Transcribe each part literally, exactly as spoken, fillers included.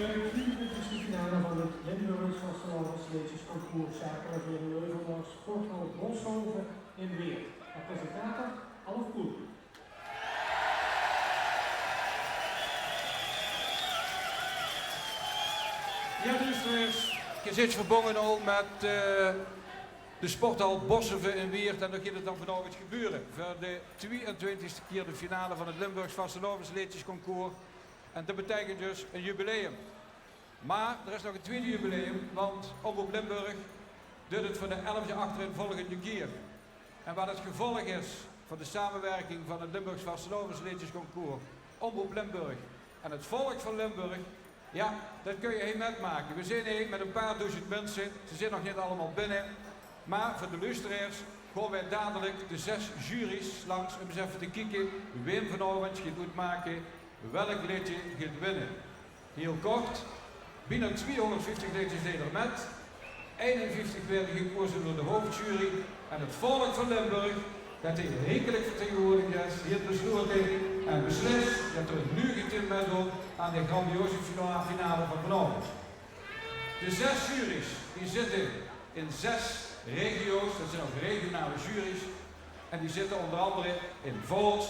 De drieëntwintigste finale van het Limburgs Vastelaovesleedjesconcours Sjakel en Veer in Leuvenborg, Sporthal Boshoven in Wieërt. De presentator, Alf Poel. Ja, dus, eh, ge zit verbonge al met, eh, de sporthal Boshoven in Wieërt. En dao geit het dan vanaovend gebeure. Veur de twieëntwintigste kier de finale van het Limburgs Vastelaovesleedjesconcours. En det beteikent dus ein jubileum. Maar d'r is nog ein twiede jubileum, want Omroep Limburg duit het veur de elfde achterainvolgende kier. En wat het gevolg is van de samewirking van het Limburgs Vastelaovesleedjesconcours, Omroep Limburg en het volk van Limburg, ja, det kóns se hie mitmake. We zeen hie met ein paar doezend minse. Ze zeen nog neet allemaol binne. Maar veur de luisteraars gaon we dalik de zes jury's langs um ens effe te kieke wae vanaovend geit oetmake welk leedje geit winne. Hiel kort, bienao twieëhóngerdvieftig leedjes deje d'r mit. Einenvieftig waere gekoze door de hoofdjury en het volk van Limburg, det hie riekelik vertegenwoordigd is, haet beslote en beslis det d'r ein nuuj getim mitdoet aan de grandioze fina-, finale van vanaovend. De zes jury's die zitte in zes regio's, det zeen ouch regionale jury's, en die zitte ónger angere in Vaols,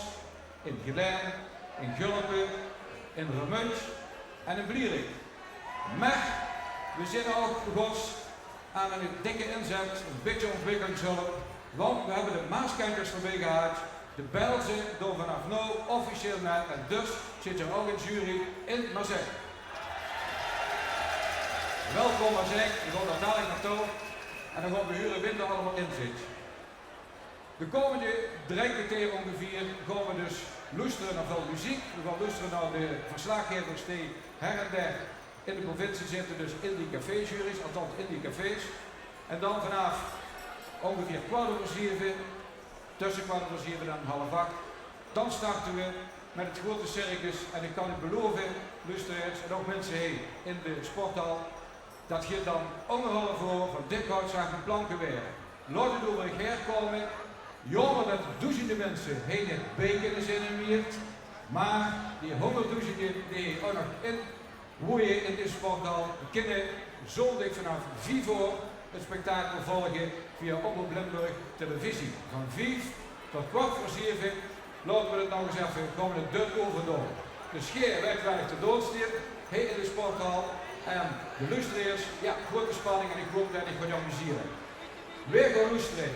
in Gelaen, in Gulpe, in Remunj en in Blierick. Maar we zeen ouch begós aan ein dikke inzat, ein bietje ontwikkelingshulp, want we höbbe de Maaskentjers d'rbie gehad. De Belze doon vanaaf noe officieel mit en dus zit d'r ouch ein jury in Maaseik. Welkom Maaseik, we gaon dao dalik naotouw en dan gaon we hure wae d'r allemaol in zit. De kómmende drei kerteer óngeveer gaon we dus loestere nao väöl meziek. We gaon loestere nao de verslaggaevers die her en der in de provincie zitte, dus in die caféjury's, althans in die cafés. En dan vanaaf óngeveer kwart euver zeve, tösse kwart euver zeve en half ach, dan starte we met het groeate circus. En ik kan uch beloeve, loesteraars en ouch minse hie in de sporthal, det geit dan angerhalf oor van dik hout, zaag en planke waere. Laot het euver uch haer kómme. Jaomer det doezende minse hie neet bie kinne zeen in Wieërt, maar die hóngerddoezende die hie ouch nog in woeje in de sporthal, kinne zóndig vanaaf vief oor het spektakel volge via Omroep Limburg Televisie. Van vief tot kwart veur zeve, laote we het nog ens effe gaon, het duit euver door. Dus geer weit waat uch te doon steit hie in de sporthal. En de loesteraars, ja, groeate spanning en ik haop det uch gaot amusere. Wae gaon loestere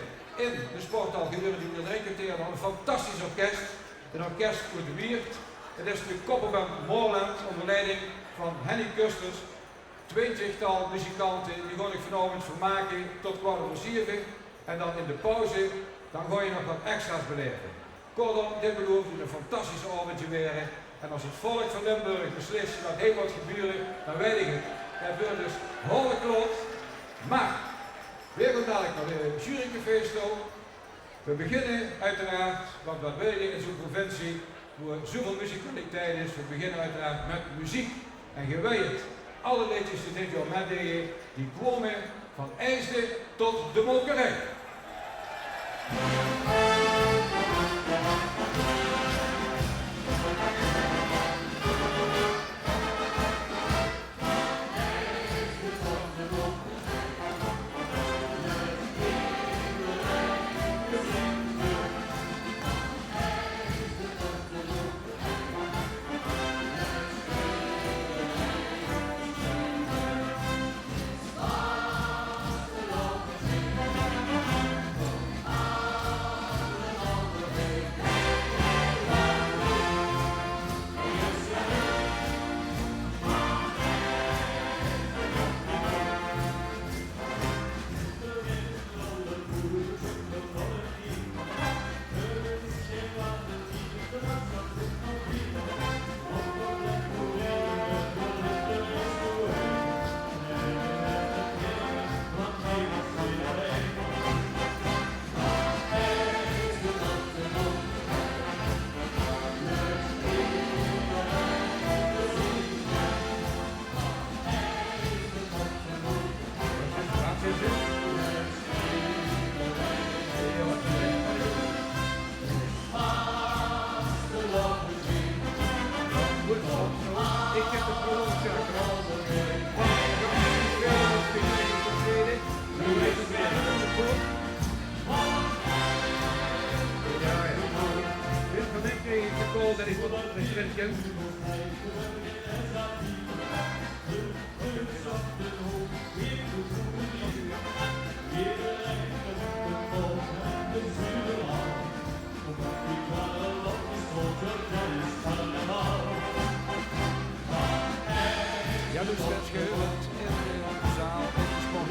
in de sporthal gedurende die drei kerteer nao ein fantastisch orkest. Ein orkest oet Wieërt. Het is de Koppelband Moorland ónger leiding van Henny Kusters. Twintigtal muzikante, die gaon uch vanaovend vermake tot kwart euver zeve. En dan in de pauze, dan gaon geer nog waat extra's belaeve. Kortom, dit beloof uch ein fantastisch aovendje waere. En as het volk van Limburg beslis det hie mót gebeure, dan weit ik het. Het wuuert dus holle klot. Maar we gaon dalik nao de jurycafés toe. We beginne oeteraard, want waat wil ge in zoe'n provincie woe zoeväöl muzikaliteit is, we beginne oeteraard met meziek. En ge weit het, alle leedjes die dit jaor mitdeje, die kwome van Eijsde tot de Molkerij. Ik heb de promotie aangeraden. Ja, ja. Dit van mij kreeg ik de call dat ik moet op de sprint ken. Ja, dus werd geheuveld in de zaal, in de sport.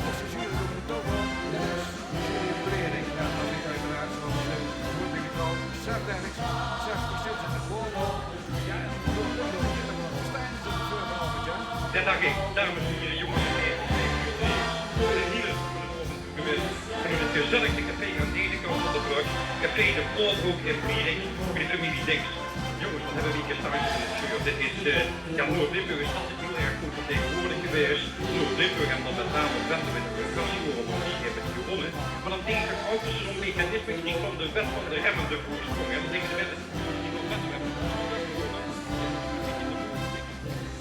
Passagieren door de toren. Jury Blerik, ja, dat is uiteraard zoals eh, wordt er getrouwd. Sef Derks, Sef, die zit in de voorrol. Ja, en dan wordt er nog een stijl in de voorrol, ja. Ja, dank ik. Dames en heren, jongens en meisjes, een hele goede avond toegewenst vanuit het gezelligste café aan de ene kant van de brug, Café de Voorhoek in Blerik, bij de familie Dix. Jongens, wat hebben we hier staan in het schuur? Dit is, eh, ja, Noord-Limburg is altijd heel erg goed vertegenwoordigd geweest. Noord-Limburg en dan met name Venlo in de organisatie horen, want die hebben die gewonnen. Maar dan denk ik ook dat ze zo'n mechanisme krijgt van de wet van de remmende voorsprong. En dan denken de mensen, die wil wet hebben.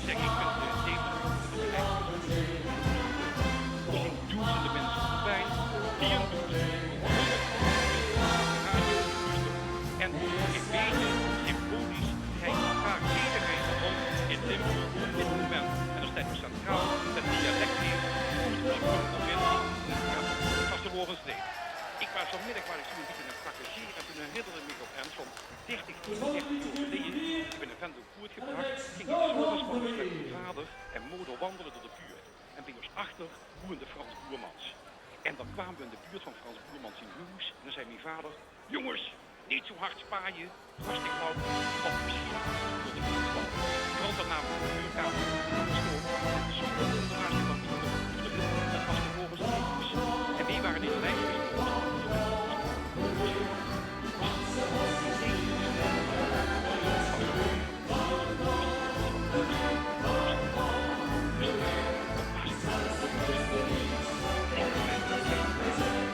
Zeg, ik vind het, eh, duizenden mensen op de been, die een en ik weet symbolisch, hij gaat iedereen rond in Limburg op dit moment. En er staat nog centraal het dialect in, vastelaovesleed. Ik was vanmiddag waar ik zo'n beetje aan het praktiseren en toen herinnerde ik me op een van dertig, twintig jaar geleden, ik ben in Venlo grootgebracht, ging ik 's morgens met mijn vader en moder wandelen door de buurt. En bij ons achter woonde Frans Boermans. En dan kwamen we in de buurt van Frans Boermans zijn huis. En dan zei mijn vader: "Jongens, niet zo hard spaaien, hartstikke lauw, want misschien wordt het voetbal." Frans had namelijk een huurkamer in de stad. En zonder ondernaasje van moeder hoefde het, dat was de volgende. En die waren in de lijst.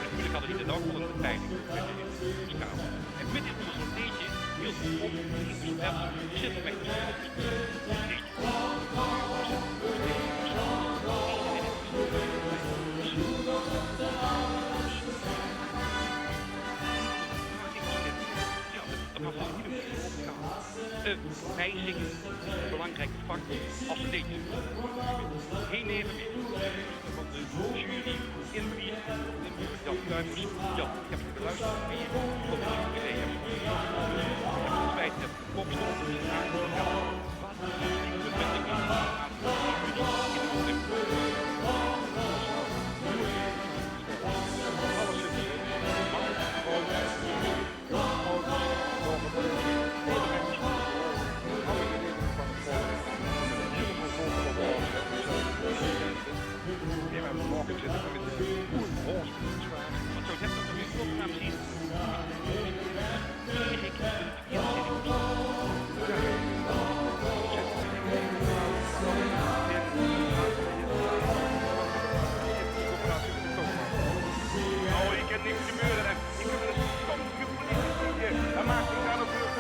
Natuurlijk hadden die dan ook wel een beveiliging in de huiskamer. En midden in zo'n leedje hield hij op en ging dus op hem zitten met de Ja, dat, dat was een hele goede opgave. Eh, meezingen is een belangrijke factor als ze leedjes. Heen even meer. Van de jury in Wien, in Jan Kuipers. Jan, ik heb je beluisterd. Wie je tot de jury reageert. Het feit dat de kop stond. Wat is die verbinding aan de jury? Alles zit erin. Mama, vrouw, Oh, ik heb niks gebeurd. Ik heb een stom gevoel. Hij maakt zich aan de beurt.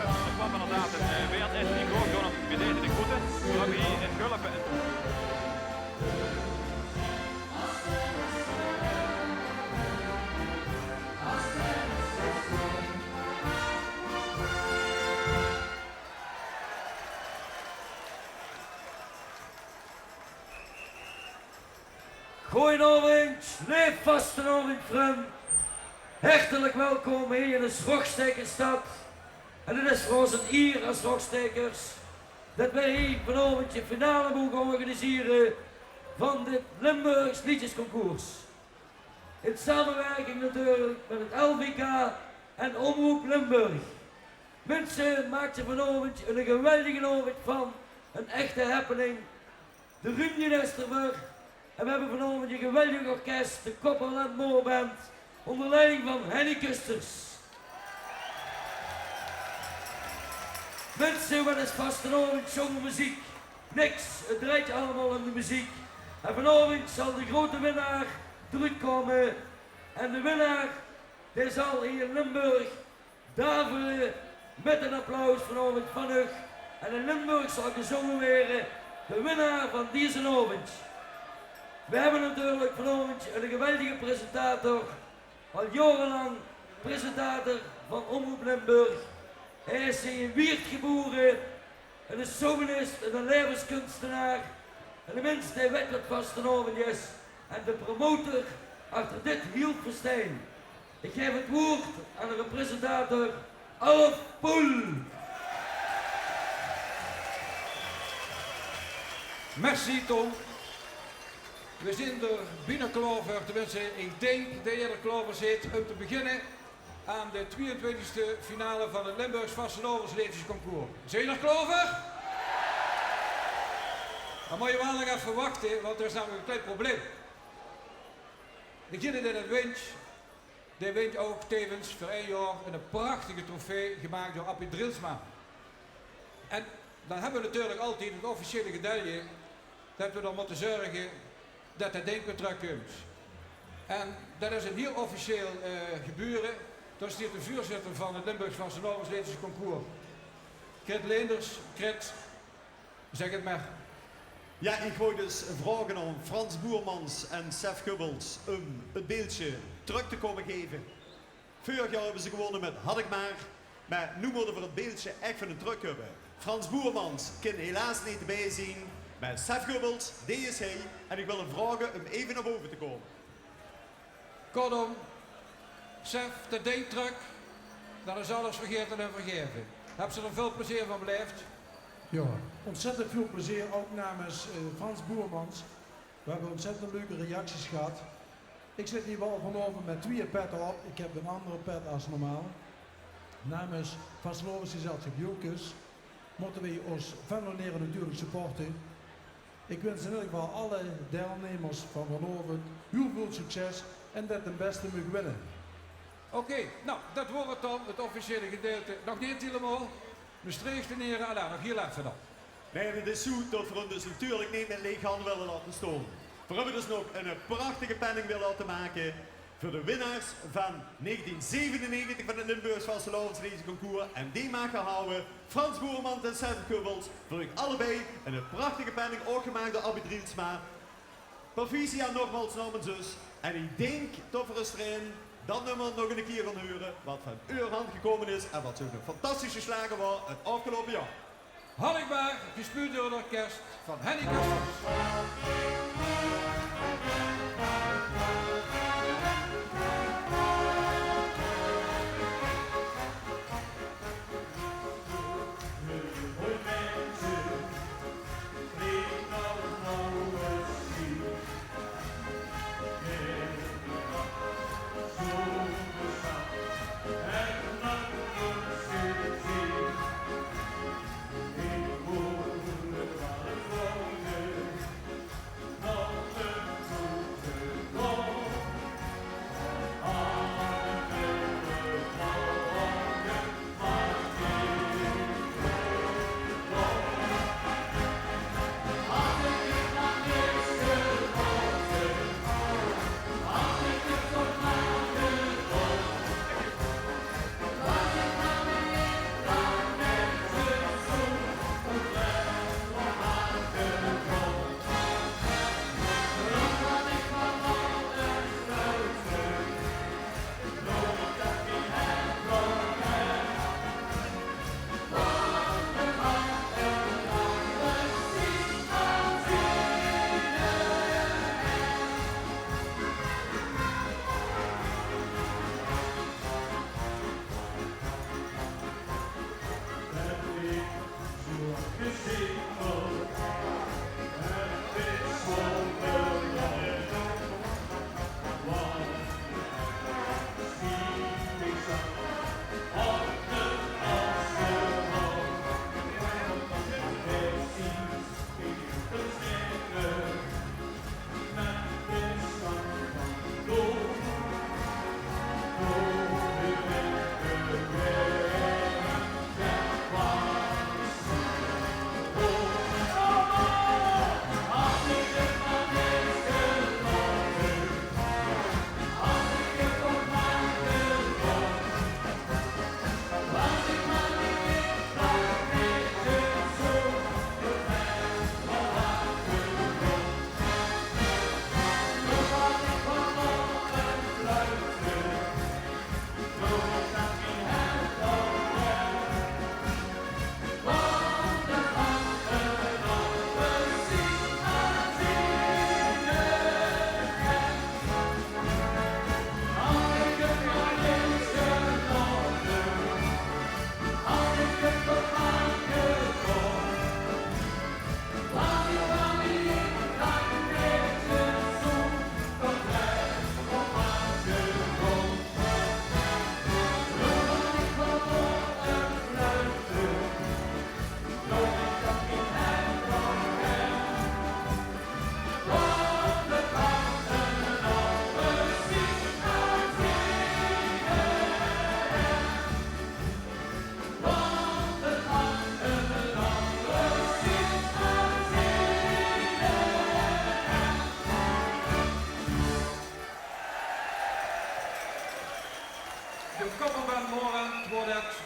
Dat kwam inderdaad een, eh, beeld. En ik hoor gewoon bij deze de groeten. We hebben hier in Gulpen. Goojenaovendj, leef vastelaovendjvrun. Hertelik welkom hie in de Rogstaekersstad. En 't is veur ós 'n ier es Rogstaekers det weej hie vanaovendj de finale moge organisere van dit Limburgs Leedjesconcours. In samewirking natuurlik mit 't L V K en Omroep Limburg. Minse, maak d'r vanaovendj 'ne geweldige aovendj van, 'n echte happening. De ruumdje is d'r veur en we hebbe vanaovendj 'n geweldig orkes, de Kopperland Moorband, ónger leiding van Henny Kusters. Minse, waat is vastelaovendj zónger meziek? Niks, 't drejt allemaol óm de meziek. En vanaovendj zal de groeate winnaar trökkómme. En de winnaar, dae zal hie in Limburg davere mit ein applaus vanaovend van uch. En in Limburg zal gezónge waere: de winnaar van dezen aovend. Veer höbbe natuurlik vanaovend eine geweldige presentator, al jaorelang presentator van Omroep Limburg. Hae is hie in Wieërt gebore, eine chauvinist, eine laeveskunstenaar, eine mins dae weit waat vastelaovend is en de promotor achter dit hiel festijn. Ich gaef het waord aan de presentator Alf Poel. Merci, Ton. Veer zeen d'r bienao klaor veur, tenminste, ich dink det geer d'r klaor veur zeet óm te beginne aan de twieëntwintigste finale van het Limburgs Vastelaovesleedjesconcours. Zeet geer d'r klaor veur? Dan mót geer waal nog effe wachte, want d'r is namelik ein klein probleem. Degene dae det wint, dae wint ouch tevens veur ein jaor ein prachtige trofee gemaak door Appie Drielsma. En dan höbbe veer natuurlik altied het officiële gedeelte det veer d'r mótte zörge det det dink weer trökkump. En det is ein hiel officieel, eh, gebeure. Dao steit de veurzitter van het Limburgs Vastelaovesleedjesconcours, Crit Leenders. Crit, zèk het mer. Jao, ich wól dus vraoge óm Frans Boermans en Sef Gubbels óm het beeldje trök te kómme gaeve. Veurig jaor höbbe ze gewónne mit Had ich mer, mer noe mótte veer het beeldje ech van hun trök höbbe. Frans Boermans kin helaas neet d'rbie zeen, mer Sef Gubbels, dae is hie en ich wil 'm vraoge óm effe nao bove te kómme. Kortom, Sef, det dink trök, dan is alles vergaete en vergaeve. Höbs se d'r väöl plezeer van belaef? Jao, ontzettend väöl plezeer, ouch namens, eh, Frans Boermans. Veer höbbe ontzettend leuke reacties gehad. Ich zit hie waal vanaovend mit twieë pètte op. Ich höb ein anger pèt es normaal. Namens Vastelaovesgezelsjap Jocus mótte veer ós Venlonere natuurlik supporte. Ich wins in eder geval alle deilnemers van vanaovend hiel väöl succes en det de bèste maag winne. Oké, noe, det waor het dan, het officiële gedeelte. Nog neet hielemaol. Mestreechtenere, allei, nog hiel effe dan. Mer het is zoe det veer hun dus natuurlik neet mit leeg hande wille laote staon. Veer höbbe dus nog ein prachtige penning weer laote make veur de winnaars van negentien zevenennegentig van het Limburgs Vastelaovesleedjesconcours. En dae maag geer hawwe, Frans Boermans en Sef Gubbels, veur uch allebei ein prachtige penning, ouch gemaak door Abby Drielsma. Proficiat nogmaals namens us. En ich dink det veer ós d'r in det nummer nog ein kier gaon heure, waat van eur hand gekómme is en waat zoe'n fantastische sjlager waor het aafgeloupe jaor. Had ich mer, gespeuld door het orkes van Henny Kasters.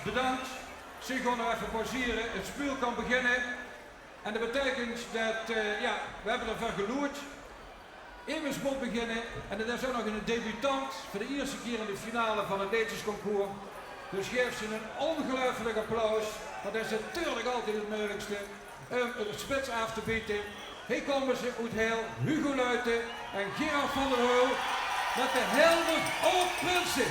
Bedankt. Ze gaon nog effe pauzere. Het speul kan beginne. En det beteikent det, eh, jao, we hebbe d'r veur geloerd. Emes mót beginne. En det is ouch nog eine debutant veur de ierste kier in de finale van het leedjesconcours. Dus gaef ze ein ongeluifelik applaus. Want det is natuurlik altied het meujelikste um de spits aaf te biete. Hie kómme ze oet Heil, Hugo Luiten en Gerard van der Heul mit de Heilder Aod Prinse.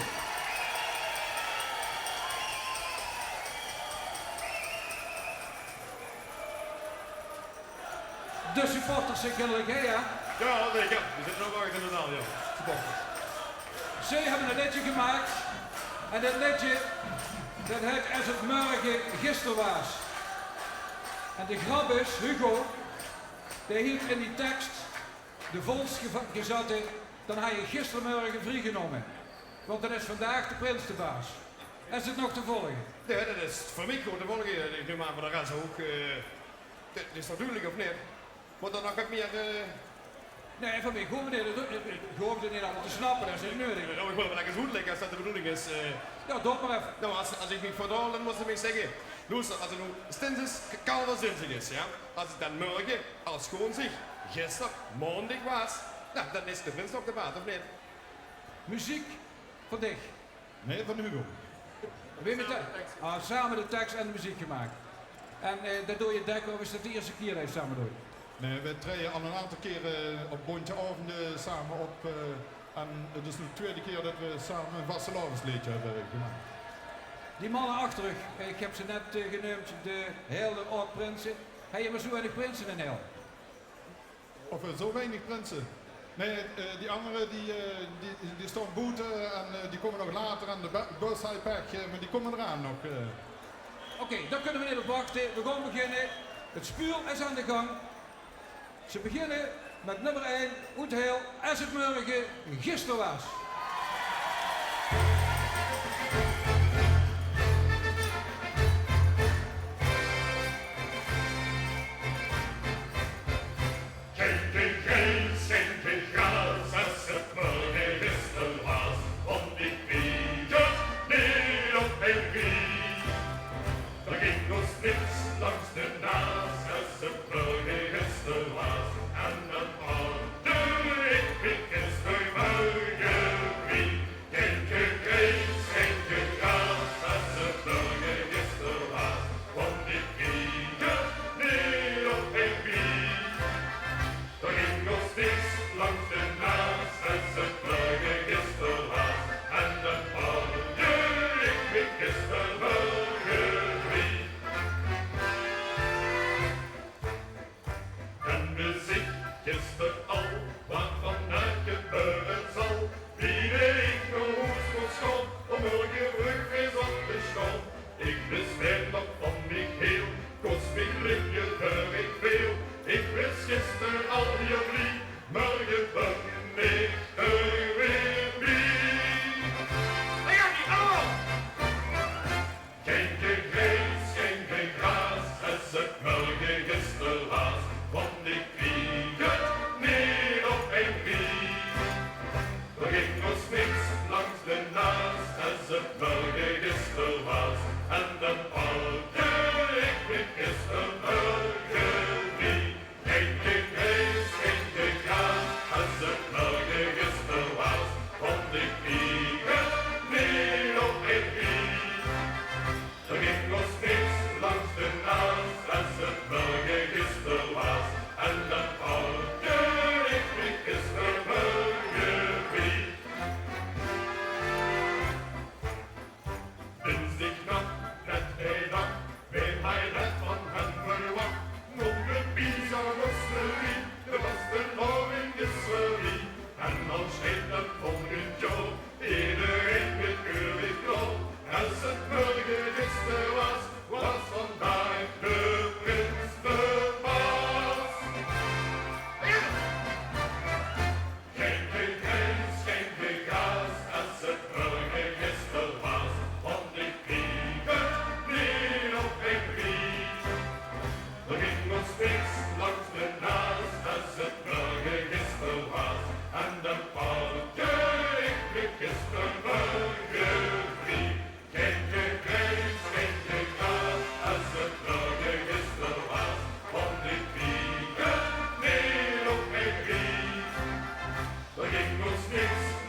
De supporters zeen kinnelik, hè, jao? Jao, zeker. Die zitte nog achter de zaal, jao. Supporters. Ze hebbe ein leedje gemaak. En det leedje, det heit Es 't mörge gister waas. En de grap is, Hugo, dae hilt in die teks de vónjs geva-, gezatte, dan haje gistermörge vriegenómme. Want dan is vandaag de prins de baas. Is het nog te volge? Jao, det is veur mich good te volge. Ich num aan veur de res ouch, eh, det is toch dudelik, of neet? Mót d'r nog get mieë, eh, Nae, van mich hoof 't neet, det, eh, eh, hoof 't neet allemaol te snappe, det is neet neudig. Jao, ich wil waal effe oetlègke, es det de bedoeling is, eh. Jao, doot mer effe. Noe, es, es ich mich vertaol, dan mós se mich zègke: loester, es 't noe stins is, k-, kal of dinsdig is, jao? Es 't dan mörge, es 't gewoon zich gister, maondig, waas, noe, dan is de prins toch de baas, of neet? Meziek van dich? Nae, van Hugo. Wae mit de, ah, same de teks en de meziek gemaak. En, eh, det doot geer dèkker, of is det de ierste kier det geer same doot? Nae, we traeje al ein aantal kiere op bóntje aovende same op, eh, en het is noe de twiede kier det we same ein vastelaovesleedje hebbe gemaak. Die manne achter uch, eh, ich heb ze net, eh, geneumd, de Heilder Aod Prinse. Hejje mer zo weinig prinse in Heil? Of, eh, zo weinig prinse? Nae, eh, die angere, die, eh, die, die staon boete en, eh, die kómme nog later en de bu-, bus haet pech, eh, mer die kómme d'raan nog, eh. Oké, dao kónne we neet op wachte. We gaon beginne. Het speul is aan de gang. Ze beginne mit nummer ein, oet Heil, Es 't mörge gister waas. Gein, gein gries, gein, gein graas, es 't mörge gister waas, want ich krieg 't neet op ein rie. D'r ging ós niks langs de naas, es 't mörge gister waas, en dan paarde ich mich gistermörge vrie. Gein, gein gries, gein, gein graas, es 't mörge gister waas, want ich krieg 't neet op ein rie. D'r ging ós niks langs de naas, es 't mörge gister waas, en dan paarde ich mich gistermörge vrie. En wis ich gister al waat vandaag gebeure zal, wie ich nao hoes mós gaon, óm mörge vreug weer op te staon. Ich wis 't nog van mich heel, kós mich ligke veur ich veel. Ich wis gister al hiel blie, mörge bön ich d'r weer bie. Gein, gein gries, gein, gein graas, es 't mörge gister waas, want ich krieg 't neet op ein rie. D'r ging ós niks langs de naas, es 't mörge gister waas, en dan paarde ich mich gistermörge vrie. Gein, gein gries, gein, gein graas, es 't mörge gister waas, want ich krieg 't neet op ein rie. D'r ging ós niks langs de naas, es 't mörge gister waas, en dan paarde ich mich gistermörge vrie. Dinsdignach, net de daag, wie ich 't van häöm verwach, noe de Pisa-osterie, de vastelaovend is veurbie.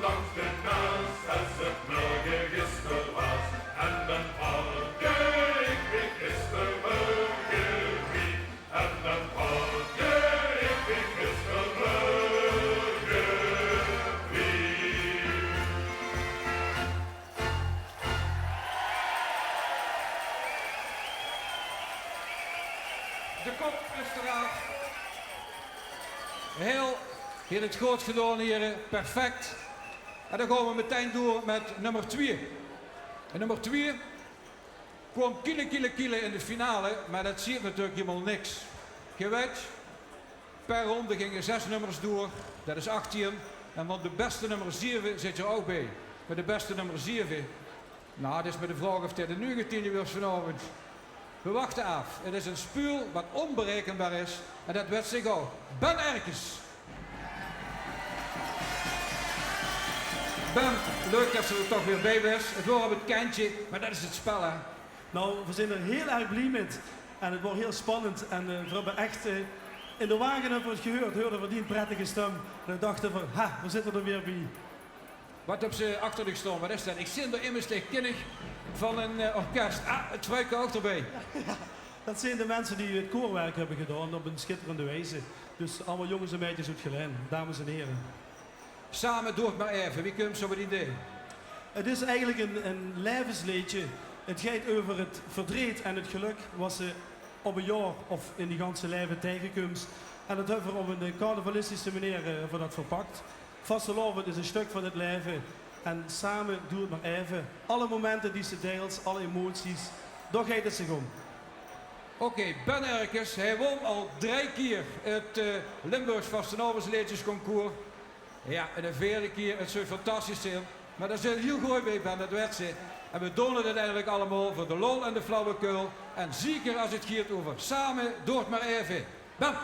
Langs de naas, es 't mörge gister waas. En dan praot ich dich gistermörge wie. En dan praot ich dich gistermörge wie. De kop is d'raaf. Hiel, hiel 't good gedaon, hiere. Perfect. En dan gaon v'r metein door mit nummer twieë. En nummer twieë kwaam kiele, kiele, kiele in de finale, mer det zeet natuurlik hielemaol niks. Geer weit, per ronde ginge zes nummers door, det is achtieën. En van de bèste nummer zeve zit d'r ouch bie. Mer de bèste nummer zeve, nou, det is mer de vraog of det de nuuegetieënde waert vanaovend. V'r wachte aaf. 't Is ein spuul waat ónberekenbaar is en det wèt ze gauw. Ben Erkes. Ben, leuk det se d'r toch weer bie bis. 't Waor op 't kentje, mer det is 't spel, hè. Nou, v'r zeen d'r hiel erg blie mit. En 't waor hiel spannend. En eh, v'r höbbe ech eh, in de wage höbbe v'r 't geheurd, heurde v'r dien prettige stum. En dan dachte v'r, ha, v'r zitte d'r weer bie. Waat höbs se achter dich staon? Waat is det? Ich zeen dao immers de kinnig van ein eh, orkes. Ah, 't vruike ouch d'rbie. Det zeen de minse die 't koorwerk höbbe gedaon op ein schitterende wieze. Dus allemaol jónges en meidjes oet Gelaen, dames en hiere. Same doort mer aeve, wie kums se op 't idee? 't Is eigelik ein, ein laevesleedje. 't Geit euver 't verdreet en 't gelök waat se op ein jaor of in dien ganse laeve taengekums. En det höbbe v'r op ein eh, carnavalistische meneer eh, höbbe v'r det verpak. Vastelaovend is ein stök van 't laeve. En same doort mer aeve. Alle momente die se deils, alle emoties, dao geit 't zich óm. Oké, Ben Erkes, hae wón al drie kier 't eh, Limburgs Vastelaovesleedjesconcours. Jao, en de veerde kier, 't zou fantastisch zeen. Mer dao zeen v'r hiel good bie, Ben, det wèt ze. En v'r doon 't oeteindelik allemaol veur de lol en de flauwekul. En zeker es 't geit euver same doort mer aeve. Bam!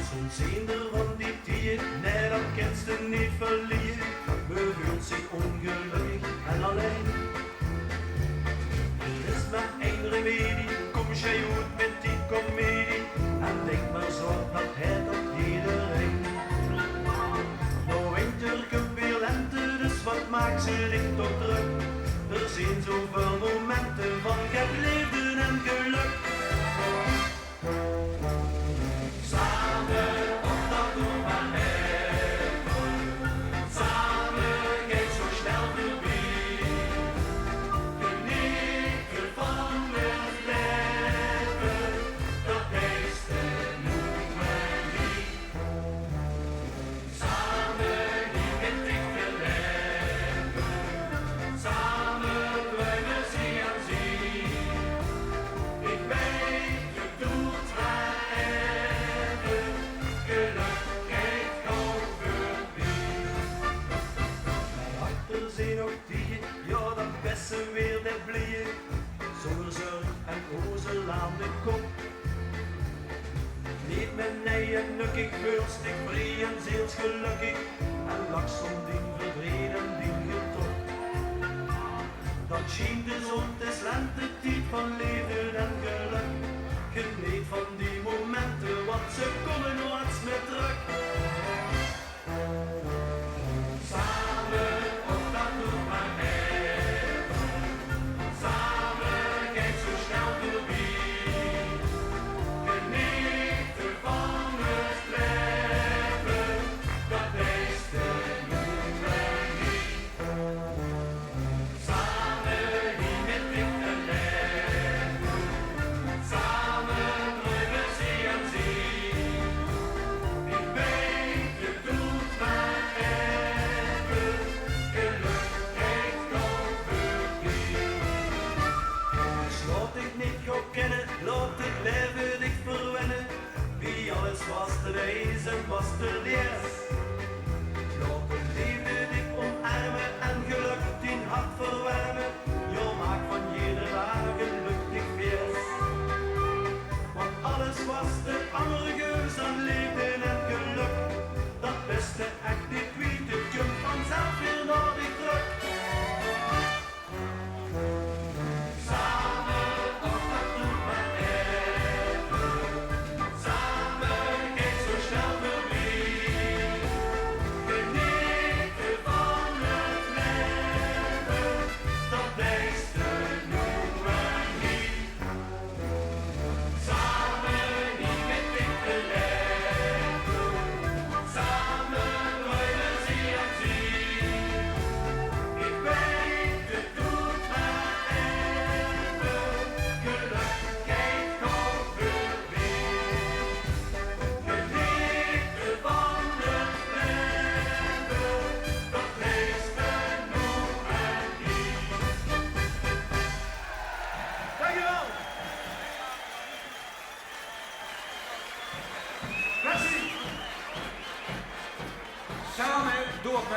Soms zeen d'r van die tieje, nae, det kins se neet verlieje. Me veult zich óngelökkig en allein. D'r is mer ein remedie, kóm sjei oet mit die komedie. En dink mer zo, det haet toch ederein. Noe winter kump weer lente, dus waat maaks se dich toch drök? D'r zeen zoväöl momente van get leefde en gelök. Same op det doort mer aeve. Same geit zo snel veurbie. Geneet van 't laeve, det is de moeite waerd. Same hie mit dich te laeve, same druime zie aan zie. Ich weit, 't doort mer aeve, gelök geit gauw veurbie. Mer achter zeen nog die, jao, dan bès se weer de blie. Zónger zörg en ozel aan de kop. Neet mie nei en nökkig, veuls dich vrie en zielsgelökkig. En lachs óm dien verdreet en dien getop. Dan sjient de zon, 't is lentetied van leefde en gelök. Geneet van die momente, want ze kómme noeats mie trök. Same op det doort mer aeve. Same geit zo snel veurbie. Geneet van 't laeve, det is de moeite waerd. Same hie mit dich te laeve.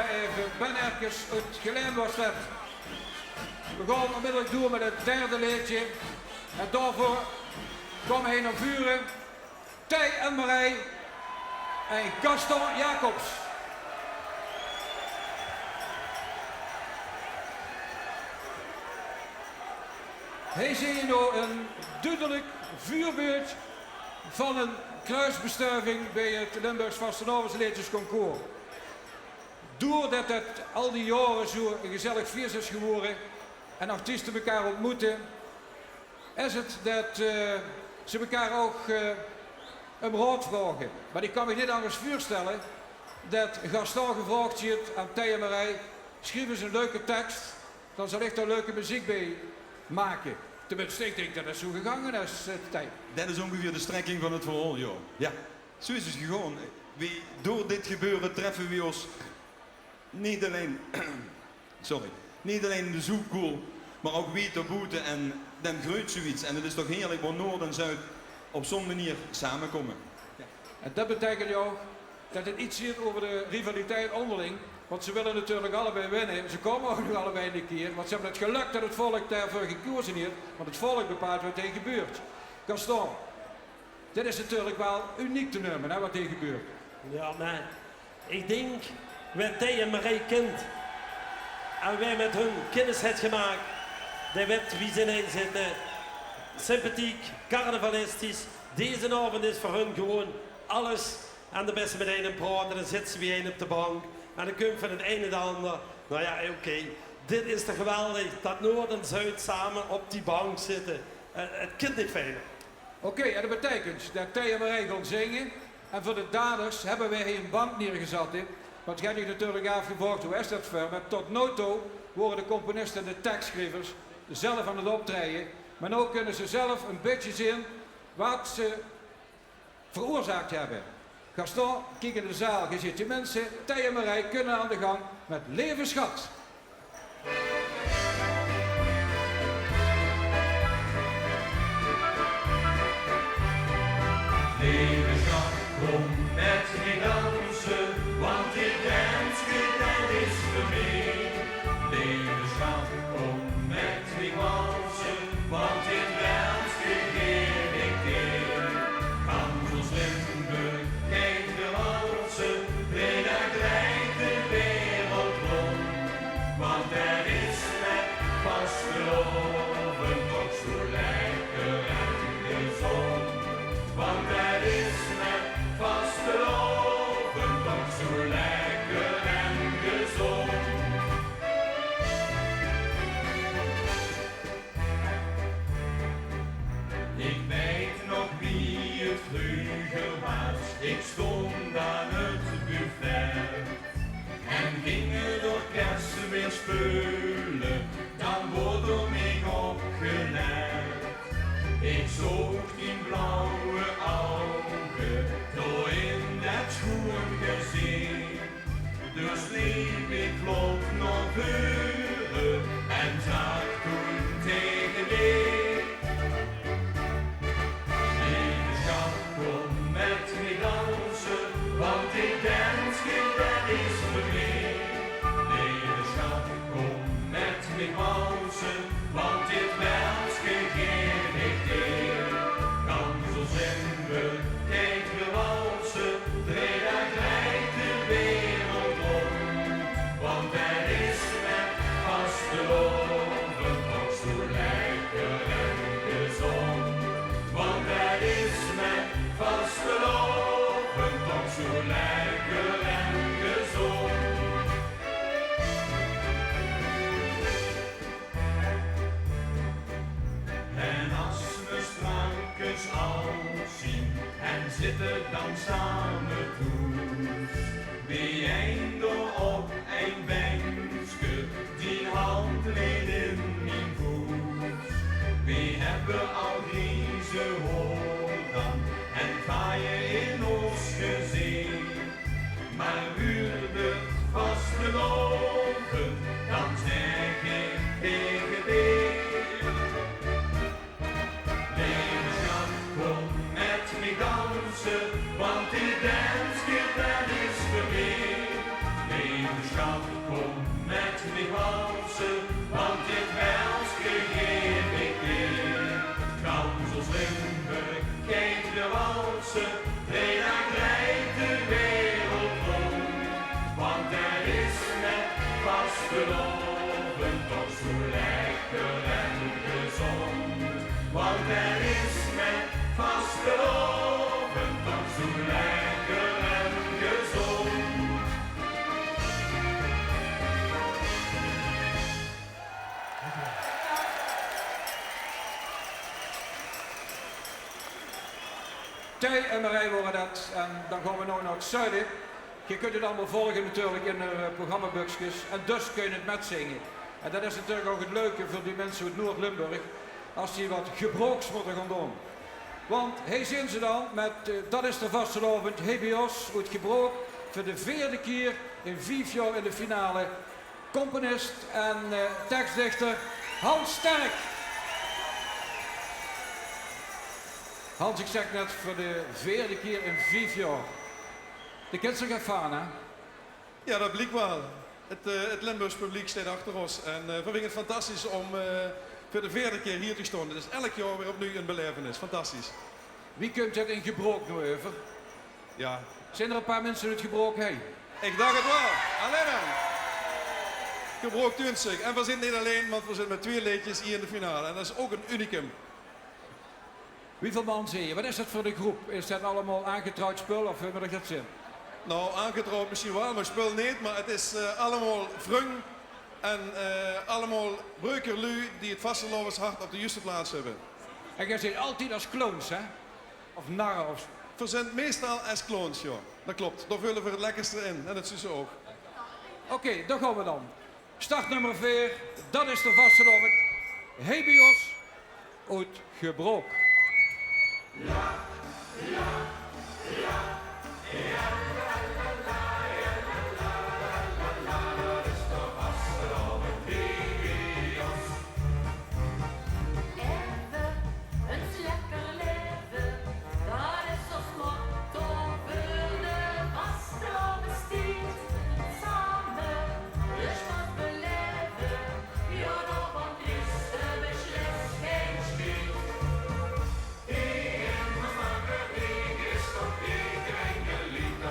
Eve Bennerkes oet Gelaen waas det. Veer gaon ónmiddellik door mit 't derde leedje. En daoveur kómme hie nao veure Thei en Marij en Gaston Jacobs. Hie zeen v'r noe ein dudelik veurbeeld van ein kruusbestuiving bie 't Limburgs Vastelaovesleedjesconcours. Doordet 't al die jaore zoe'n gezellig fieës is gewore en artieste mekaar óntmoete, is 't det, eh, ze mekaar ouch, eh, óm raod vraoge. Mer ich kan mich neet angers veurstelle det Gaston gevraog haet aan Thei en Marij: "Sjrief ins ein leuke teks, dan zal ich dao leuke meziek bie make." Tenminste, ich dink det 't zoe gegange is, eh, Thei. Det is óngeveer de strekking van 't verhaol, jao. Jao, zoe is 't gegange. Wie, door dit gebeure treffe v'r ós neet allein, sorry, neet allein in de zoepkoel, mer ouch wied dao boete en dan greujt zoe get. En 't is toch heerlik wo Noord en Zuid op zoe'n meneer samekómme. En det beteikent ouch det 't get zaet euver de rivaliteit ónderling, want ze wille natuurlik allebei winne. Ze kómme ouch nog allebei ein kier, want ze höbbe 't gelök det 't volk daoveur gekoze haet, want 't volk bepaalt waat hie gebeurt. Gaston, dit is natuurlik waal uniek te neume, hè, waat hie gebeurt. Jao, mer ich dink, wae Thei en Marij kint en wae mit hun kinnis haet gemaak, dae weit wie ze in ein zitte. Sympathiek, carnavalistisch. Deze aovend is veur hun gewoon alles. En dan bis se mit ein aan 't praote, dan zits se bie ein op de bank. En dan kump van 't ein 't anger. Nou jao, oké. Dit is toch geweldig, det Noord en Zuid same op die bank zitte. Eh, 't kint neet fijner. Oké, en det beteikent det Thei en Marij gaon zinge. En veur de daders höbbe veer hie ein bank neergezat, hè. Want geer höbt uch natuurlik aafgevraog, wie is det veur? Mer tot noe toe wore de componiste en de tekssjrievers zelf aan 't optraeje. Mer noe kinne ze zelf ein bietje zeen waat ze veroorzaak höbbe. Gaston, kiek in de zaal, geer zeet die minse. Thei en Marij kinne aan de gang mit Leve Sjat. Leve sjat, kóm mit mich danse, want dit danske, det is veur mich. Leve sjat, kóm mit mich walse, want dit danske gaef ich dich. Gans ós Limburg geit d'r walse, drei daag dreit de wereld rónd. Want det is mit vastelaovend toch zoe lekker en gezónd. Want det is mit vastelaovend toch zoe lekker en gezónd. Ich weit nog wie 't vreuger waas, ich stóng aan 't buffet. En ging 't orkes weer speule, dan woort door mich opgelet. Ich zoog dien blauwe ouge, door in det sjoeën gezicht. Dus leep ich vlot nao veure en zag toen taenge dich: Leve sjat, kóm mit mich danse, want dit danske, det is veur dich. Leve sjat, kóm mit mich walse, want dit danske gaef ich dich. Gans ós Limburg geit d'r walse, drei daag dreit de wereld rónd. Want det is mit vastelaovend toch zoe lekker en gezónd. Want det is mit vastelaovend toch zoe lekker en gezónd. En as me straks al zien en zitte dan same thoes, bie ein door op ein benkske, dien hand leet in mien voes. Wie höbbe al grieze haore dan en vaeje in ós gezicht. Mer wuurt 't vastelaovend, dan zègk ich taenge dich: Leve sjat, kóm mit mich danse, want dit danske, det is veur mich. Leve sjat, Vrijdag draait de wereld rond, want er is met vastelaovend toch zo lekker en gezond. Want er is met vastelaovend toch zo lekker en gezond. Thei en Marij wore det. En dan gaon we now nao 't zuide. Geer kunt 't allemaol volge natuurlik in de, eh, programmabökskes. En dus kun je 't metzinge. En det is natuurlik ouch 't leuke veur die minse oet Noord-Limburg, es die get Gebrooks mótte gaon doon. Want hie zeen ze dan mit, eh, Det is de vastelaovend, hie bie ós oet Gebrook, veur de veerde kier in vief jaor in de finale. Componist en, eh, teksdichter Hans Sterk. Hans, ich zèk net veur de veerde kier in vief jaor. De kins toch get vaan, hè? Jao, dat bliek waal. Het, eh, het Limburgs publiek steit achter ós. En, eh, veer vinge het fantastisch om, eh, veur de veerde kier hie te stoon. Het is elk jaor weer opnuuj een belevenis. Fantastisch. Wie kump dit in Gebrook now euver? Jao. Zeen d'r e paar minse oet Gebrook hie? Ich dach het waal. Allein dan. Gebrook tuunt zich. En veer zeen neet allein, want veer zeen mit twieë leedjes hie in de finale. En dat is ouch een unicum. Wieväöl man zeen geer? Wat is dat veur 'n groep? Is dat allemaol aangetrouwd spul of wie mót ich dat zeen? Nou, aangetrouwd misschien waal, maar spul neet. Maar het is, eh, allemaol vrung en, eh, allemaol Breuker luuj die het vastelaovenshart op de juuste plaats höbbe. En geer zit altied es clowns, hè? Of narre of... Veer zeen meestal es clowns, jao. Dat klop. Dao veule veer het lekkerste in. En dat zuus se ouch. Oké, dao gaon veer dan. Startnummer veer, dat is de vastelaovend. Hie bie ós oet Gebrook. Eve, ins lekker leve, dat is ós motto veur de vastelaovestied. Same de sjpas beleve, jao, daovaan is d'r beslist gein sjiet. Hie in Maasbakker, hie is toch hie gein geliek.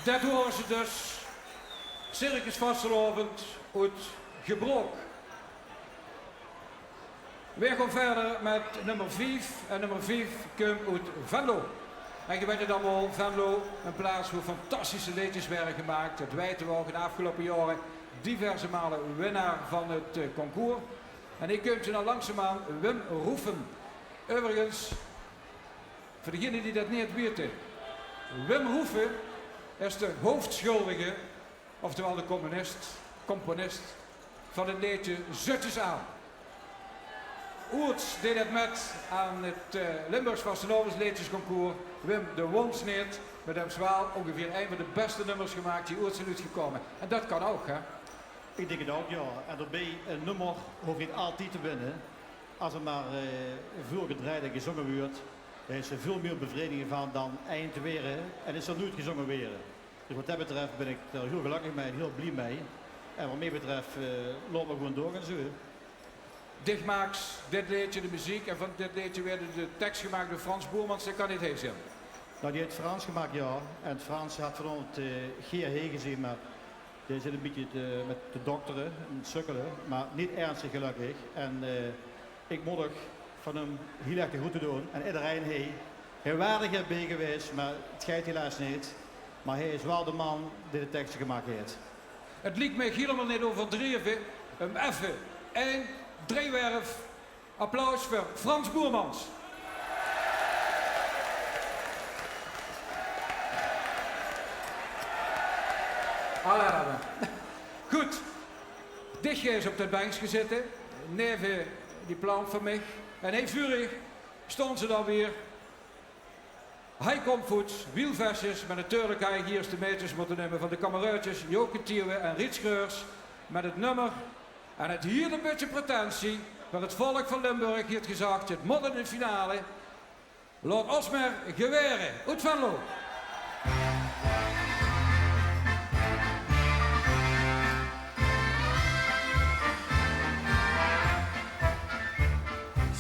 Det waore ze dus. Circus Vastelaovend oet Gebrook. Weer gaon verder mit nummer vief. En nummer vief kump oet Venlo. En geer weit 't allemaol, Venlo, ein plaats wo fantastische leedjes waere gemaak. Det weite we ouch, de aafgeloupe jaore diverse male winnaar van 't, eh, concours. En hie kump ze dan langzaamaan, Wim Roefen. Euverigens, veur degene die det neet weite, Wim Roefen is de hoofdsjuldige, oftewel de componist, componist van 't leedje Zutjes aan. Oerts deej det mit aan 't, eh, Limburgs Vastelaovesleedjesconcours. Wim, de wóns neet, mer doe höbs waal óngeveer ein van de bèste nummers gemaak die oerts zeen oetgekómme. En det kan ouch, hè? Ich dink 't ouch, jao. En daobie, ein nummer hoof neet altied te winne. Es 'r mer, eh, väöl gedrejd en gezónge wuuert, dao is 'r väöl mieër bevrediging van dan ein te waere en is 'r noeit gezónge waere. Dus wat det betröf bin ich d'r hiel gelökkig mei en hiel blie mei. En wat mich betröf, eh, laot mer gewoen doorgaon zoe. Dich maaks dit leedje, de meziek, en van dit leedje waerde de teks gemaak door Frans Boermans, dae kan neet hie zeen. Nou, die haet Frans gemaak, jao. En Frans haet vanaovend, eh, gaer hie gezeen, mer dae zit ein bietje te, mit te doktere en sukkele, mer neet ernstig, gelökkig. En, eh, ich modig van häöm hiel erg de groete doon aan ederein hie. Hae waor d'r gaer bie gewaes, mer 't geit helaas neet. Mer hae is waal de man dae de tekste gemaak haet. 't Liek mich hielemaol neet euverdreve um effe ein driewerf applaus veur Frans Boermans. Alaaf. Good. Dich geis op det benkske zitte, neve die plant van mich. En hie veur uch staon ze dan weer. Hie kump Voets, Wiel Vessers, mer natuurlik hie de meidjes mótte numme van de kameraodjes Joke Theeuwen en Riet Schreurs mit 't nummer, en 't haet ein bietje pretensie, mer 't volk van Limburg haet gezag: 't mót in de finale. Laot ós mer gewaere, oet Venlo.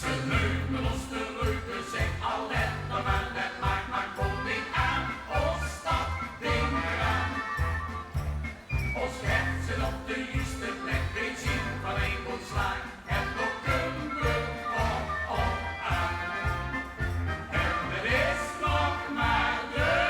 Ze neume ós de reuke, zègk: allet, mer det maak, maak, kóm neet aan ós det dink aan. Ós hert zit op de juuste plek, benzine van ein good slaag. En dao kómme we op, op aan. En 't is nog mer de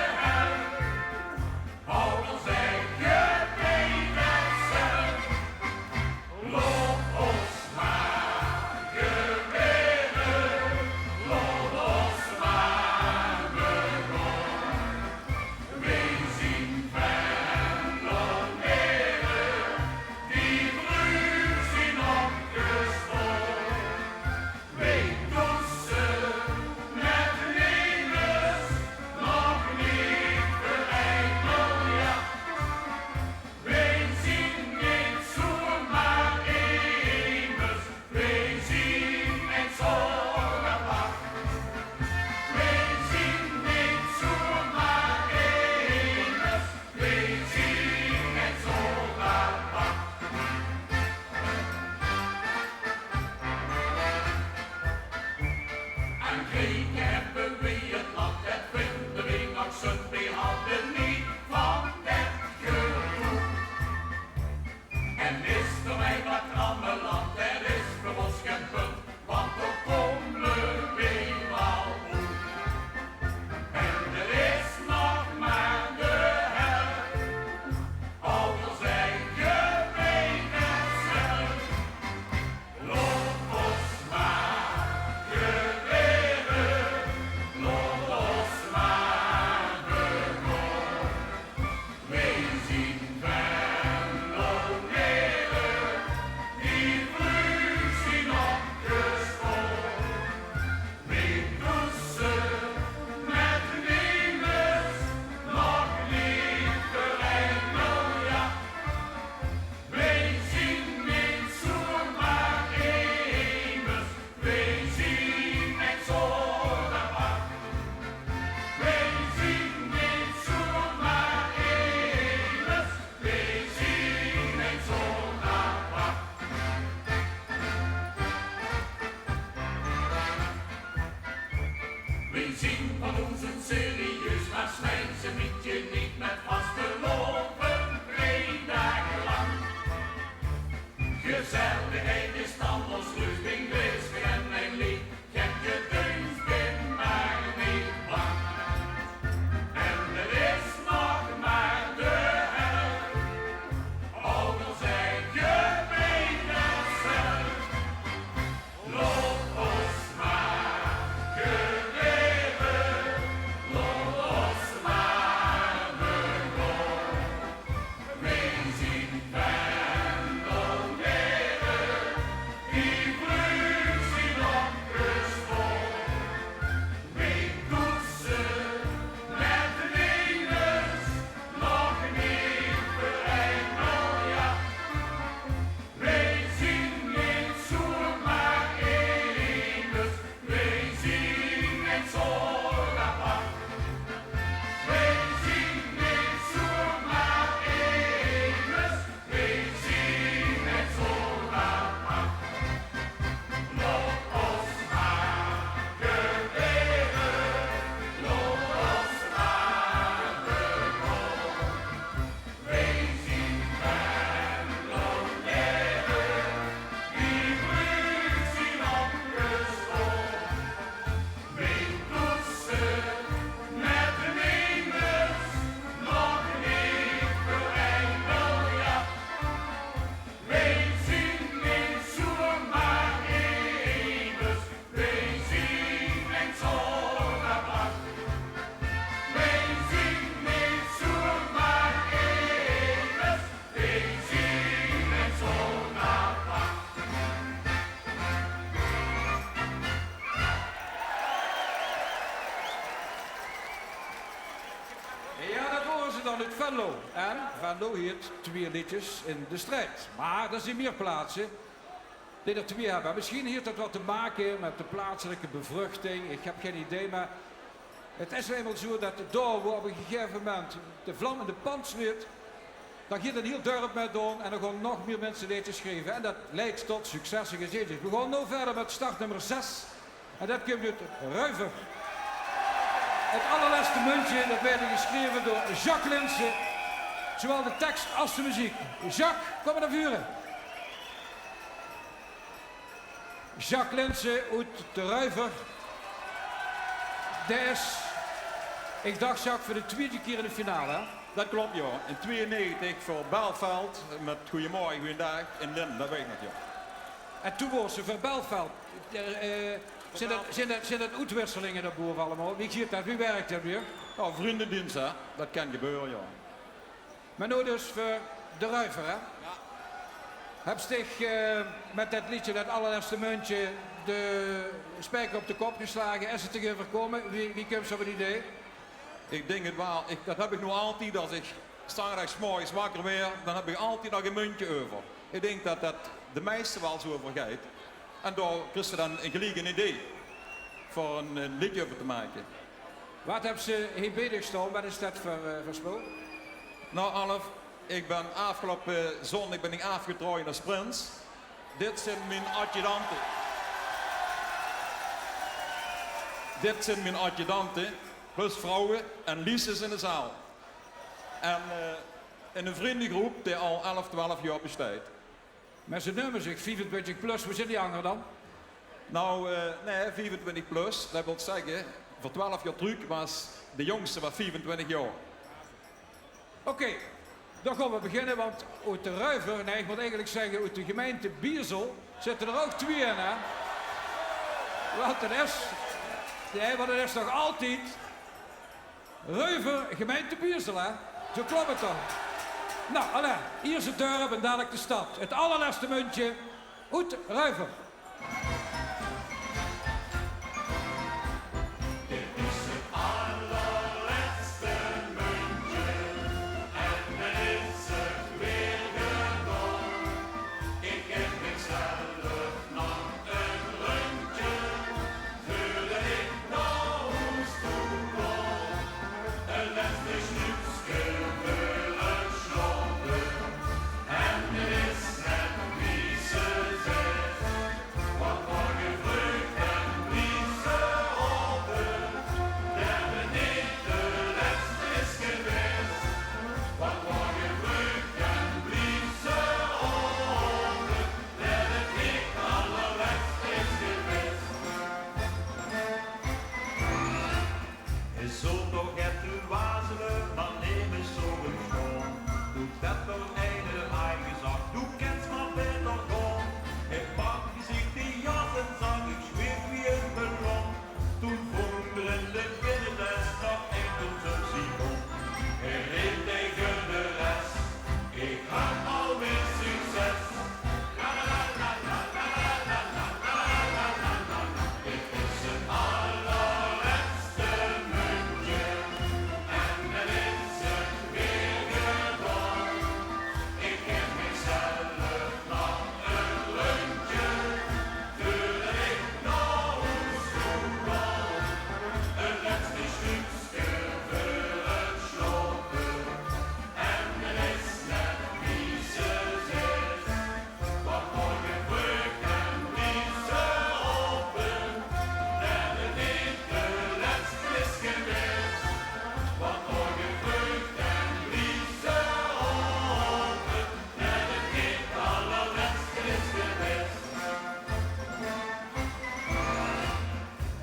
Oet Venlo. En Venlo heet twieë leedjes in de strijd. Mer d'r zien mier plaatse die d'r twieë höbbe. Mesjien heet dat get te make mit de plaatselijke bevruchting. Ich höb gein idee, mer 't is noe einmaol zoe dat dao wo op e gegaeve moment de vlam in de pan zit, dan geit e hiel dörp mit óm en dan gaon nog mier minse leedjes sjrieve. En dat leid tot successe. Geer zeet 't. Veer gaon noe wiejer mit startnummer zes. En dat kump oet Ruiver. 't Allerlèste mundje, dat woort gesjreve door Jacques Linssen. Zoewaal de teks es de meziek. Jacques, kóm mer nao veure. Jacques Linssen oet de Ruiver. Dae is, ich dach, Jacques, veur de twiede kier in de finale, hè? Dat klop, jao. In twieënnegentig veur Belfeld mit Goeiemorge, Goeiendaag in Linde, dat weit ich nog, jao. En toen woors se veur Belfeld. Eh, eh, zeen dat, zeen dat, zeen dat oetwisselinge dao bove allemaol? Wie geit dat? Wie wirk dat weer? Jao, vrundedienste, hè. Dat kan gebeure, jao. Mer noe dus veur de Ruiver, hè? Jao. Höbs dich, eh, mit dat leedje, dat allerlèste mundje, de spieker op de kop geslage? Is 't dich euverkómme? Wie, wie kums se op 't idee? Ich dink 't waal. Ich, dat höb ich noe altied, es ich 's aoves wakker waer, dan höb ich altied nog e mundje euver. Ich dink dat dat de meiste waal zoe euvergeit. En dao kriegs se dan geliek e idee veur e, e leedje euver te make. Waat höbs se hie bie dich staon? Waat is dat veur, eh, veur spul? Nou, Alf, ich bön aafgeloupe zóndig bön ich aafgetraoje es prins. Dit zeen mien adjudante. Dit zeen mien adjudante, plus vrouwe en Lies is in de zaal. En, eh, in 'n vrundegroep die al elf, twelf jaor besteit. Mer ze neume zich viefentwintig plus, wo zeen die anger dan? Nou, eh, nae, viefentwintig plus, dat wilt zègke, veur twelf jaor trök waas de jóngste waas viefentwintig jaor. Oké, dan gaon v'r beginne, want oet de Ruiver, nae, ich mót eigelik zègke, oet de gemeinte Biezel zitte d'r ouch twieë in, hè? Want dat is, nae, want dat is nog altied Ruiver, gemeinte Biezel, hè? Zoe klop 't toch? Nou, allei, iers 't dörp en dalik de stad. 't Allerlèste mundje oet Ruiver. Dit is 't allerlèste mundje en dan is 't weer gedaon. Ich höb mich zelf nog e rundje, veurdat ich nao hoes toe gaon. 't Lèste snoepske veur 't slaope. En 't is net wie ze zaet: want morge vreug dan blief ze aope. Det 't neet de lèste is gewaes. Want morge vreug dan blief ze aope. Det 't neet de allerlèste is gewaes. Is zoe toch get te wazele, mer nemes zoe get sjoon. Doe det d'r eine haaj gezag: doe kèns mer baeter gaon. Hae pakde zich de jas en zag: ich zweef wie ein ballon. Toen vong d'r in de binneles nog ein consumptiebon. Hae reep taenge de res: ich höb alweer succes. Dit is 't allerlèste mundje en dan is 't weer gedaon. Ich höb mich zelf nog e rundje, veurdat ich nao hoes toe gaon. 't Lèste snoepske veur 't slaope. En 't is net wie ze zaet: want morge vreug dan blief ze aope. Det 't neet de lèste is gewaes. Want morge vreug dan blief ze aope. Det 't neet de allerlèste is gewaes.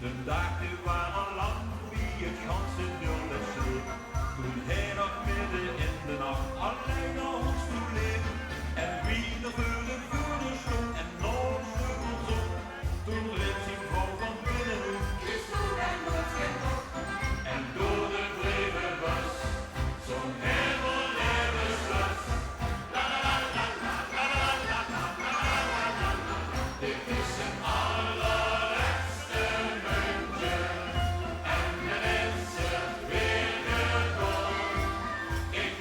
D'n daag dae waas al lang veurbie, 't ganse dörp sleep. Toen hae nog midde in de nach allein nao hoes toe leep en wiejer veur de veur stoon en nao 't sleutelslot, toen reep zien vrouw van binne oet: Is doe dan noets gein kop? En door de brievenbus zóng hae vol levenslust. Dit is 't allerlèste mundje en dan is 't weer gedaon. Ich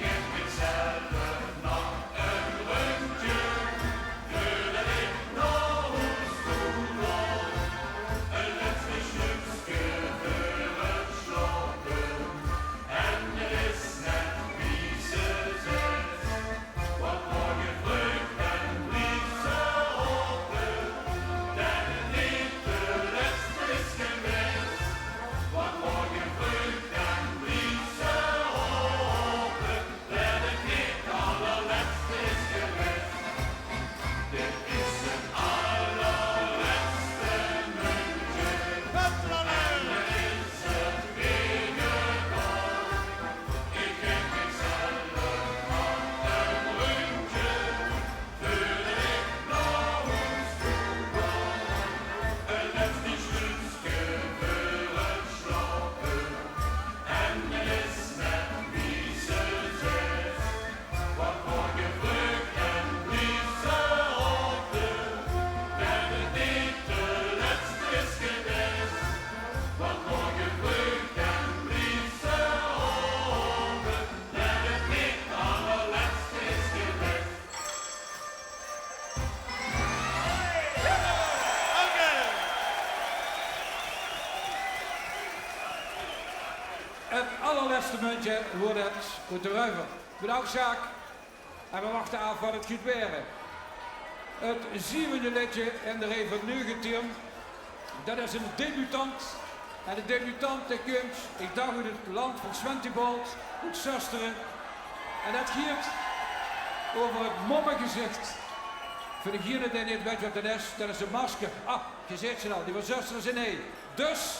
't Allerlèste muntje woort 't oet de ruiver. Bedank, Sjaak. En we wachte aaf wat 't geit waere. 't Zevende leedje in de reej van nuuegetieën. Dat is 'ne debutant. En de debutant, dae kump, ich dach, oet 't land van Swentibolt, oet Zöstere. En dat geit euver 't mommegezich. Veur degene dae neet weit wat dat is, dat is e masker. Ah, geer zeet ze al, die van Zöstere zeen hie. Dus,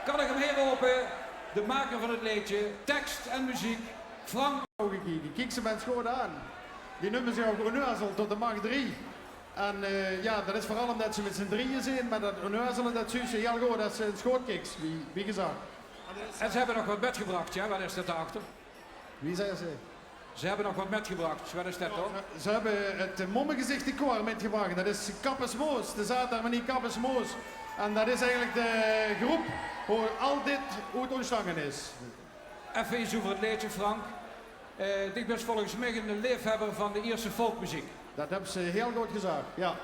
kan ich 'm hie rope, de maker van 't leedje, teks en meziek, Frank. Ouge kieke. Kiek ze mins good aan. Die numme zich ouch Onnozel tot de mach drie. En, eh, jao, dat is veural ómdat ze mit zien drieje zeen, mer dat onnozele, dat zuus se hiel good es se ins good kiks, wie, wie gezag. En ze höbbe nog wat mitgebrach, jao, wat is dat dao-achter? Wie zag ze? Ze höbbe nog wat mitgebrach, wat is dat dan? Ze höbbe 't Mommegezich decor mitgebrach. Dat is Kappes Moos, de zaatharmonie Kappes Moos. En dat is eigelik de groep wo al dit oet óntstange is. Effe get euver 't leedje, Frank. Eh, dich bis volges mich 'ne leefhöbber van de Ierse volkmeziek. Dat höbs se hiel good gezag, jao.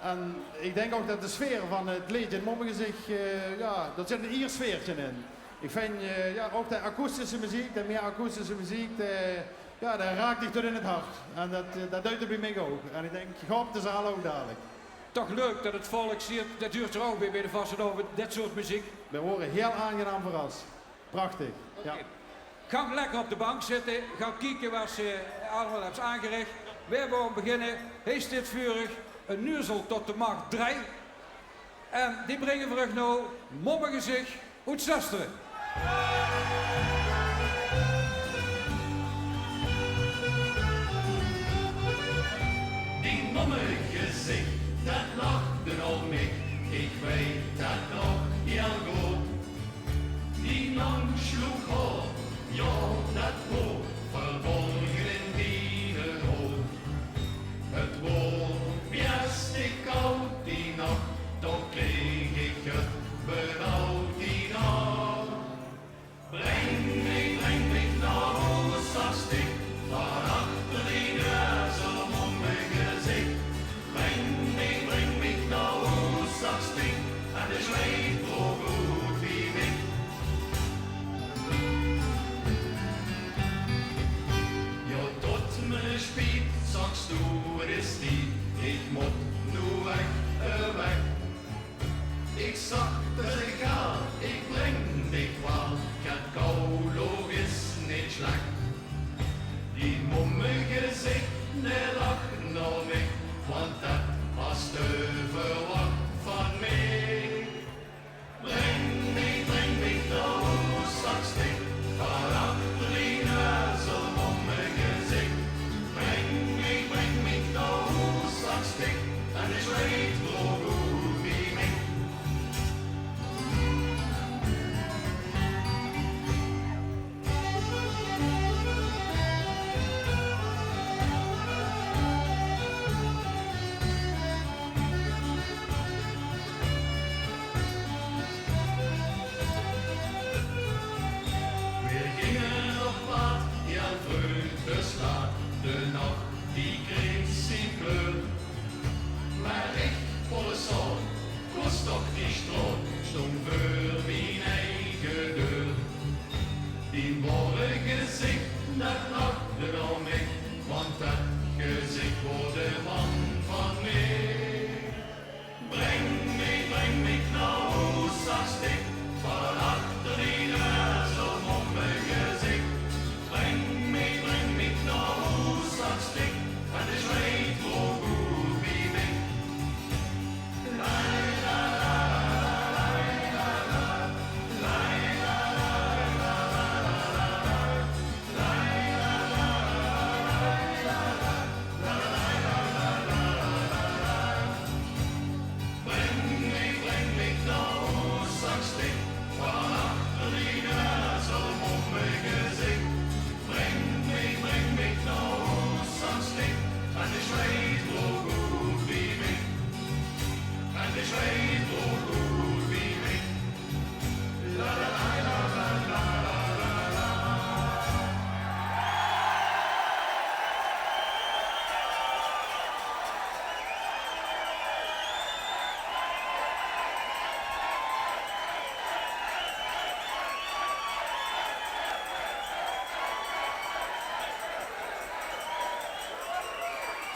En ich dink ouch dat de sfeer van 't leedje 't Mommegezich, eh, jao, dao zit 'n Iers sfeertje in. Ich vinj, eh, jao, ouch de akoestische meziek, de mieë akoestische meziek, de, jao, dat raak dich tot in 't hart. En dat, eh, dat deit 't bie mich ouch. En ich dink, ich haop de zaal ouch dalik. Toch leuk dat 't volk zeet, dat huurt d'r ouch bie, bie de vastelaovend, dit soort meziek. Veer waore hiel aangenaam verras. Prachtig. Jao. Oké. Gank lekker op de bank zitte. Gank kieke wat se allemaol höbs aangerich. Veer gaon beginne. Hie steit veur uch Onnozel tot de mach drie. En die bringe veur uch noe Mommegezich oet Zöstere. Dien mommegezich, dat lachde op mich. Ich weit dat nog hiel good. Dien lang sjloeg haor, jao, dat woor verborge in diene hood. 't Woor bès kaod die nach, toch kreeg ich 't benaod die nach. Breng mich, breng mich nao hoes, zag Stik, van achter dien neus, o mommegezich. Breng mich, breng mich nao hoes, zag Stik, en de sjleip droog oet wie wit. Jao, tot mien spiet, zag Stoer, 't is tied, ich mót noe ech, eh, weg. Ich zag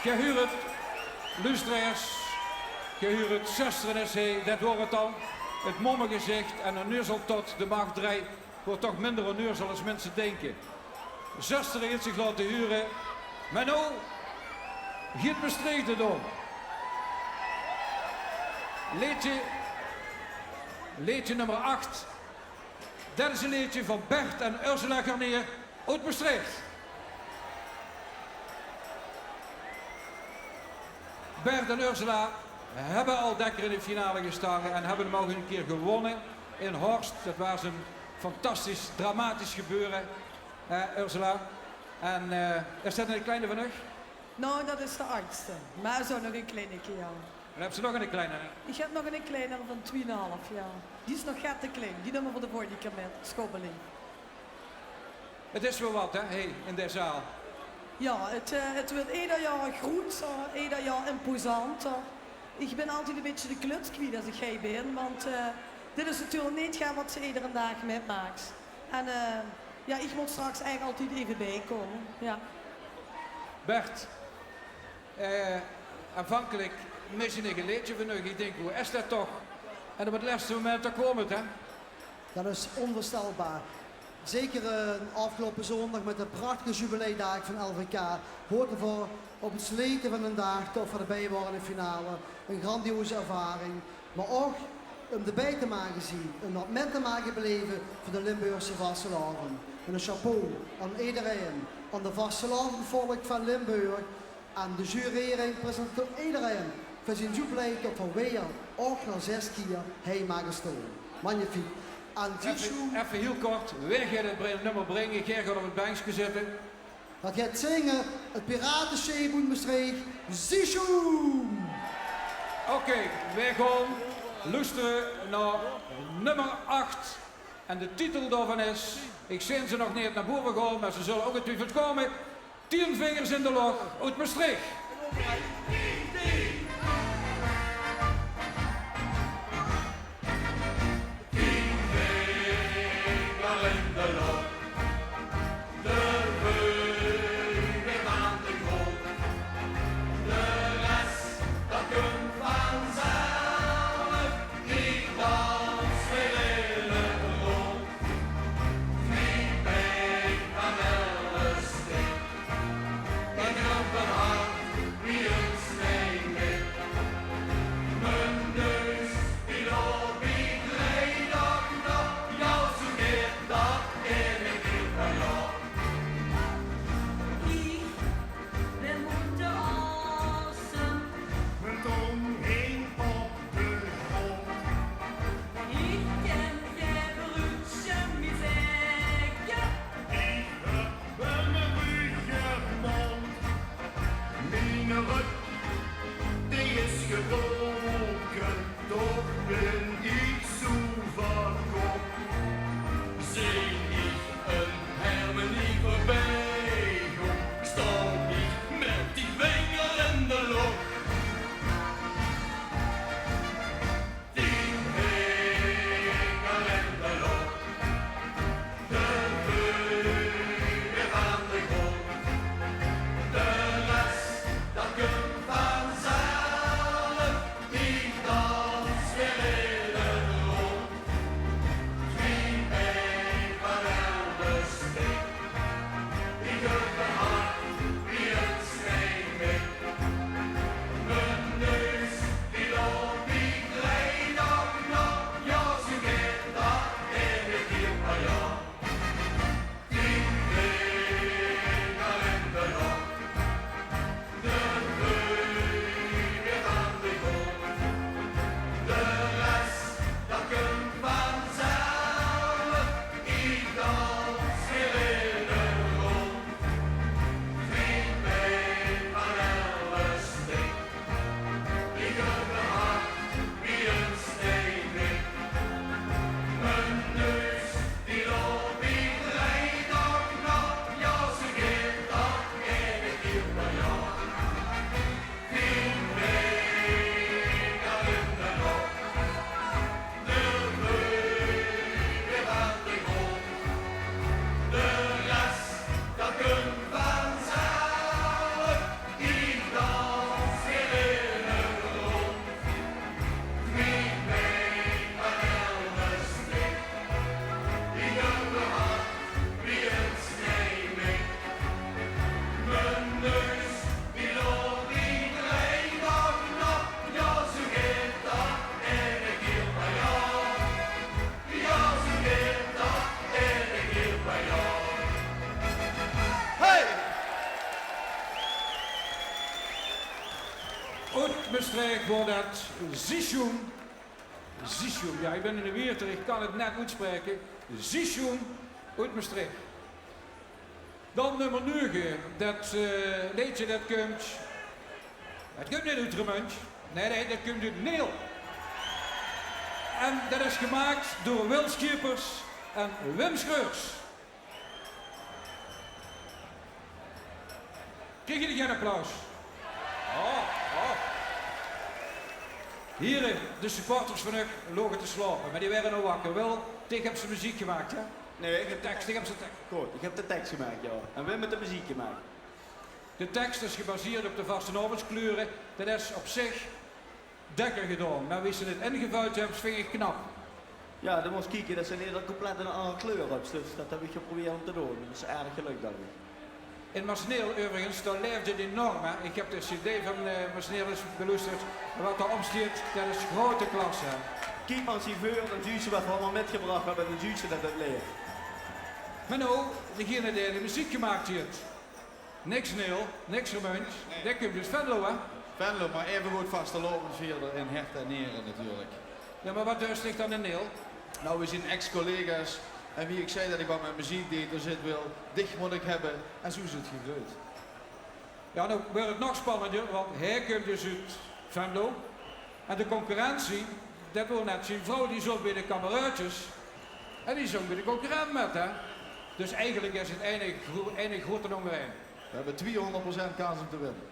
Geer huurt 't, luusteraars, geer huurt 't, Zöstere is hie, det waor 't al. 't Mommegezicht en 'n neuzel tot de maag drei waor toch minder 'n neuzel es minse dinke. Zöstere haet zich laote hure, mer noe geit Mestreech 't doon. Leedje, leedje nummer acht. Det is e leedje van Bert en Ursula Garnier oet Mestreech. Bert en Ursula höbbe al dèkker in de finale gestange en höbbe 'm ouch 'ne kier gewónne in Horst. Det waas e fantastisch, dramatisch gebeure, hè, Ursula. En, eh, is det 'ne kleine van uch? Noe, det is de achtste. Mer ze höbbe nog 'ne kleinere, jao. En höbs se nog 'ne kleine? Ich höb nog 'ne kleine van twieënhalf, jao. Die is nog get te klein. Die numme v'r veur de volgende kier mit. Schobbeling. 't Is waal get, hè, hie in de zaal. Jao, 't, eh, 't weurt eder jaor groeter, eder jaor imposanter. Ich bön altied e bietje de kluts kwiet es ich hie bön, want, eh, dit is natuurlik neet get wat se edere daag mitmaaks. En, eh, jao, ich mót straks eigelik altied effe biekómme. Jao. Bert, eh, aanvankelik mis ich e leedje van uch. Ich dink, wie is det toch? En op 't lèste moment, dao kump 't, hè? Det is ónveurstelbaar. Zeker, eh, aafgeloupe zóndig mit de prachtige jubileidaag van L V K. Hoort d'rveur op 't slete van d'n daag toch veur d'rbie waore in de finale. 'n Grandioze ervaring. Mer ouch um d'rbie te mage zeen, um det mit te mage beleve veur de Limburgse vastelaovend. En e chapeau aan ederein, aan de vastelaovendvolk van Limburg, aan de jurering, presentator, ederein. Veer zeen zoe blij det veer weer ouch nao zès kier hie mage staon. Magnifiek. En Effe, effe hiel kort, wae geit 't bre-, nummer bringe? Geer geit op 't benkske zitte. Det geit zinge 't Piratesjeep oet Mestreech, Ziesjoem. Oké, wae gaon loestere nao nummer acht. En de titel daovan is, ich zeen ze nog neet nao bove gaon, mer ze zulle óngetwiefeld kómme. Tien vingers in de loch oet Mestreech. Tien vinger in de loch, de veul aan de grond. De res, det kump vanzelf. Ich dans weer in 't rond. Mien pijn van alles stik. Ich loop 'm hard wie 'n Veur det Ziesjoen. Ziesjoen, jao, ich bön eine Wieërter, ich kan 't net oetspraeke. Ziesjoen oet Mestreech. Dan nummer nuuge, det, eh, leedje det kump, det kump neet oet Remunj. Nae, nae, det kump oet Neel. En det is gemaak door Wil Schiepers en Wim Schreurs. Krieg geer gein applaus? Oh, oh. Hiere, de supporters van uch loge te slaope, mer die waere al wakker. Wil, dich höbs de meziek gemaak, hè? Nae, ich höb de teks, ich höb de teks. Good, ich höb de teks gemaak, jao. En Wim haet de meziek gemaak. De teks is gebaseerd op de vastelaovendskleure. Det is op zich dèkker gedaon, mer wie ze 't ingevuild höbs, vinj ich knap. Jao, dan mós se kieke det se in eder couplet ein anger kleur höbs. Dus det höb ich geprobeerd óm te doon. Det is aardig gelök, dink ich. In Masseneel euverigens, dao laefde 't enorm, hè. Ich höb de cd van, eh, Masseneel ins beloesterd. En waat dao op steit, det is groete klasse, hè. Kiek mer ins hie veur, dan zuus se waat v'r allemaol mitgebrach höbbe en dan zuus se det 't laef. Mer noe, degene dae de meziek gemaak haet. Niks Neel, niks Remunj. Nae. Dae kump oet Venlo, hè? Venlo, mer aevegood vastelaovendvierder in hert en niere natuurlik. Jao, mer waat duis dich dan in Neel? Noe, v'r zeen ex-collega's. En wie ich zag det ich waat mit meziek deej, dao zit Wil, dich mót ich höbbe. En zoe is 't gegreujd. Jao, noe weurt 't nog spannender, want hae kump dus oet Venlo. En de concurrentie, det waor net zien vrouw, die zoot bie de kameraodjes. En die zóng bie de concurrent mit, hè. Dus eigelik is 't eine gro-, eine groete óngerein. V'r höbbe twieëhóngerd procent kans óm te winne.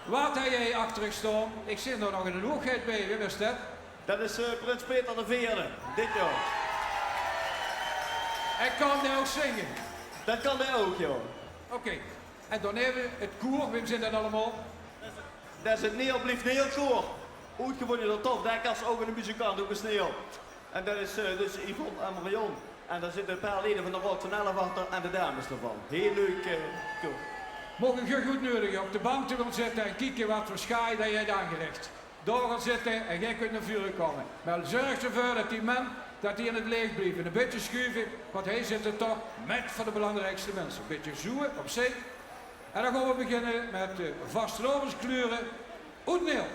Waat höb geer achter uch staon? Ich zeen dao nog eine hoegheid bie. Wae is det? Det is, eh, prins Peter de Veerde, dit jaor. En kan dae ouch zinge? Det kan dae ouch, jao. Oké. En daoneve 't koer, wae zeen det allemaol? Det is 't Neel blief Neel koer. Oetgevónje door Tof Dekkers, ouch eine muzikant oet Masseneel. En det is, eh, dus Yvonne en Marion. En dao zitte e paar lede van de Raod van Elf achter en de dames d'rvan. Hiel leuk, eh, koer. Maag ich uch oetneudige op de bank te kómme zitte en kieke waat veur sjaai det geer höb aangerich. Dao gaon zitte en geer kónt nao veure kómme. Mer zörg d'rveur det die man, det die in 't leech blieve. E bietje sjuve, want hae zit d'r toch mit veur de belangriekste minse. E bietje zoe, opzij. En dan gaon v'r beginne mit de vastelaovendskleure oet Neel.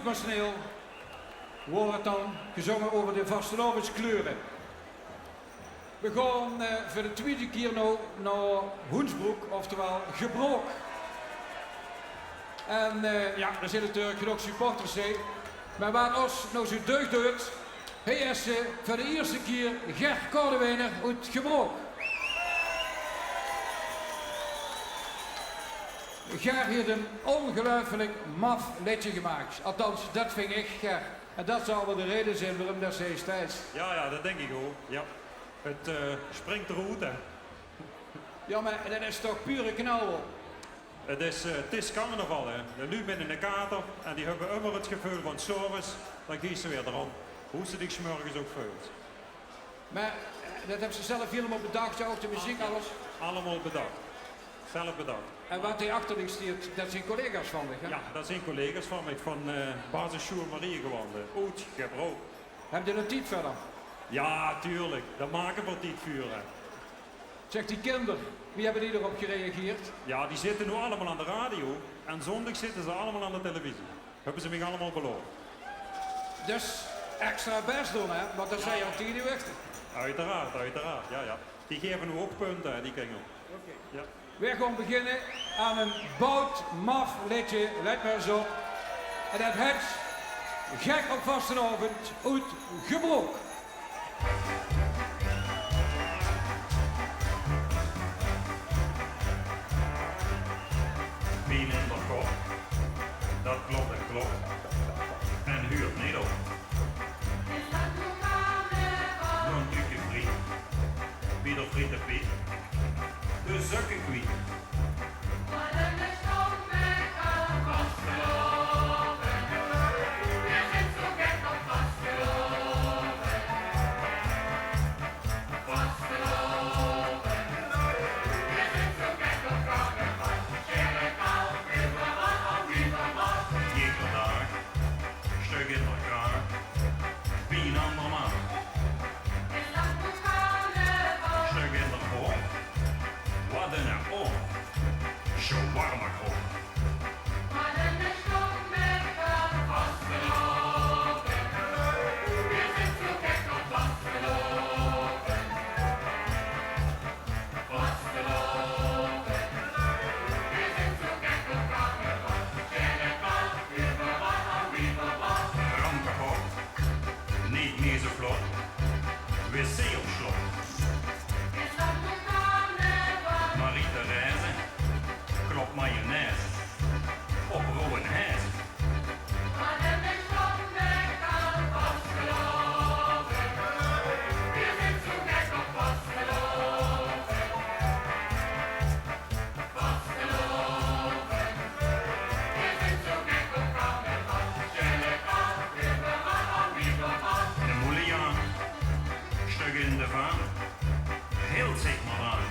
Personeel woort 't dan gezónge euver de vastelaoveskleure. Veer gaon, eh, veur de twiede kier noe nao Hoensbroek, oftewel Gebrook. En, eh, jao, d'r zeen natuurlik genóg supporters, hè. Mer waat ós noe zoe deug deit, hie is, eh, veur de ierste kier Ger Kordewijner oet Gebrook. Ger haet ein óngeluifelik maf leedje gemaak. Althans, det ving ich, Ger. En det zal waal de raeje zeen waorum det se hie steis. Jao, jao, det dink ich ouch. Jao. 't, eh, springk d'roet, hè. Jao, mer det is toch pure knal. 't Is, eh, 't is carnaval, hè. De luuj mit eine kater en die höbbe ummer 't geveul van 's aoves, dan geis se weer d'róm. Wie se dich 's mörges ouch veuls. Mer, eh, det höbs se zelf hielemaol bedach, jao, ouch de meziek, alles? Allemaol bedach. Zelf bedach. En waat hie achter dich steit, det zeen collega's van dich, hè? Jao, det zeen collega's van mich, van, eh, basissjoel Mariegewande, oet Gebrook. Höbs se nog tied veur? Jao, natuurlik. Dao make v'r tied veur, hè. Zeg, die kinder, wie höbbe die d'rop gereageerd? Jao, die zitte noe allemaol aan de radio en zóndig zitte ze allemaol aan de televisie. Höbbe ze mich allemaol belaof. Dus extra bès doon, hè? Want det zeen altied de wichtige. Oeteraard, oeteraard, jao, jao. Die gaeve noe ouch punte, hè, die kinger. Oké. Jao. Veer gaon beginne aan ein bout maf leedje, let mer ins op. En det hèt Gek op vastelaovend oet Gebrook. Pien in d'r kop, det klop en klop en huurt neet op. Noe ein tukje friet, bie d'r Friete Piet, de zökke kwiet. Jeder daag, stök in d'r kraag, pien aan d'r maag. Stök in d'r kop, waat ein oor, shawarma kroop. Ramkapot, neet mie zo vlot, wc op slot. Marie-Thérèse, klop mayonaise op rauwe haze. De moelejaar, stök in de vaan, hilt zich mer aan.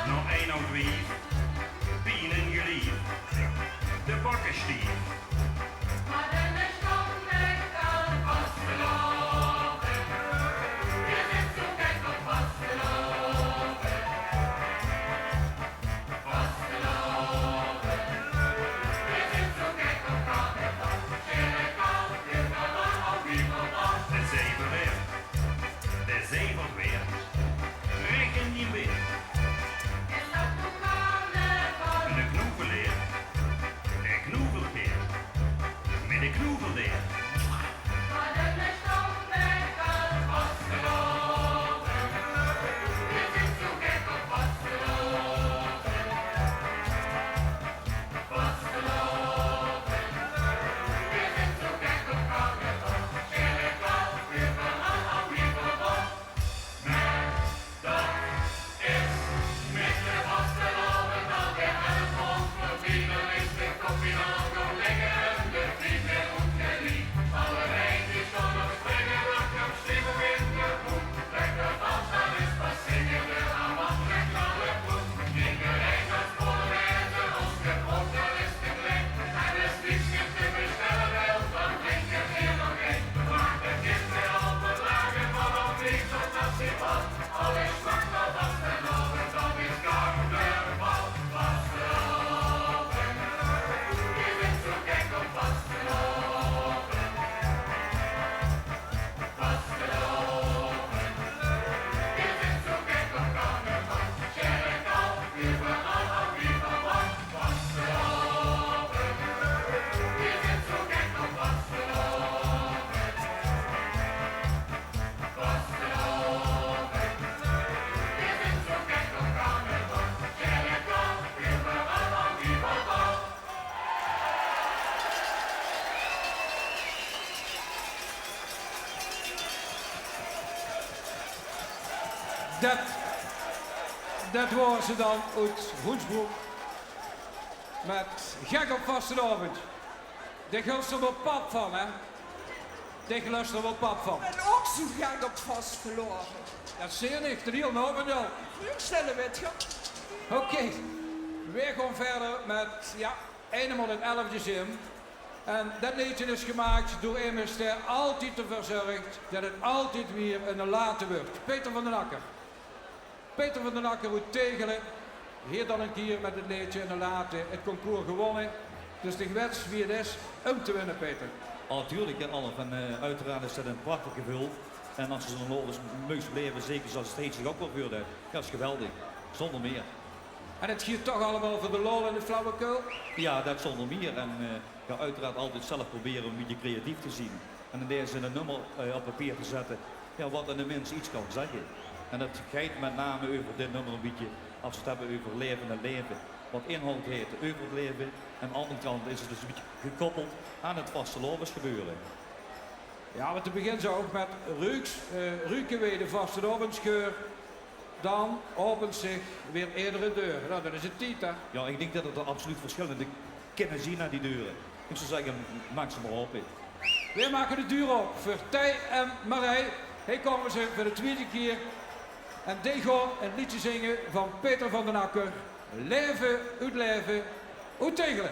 Nog ein oud wief, pien in gelief, de bakke stief. De zever weer, de zever weer, rech in dien beer. De knoeveleer, de knoevelkeer, mit de knoeveldeer. Det, det waore ze dan oet Hoensbroek. Mit Gek op vastelaovend. Dao gluifs se waal pap van, hè? Dao gluifs se waal pap van. En ouch zoe gek op vastelaovend. Det zeen ich, de hiel aovend al. Vruug stelle, wit ge. Oké, veer gaon wiejer mit, jao, eine mót 't elfde zeen. En det leedje is gemaak door emes dae altied d'rveur zörg det 't altied weer 'ne late wuuert. Peter van den Akker. Peter van den Akker oet Tegele, hie dan 'ne kier mit 't leedje 'ne late 't concours gewónne. Dus dich wits wie 't is óm te winne, Peter. Natuurlik, hè, Alf. En, eh, oeteraard is det ein prachtig geveul. En es se zoe'n lol es meugs belaeve, zeker zoewie 't heet zich ouch waal veurdoet, jao, is geweldig. Zónger mieë. En 't geit toch allemaol veur de lol en de flauwekul? Jao, det zónger mieë. En, eh, jao, oeteraard altied zelf probere ein bietje creatief te zeen. En in dees zin ein nummer, eh, op papier te zètte, jao, waat eine mins get kan zègke. En det geit mit name euver dit nummer ein bietje, es v'r 't höbbe euver laeve en laeve. Waat inhaold haet euver 't laeve. En aan de anger kant is 't dus ein bietje gekoppeld aan 't vastelaovesgebeure. Jao, want te begins ouch mit ruuks, eh, ruke weej de vastelaovesgeur, dan opent zich weer eder deur. Noe, dan is 't tied, hè? Jao, ich dink det d'r absoluut versjillende kinne zeen aan die deure. Ich zou zègke, maak ze mer ope. Veer make de deur op veur Thei en Marij. Hie kómme ze veur de twiede kier. En die gaon ein leedje zinge van Peter van den Akker. Laeve oet Laeve oet Tegele.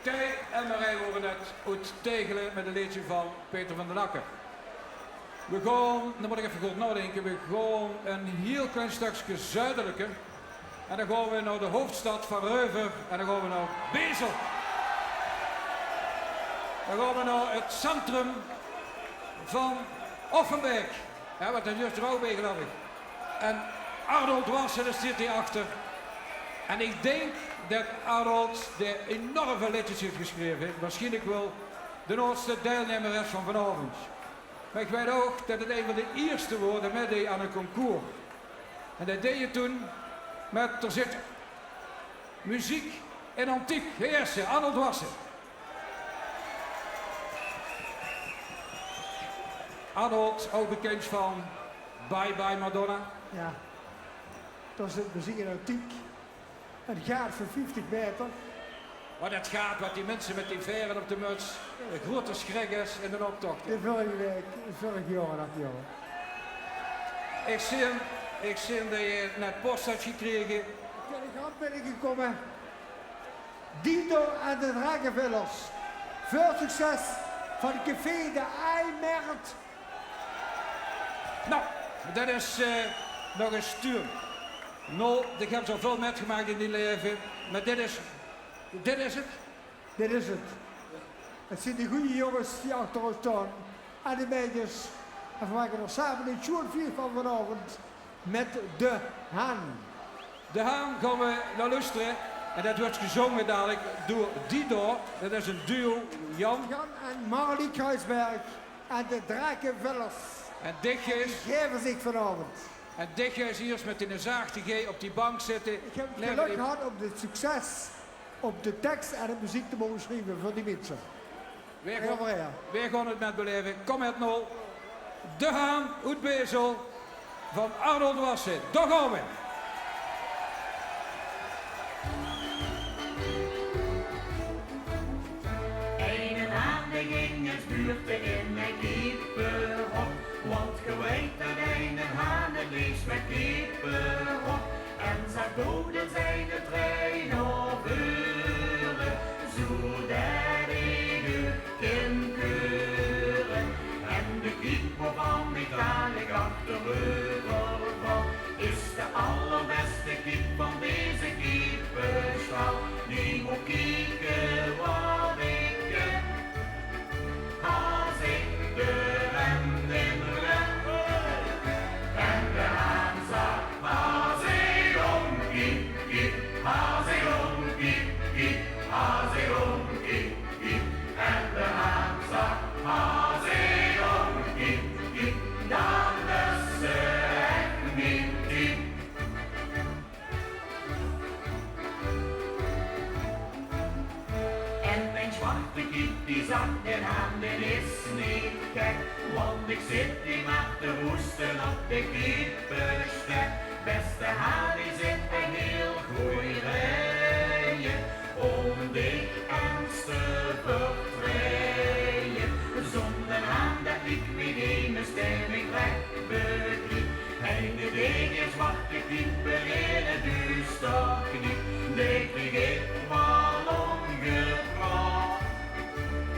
Thei en Marij waore det oet Tegele mit ein leedje van Peter van den Akker. Veer gaon, dan mót ich effe good naodinke, veer gaon ein hieël klein stökske zuideliker. En dan gaon veer nao de hoofdstad van Reuver. En dan gaon veer nao Bezel. Dan gaon veer nao 't centrum van Offenberg. Jao, want det is d'r ouch bie, geluif ich. En Arnold Wassen, dae zit hie achter. En ich dink det Arnold, dae enorm väöl leedjes haet gesjreve, waarsjienlik waal de noeatste deilnummer is van vanaovend. Mer ich weit ouch det 't ein van de ierste waor dae mitdeej aan ein concours. En det deej 'r toen mit, d'r zit, Muziek in Antiek, de ierste, Arnold Wassen. Arnold, ouch bekind van Bye Bye Madonna. Jao, det is 't Muziek in Antiek. Ein gaat van vieftig meter. Mer det gaat, waat die minse mit die vaere op de muts, de groeate sjrik is in d'n optoch. De vörige waek, vörig jaor, det jaor. Ich zeen, ich zeen det se net pos höbs gekrege. Telegram binnegekómme. Dido en de Drakevellers. Väöl succes van Café de Eimert. Noe, det is, eh, nog ins stuur. Nol, ich höb zoväöl mitgemaak in dien laeve, mer dit is, dit is 't. Dit is 't. 't Zeen de gooj jónges die achter ós staon. En de meidjes. En veer make d'r same ein sjoon fieës van vanaovend mit De Haan. De Haan gaon v'r nao loestere. En det wuuert gezónge dalik door Dido. Det is ein duo, Jan. Jan en Marlie Kruisberg en de Drakevellers. En dich geis, die gaeve zich vanaovend. En dich geis hie mit die zachte G op die bank zitte. Ich höb 't gelök gehad óm dit succes op de teks en de meziek te moge sjrieve veur die minse. Veer gaon, veer gaon 't mitbelaeve. Kóm mit, Nol. De Haan oet Bezel van Arnold Wassen. Dao gaon v'r. Eine haan dae ging ins buurte in ein kiepehok, want ge weit det eine haan 't leefs mit kiepe hok. En zag: "Doot d'r eine trei nao veure, zoedet ich uch kin keure." En de kiep woa-van ich dalik achtereuver val, is de allerbèste kiep van deze kiepestal. Noe mot kieke waat ich kin. Haas ich de rem in rem. En de haan zag: "Haas ich óm, kiep, kiep, haas ich óm, kiep, kiep, haas ich óm, kiep, kiep." En de haan zag: "Haas ich óm, kiep, kiep, dan bös se ech mien kiep." En mien zwarte kiep, die zag: "Dae haan, dae is neet gek, want ich zit hie mer te roeste op de kiepestek." Bèste haan, hie zit ein hieël gooj rieje óm dich ins te vertrieje. Zónger haan det ich mich gein stem begriep. Eine daag is zwarte kiep in 't duuster kniep, dae kreeg ich waal ómgepraot,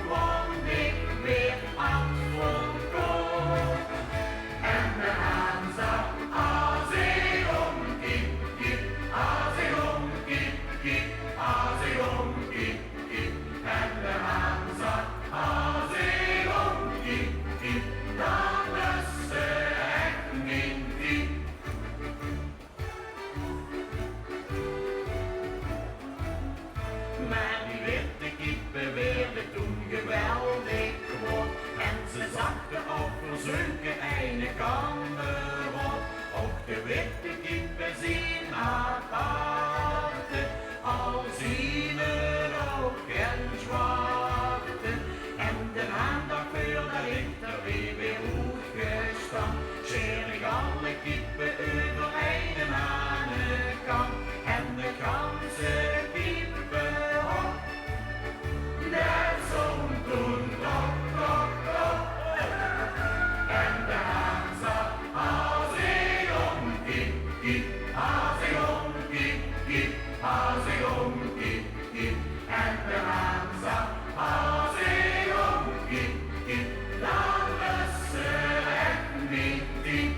want ich waer advocaot. En de haan zag: "Haas ich óm, kiep, kiep, haas ich óm, kiep, kiep, haas ich óm, kiep, kiep." En de haan zag: "Haas ich óm, kiep, kiep, dan bös se ech mien kiep." Mer die witte kiepe woorte toen geweldig kwaod en ze zagte: "Och, veer zeuke eine kammeraod." Och, de witte kiepe zien aparte, al zien 't ouch gein zwarte. En de haan daag veurdet ich d'r weer bie oetgesjtange, sjeer ich alle kiepe euver eine haanekam. En 't ganse kiepehok, det zóng toen: "Tok, tok, tok." En de haan zag: "Haas ich óm, kiep, kiep, haas ich óm, kiep, kiep, haas ich óm, kiep, kiep." En de haan zag: "Haas ich óm, kiep, kiep, dan bös se ech mien kiep."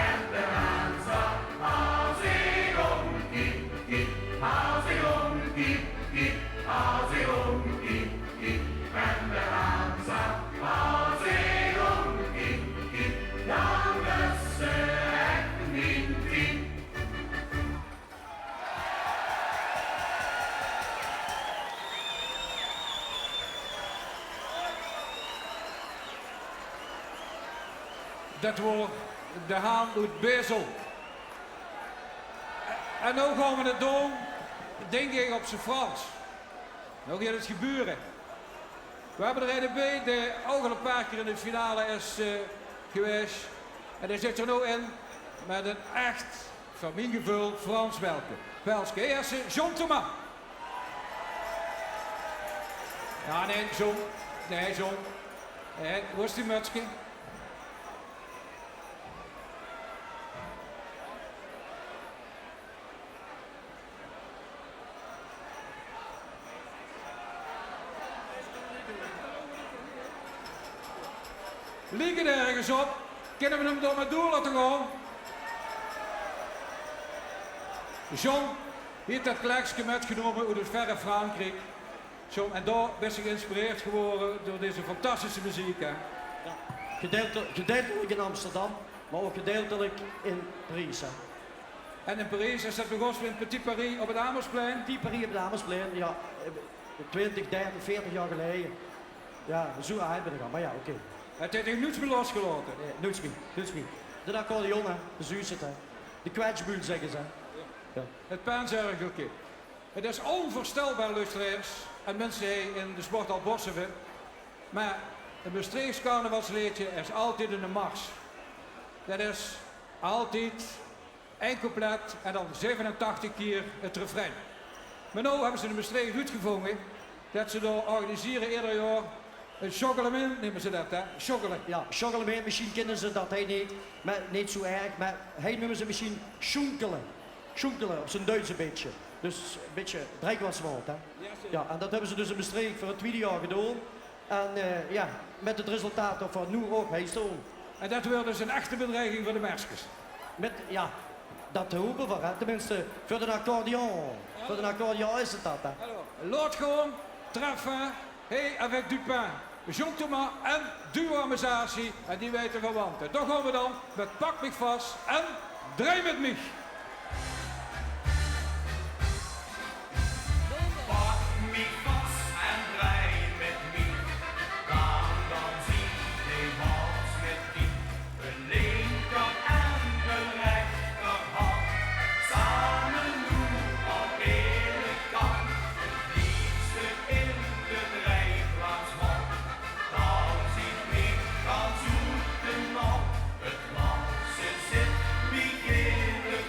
En de haan zag: "Haas ich óm, kiep, kiep, haas ich óm, kiep, kiep, haas ich óm, kiep, kiep." En de haan zag: "Haas ich óm, kiep, kiep, Det waor de Haan oet Bezel. En noow gaon v'r 't doon, dink ich, op z'n Frans. Noow geit 't gebeure. V'r höbbe d'r eine bie dae ouch al e paar kier in de finale is, eh, gewaes. En dae zit d'r noow in mit ein ech, veur mien geveul, Frans belke. Belske. Hé, esse, John Thomas. Jao, nae, John. Nae, John. Nae, wo is die mutske? Liek 't örges op? Kinne v'r 'm dao mer door laote gaon? John haet det klekske mitgenómme oet 't verre Frankriek. John, en dao bis se geïnspireerd gewore door deze fantastische meziek, hè? Jao. Gedeelte-, gedeeltelik in Amsterdam, mer ouch gedeeltelik in Paries, hè. En in Paries is det begós in Petit Paris op 't Ameltsplein? Petit Paris op 't Ameltsplein, jao. Twintig, dertig, veertig jaor geleje. Jao, zoe aad bin ich al, mer jao, oké. 't Haet dich noets mie losgelaote? Nae, noets mie, noets mie. D'n accordeon, hè, de zuus 't, hè. De kwetsbuul, zègke ze, hè. Jao. 't Penzörgelke. 't Is ónveurstelbaar, luisteraars en minse hie in de sporthal Bosseve, mer e Mestreechs carnavalsleedje is altied 'ne mars. Det is altied ein couplet en dan zevenentachtig kier 't refrein. Mer noow höbbe ze in Mestreech oetgevónge det ze dao organisere eder jaor e sjoggelemin, neume ze det, hè? Sjoggele. Jao, sjoggelemin, mesjien kinne ze det hie neet, mer neet zoe erg, mer hie neume ze 't mesjien sjoenkele. Sjoenkele, op z'n Duits e bietje. Dus e bietje Driekwartswald, hè? Jao, zeker. Jao, en det höbbe ze dus in Mestreech veur 't twiede jaor gedoon. En, eh, jao, mit 't resultaat det v'r noe ouch hie staon. En det weurt dus 'n echte bedreiging veur de Merskes. Mit, jao, det hope v'r, hè. Tenminste, veur d'n accordeon. Veur d'n accordeon is 't det, hè. Allee, Laot Gaon, Treffe, Hé, avec du pain, John Thomas en Duo Amazasi. En die weite v'r, want dao gaon v'r dan mit Pak mich vas en Drej mit mich. Pak mich vas en drej mit mich, dan, dan zeen v'r waat mit dich. Ein linker en ein rechter hand, same noe aan eine kant, 't liefste in de drijplaats man. Dan zeen v'r gans oet de mand, 't lamse zit mich in de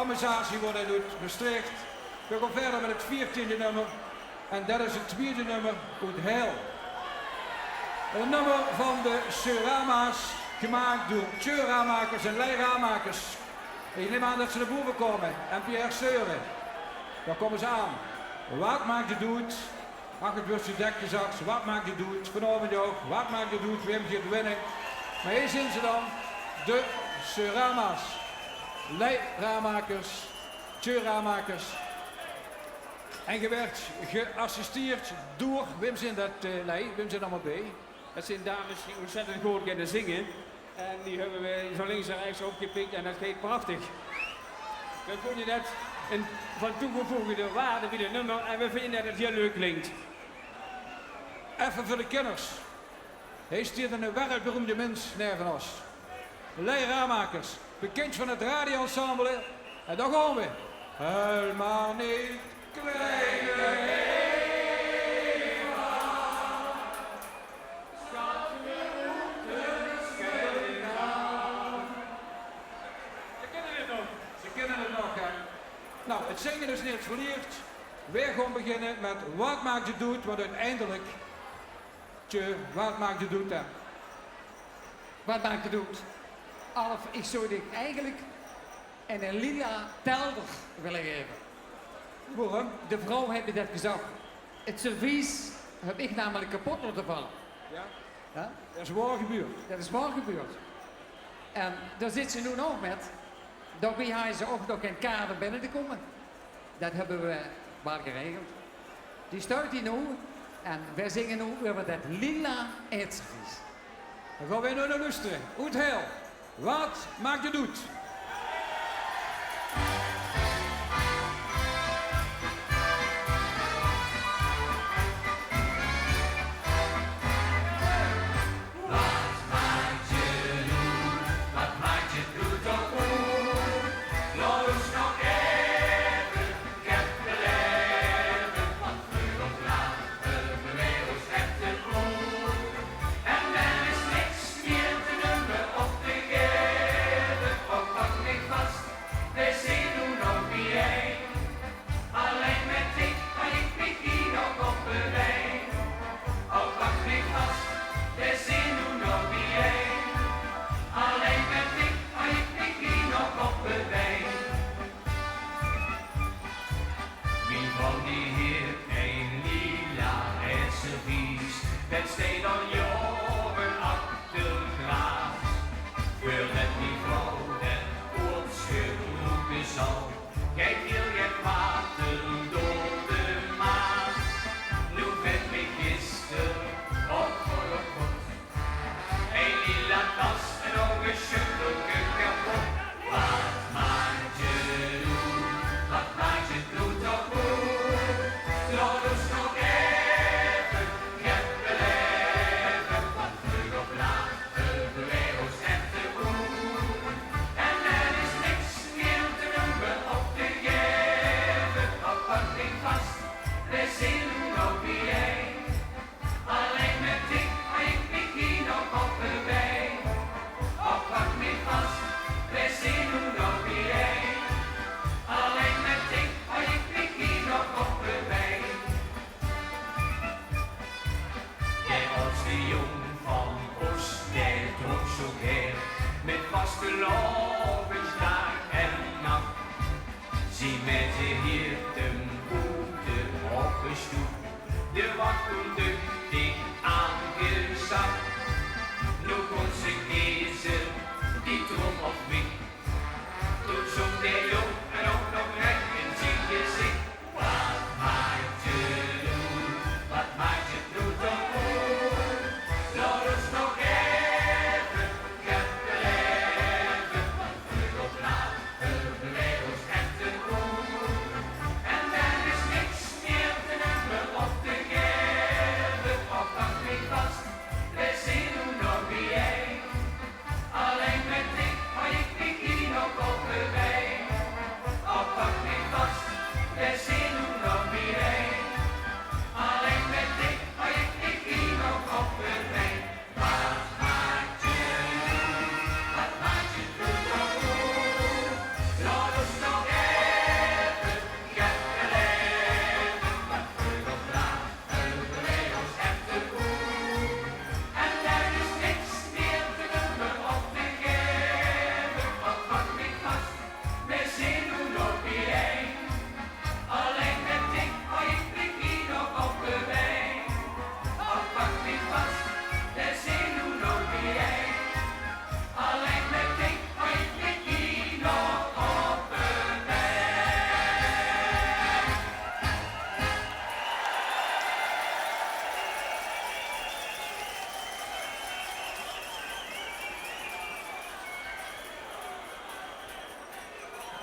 Organisatie woort in oet Mestreech. Veer gaon wiejer mit 't veertiende nummer. En det is 't twiede nummer oet Heil. Ein nummer van de Sjeurama's, gemaak door Tjeu Ramakers en Lei Ramakers. Ich num aan det ze nao bove kómme. En Pierre Seuren. Dao kómme ze aan. Waat maak de doet? Ach, 't wuuert zoe dèk gezag, waat maak de doet? Vanaovend ouch, waat maak de doet? Wae geit winne? Mer hie zeen ze dan, de Sjeurama's. Lei Ramakers, Tjeu Ramakers. En geer waert geassisteerd door, wae zeen det, eh, Lei? Wae zeen allemaol bie? Det zeen dames die ontzettend good kinne zinge. En die höbbe we zo links en rechts opgepikt en det geit prachtig. We vónje det ein van toegevoegde waarde bie 't nummer en we vinje det 't hiel leuk klink. Effe veur de kinners. Hie steit eine wereldberoemde mins neve ós. Lei Ramakers, bekind van 't radioensemble. En dao gaon we. Huil maar niet, kleine Eva. Ze kinne 't nog. Ze kinne 't nog, hè. Noe, 't zinge is neet verleerd. Veer gaon beginne mit Waat maak de doet, want oeteindelik, Tjeu, waat maak de doet, hè? Waat maak de doet? Alf, ich zou dich eigelik ein lila telder wille gaeve. Waorum? De vrouw haet mich det gezag. 't Servies höb ich namelik kepot laote valle. Jao? Jao? Det is waor gebeurd. Det is waor gebeurd. En dao zit ze noe nog mit. Daobie haje ze ouch nog gein kaart óm binne te kómme. Det höbbe we waal geregeld. Die steit hie noe en we zinge noe euver det lila aedservies. Dan gaon we noe nao loestere. Oet Heil. Waat maak de doet?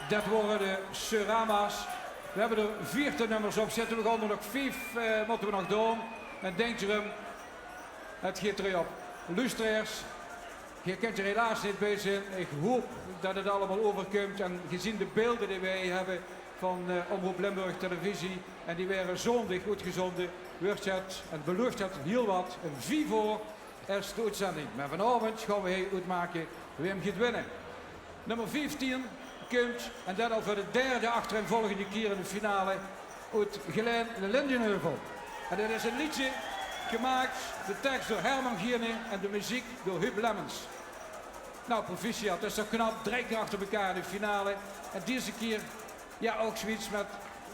Det wore de Surama's. We hebbe d'r veertien nummers op zitte. We gaon d'r nog vief, eh, mótte we nog doon. En dink d'róm, het geit d'r op. Loesteraars, geer kint d'r helaas neet bie zeen. Ich hoop det het allemaol euverkump. En gezeen de beelder die weej hebbe van, eh, Omroep Limburg Televisie, en die waere zóndig oetgezonde, wuuert het en beluuft het hiel wat. Óm vief oor is de oetzending. Mer vanaovend gaon we hie oetmake wae 'm geit winne. Nummer vieftien kump, en det al veur de derde achteraenvolgende kier in de finale, oet Gelaen, de Lindenheuvel. En det is ein leedje gemaak, de teks door Herman Gielen en de meziek door Huub Lemmens. Nou, proficiat, det is toch knap, drie kier achter elkaar in de finale. En deze kier, jao, ouch zoeiets mit,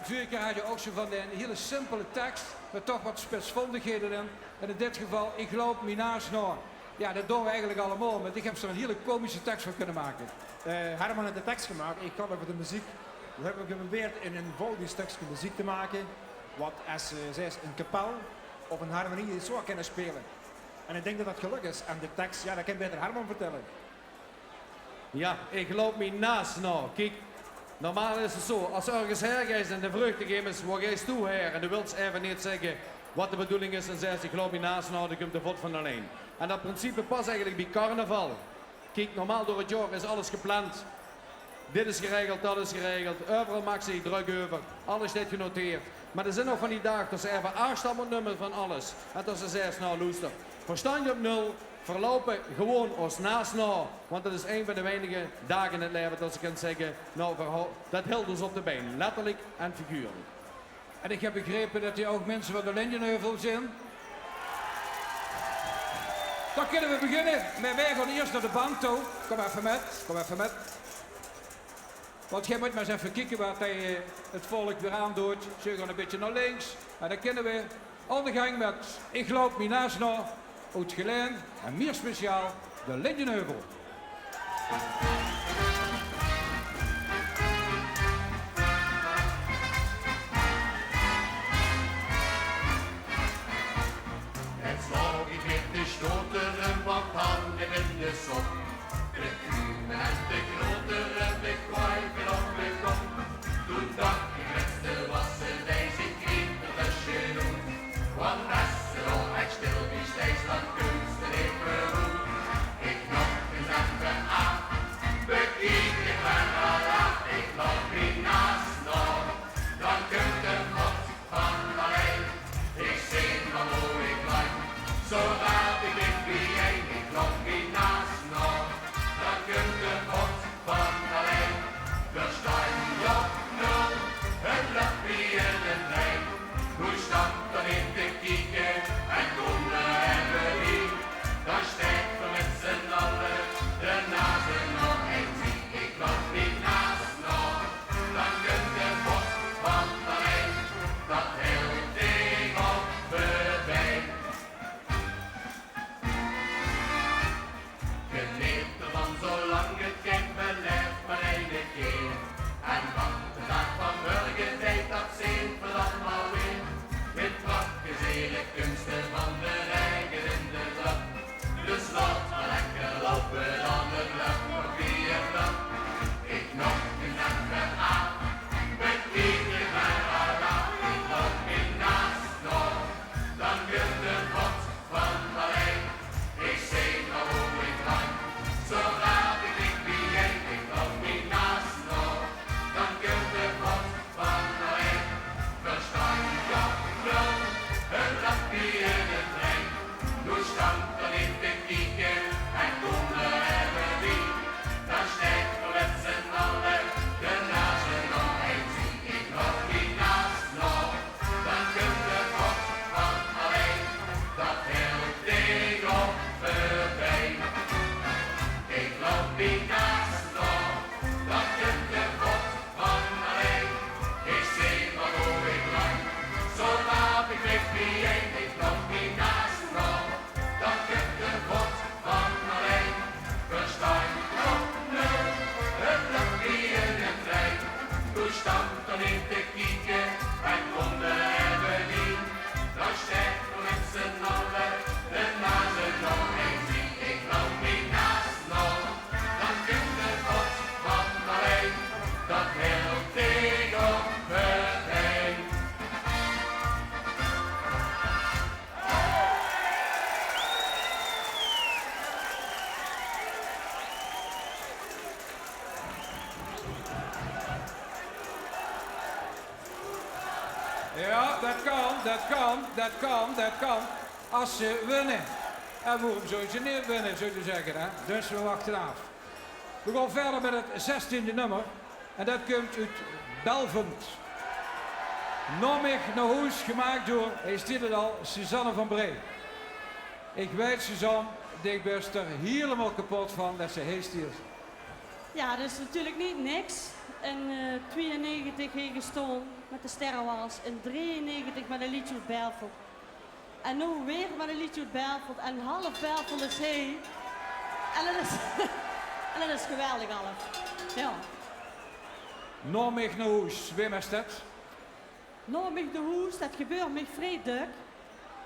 vörige kier hadje ouch zoe van ein hiel simpele teks, mit toch wat spitsvondighede in. En in dit geval, Ich loup mien naas nao. Jao, det doon we eigelik allemaol, mer ich höb d'r ein hiel komische teks van kinne make. Eh, Herman haet de teks gemaak. Ich kan euver de meziek. We höbbe geprobeerd ein einvoudig stökske meziek te make, wat es, eh, zes ein kapel of ein harmonie zoe kinne speule. En ich dink det det gelök is. En de teks, jao, det kan baeter Herman vertèlle. Jao, ich loup mien naas nao. Kiek, normaal is het zoe, es se örges haer geis en de vreugde geis, wo geis doe haer? En doe wils effe neet zègke wat de bedoeling is en zaes: "Ich loup mien naas nao", dan kump de vot van allein. En det principe pas eigelik bie carnaval. Kiek, normaal door het jaor is alles gepland. Dit is geregeld, det is geregeld. Euveral maaks se dich drök euver. Alles steit genoteerd. Mer d'r zeen nog van die daag det se effe aafstand mós numme van alles. En det se zaes: "Nou, loester, verstandje op nul, veer loupe gewoon ós naas nao." Want det is ein van de weinige daag in het laeve det se kins zègke: "Nou, veer hou-, det hilt ós op de bein." Letterlik en figuurlik. En ich höb begrepe det hie ouch minse van de Lindenheuvel zeen. Dan kinne we beginne. Mer weej gaon iers nao de bank toe. Kóm effe mit, kóm effe mit. Want geej mót mer ins effe kieke wat, eh, het volk weer aandoot. Ze gaon ein bietje nao links. En dan kinne we aan de gang mit Ich loup mien naas nao. Oet Gelaen en mier speciaal de Lindenheuvel. Het sloog ich mit de sjtotere, want hande in de sop. De kume en de grotere, de kwaike op de kop. Toen dach ich, wens te wasse deze knieper de sjeroen. Want es se dao ech sjtil bie steis, dan kums te neet mier oet. Ich nog ins effe aan, de Ja, det kan, det kan, det kan, det kan. As ze winne. En waorom zouwe ze neet winne, zouwe ze zègke, hè? Dus we wachte aaf. We gaon verder mit het zestiende nummer. En det kump oet Belvend. Nao mich nao hoes, gemaak door, hae steit 't al, Suzanne van Bree. Ich weit, Suzanne, dich bös d'r hielemaol kepot van det ze hie steit. Ja, det is natuurlik neet niks. In eh, twieënnegentig hie gestaon mit de Sterrewals. In drieënnegentig mit ein leedje oet Belfort. En noe weer mit ein leedje oet Belfort. En half Belfort is hie. En det is, en det is geweldig, half. Ja. Nao mich nao hoes, wae is det? Nao mich nao hoes, det gebeurt mich vrie dök.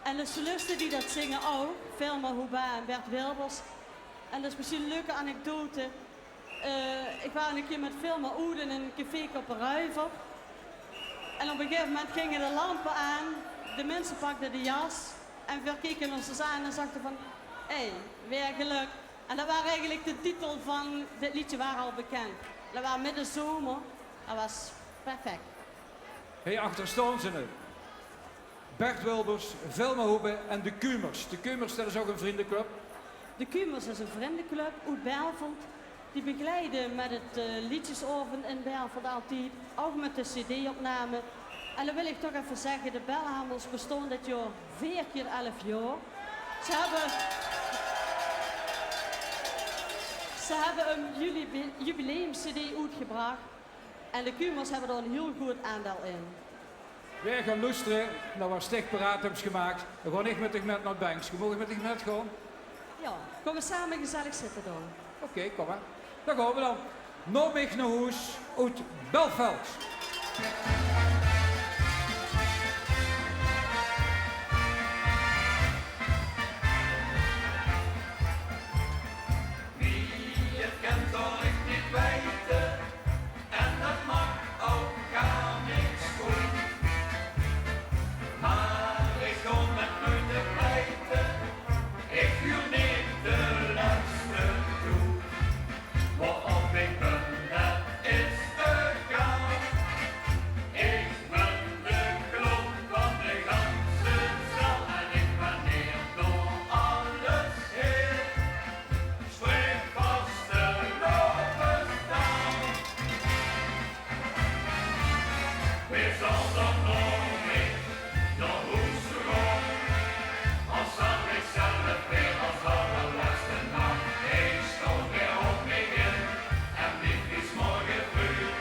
En de soliste die det zinge ouch, Vilma Hoeba en Bert Wilbers. En det is mesjien ein leuke anekdote. Eh, ich waar ein kier mit Vilma oet in ein café op de Ruiver. En op ein gegaeve moment ginge de lampe aan, de minse pakde de jas en veer keke ós ins aan en zagte van: "Hé, weer gelök." En det waar eigelik de titel van dit leedje, waar al bekènd. Det waar midde zomer, det waar perfect. Hie achter staon ze noe. Bert Wilbers, Vilma Hoeba en de Kumers. De Kumers, det is ouch ein vrundjeclub. De Kumers is ein vrundjeclub oet Belfort. Die begeleide mit het eh, leedjesaovend in Belfort altied. Ouch mit de cd-opname. En dan wil ich toch effe zègke, de Belhamers bestaon dit jaor veer kier elf jaor. Ze höbbe, ze höbbe ein jubileum-, jubileum-cd oetgebrach. En de Kumers höbbe dao ein hiel groeët aandeil in. Weer gaon loestere nao waat Stichtpiraat höbs gemaak. Dan gaon ich mit dich mit nao 't bankske. Maag ich mit dich mit gaon? Ja, kómme we same gezellig zitte dan. Oké, kóm mer. Dan gaon we dan. Nao mich nao hoes oet Belfort. Wie het kènt, zal ich neet weite. En det maak ouch gaar niks oet. Mer ich gaon mit meujte pleite. Ich huur neet de lèste toe. Waorop ich bön, det is egaal. Ich bön de klomp van de ganse zaal en ich bön neet door alles heen. Spring vastelaovendstaal. Weer zal dan nog neet nao hoes toe gaon, es zag ich zelf weer es allerlèste naon. Ich staon weer op mich in en mich is morge vreug.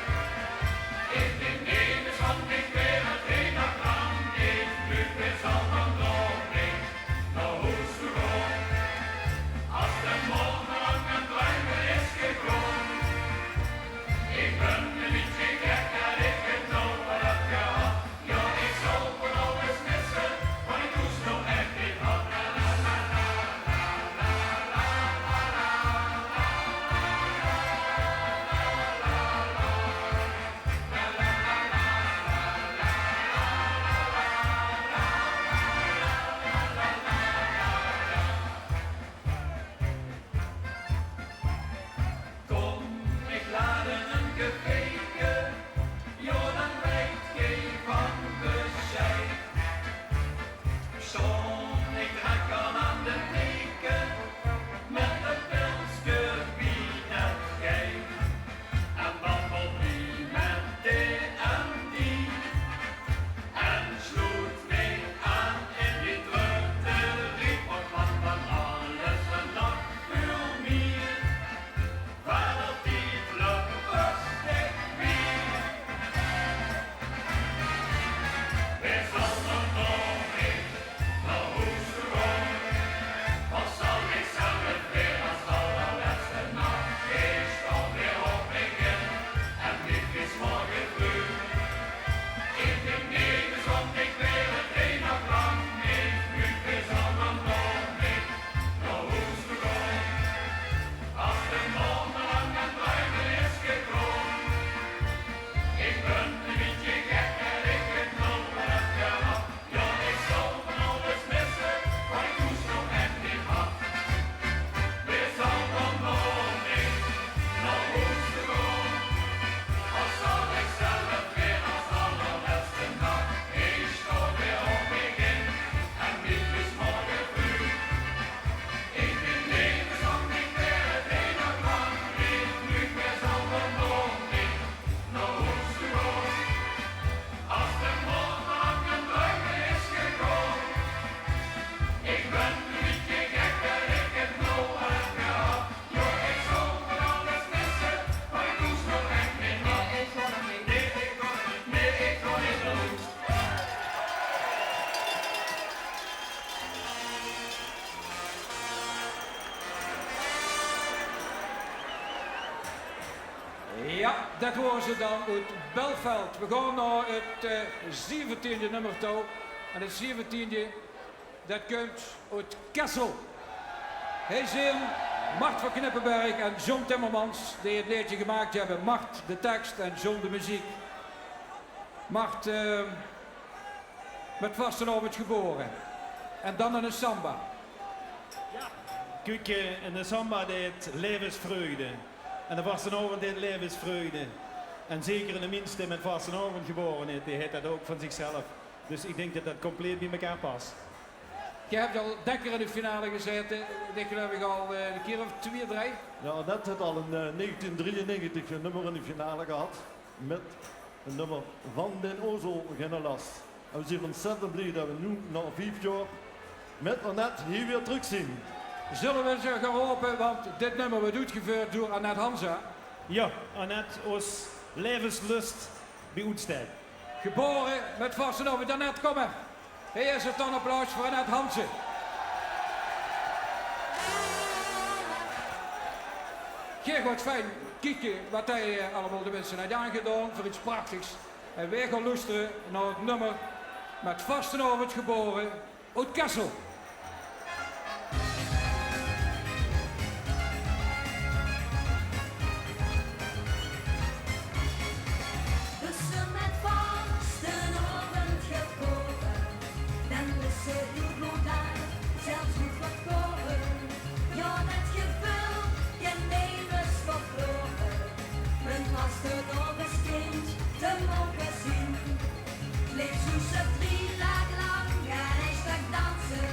Ich dink neet ins van mich weer meteen nao krank. Ich, ich weer zal dan nog neet nao hoes toe gaon. Es de morge lang ein druime is gewaore, ich bön ein bietje gek en ich weit noe waat ich höb gehad. Ja, ich zal van alles misse, waat ich thoes nog ech neet had. Kóm, ich laod in ein cafeeke, jao, dan weit geer van besjeid. Staon ich lekker aan de theke, mit ein pilske bie det geit. En babbel bie mit D en die. En sloet mich aan in die drömte, riep op van, van alles en nog väöl mieë. Vader Piet löp vös, ich Jao, det wore ze dan oet Belfeld. We gaon nao 't, eh, zeventiende nummer touw. En 't zeventiende, det kump oet Kessel. Hie zeen Mart van Knippenberg en John Timmermans, die 't leedje gemaak höbbe. Mart de teks en John de meziek. Mart, eh, mit vastelaovend gebore. En dan 'n samba. Jao. Kiek, eh, 'n samba deit laevesvreugde. En de vastelaovend deit laevesvreugde. En zeker 'ne mins dae mit vastelaovend gebore is, dae haet det ouch van zichzelf. Dus ich dink det det compleet bie mekaar pas. Geer höbt al dèkker in de finale gezaete. Ich geluif al, eh, 'ne kier of twieë, drei. Jao, Annette haet al in, eh, negentien drieënnegentig e nummer in de finale gehad. Mit 't nummer Van d'n Ozel geine las. En we zien ontzettend blie det we noe, nao vief jaor, mit Annette hie weer trök zien. Zölle we ze gaon rope, want dit nummer weurt oetgeveurd door Annette Hansen. Jao, Annette, ós laevenslust bie oetstek. Gebore mit vastelaovend, Annette, kóm mer. Hie is 't dan, applaus veur Annette Hansen. Geer gaot fijn kieke waat hae, eh, allemaol de minse haet aangedaon veur get prachtigs. En veer gaon loestere nao 't nummer Mit vastelaovend gebore oet Kessel. Bös se mit vastelaovend gebore, dan bös se hiel good aan, zelfs good verkore. Jao, det geveul kin nemes verklore. Ein vastelaoveskindj te moge zien. Leef zoe drie daag lang en ein stök danse.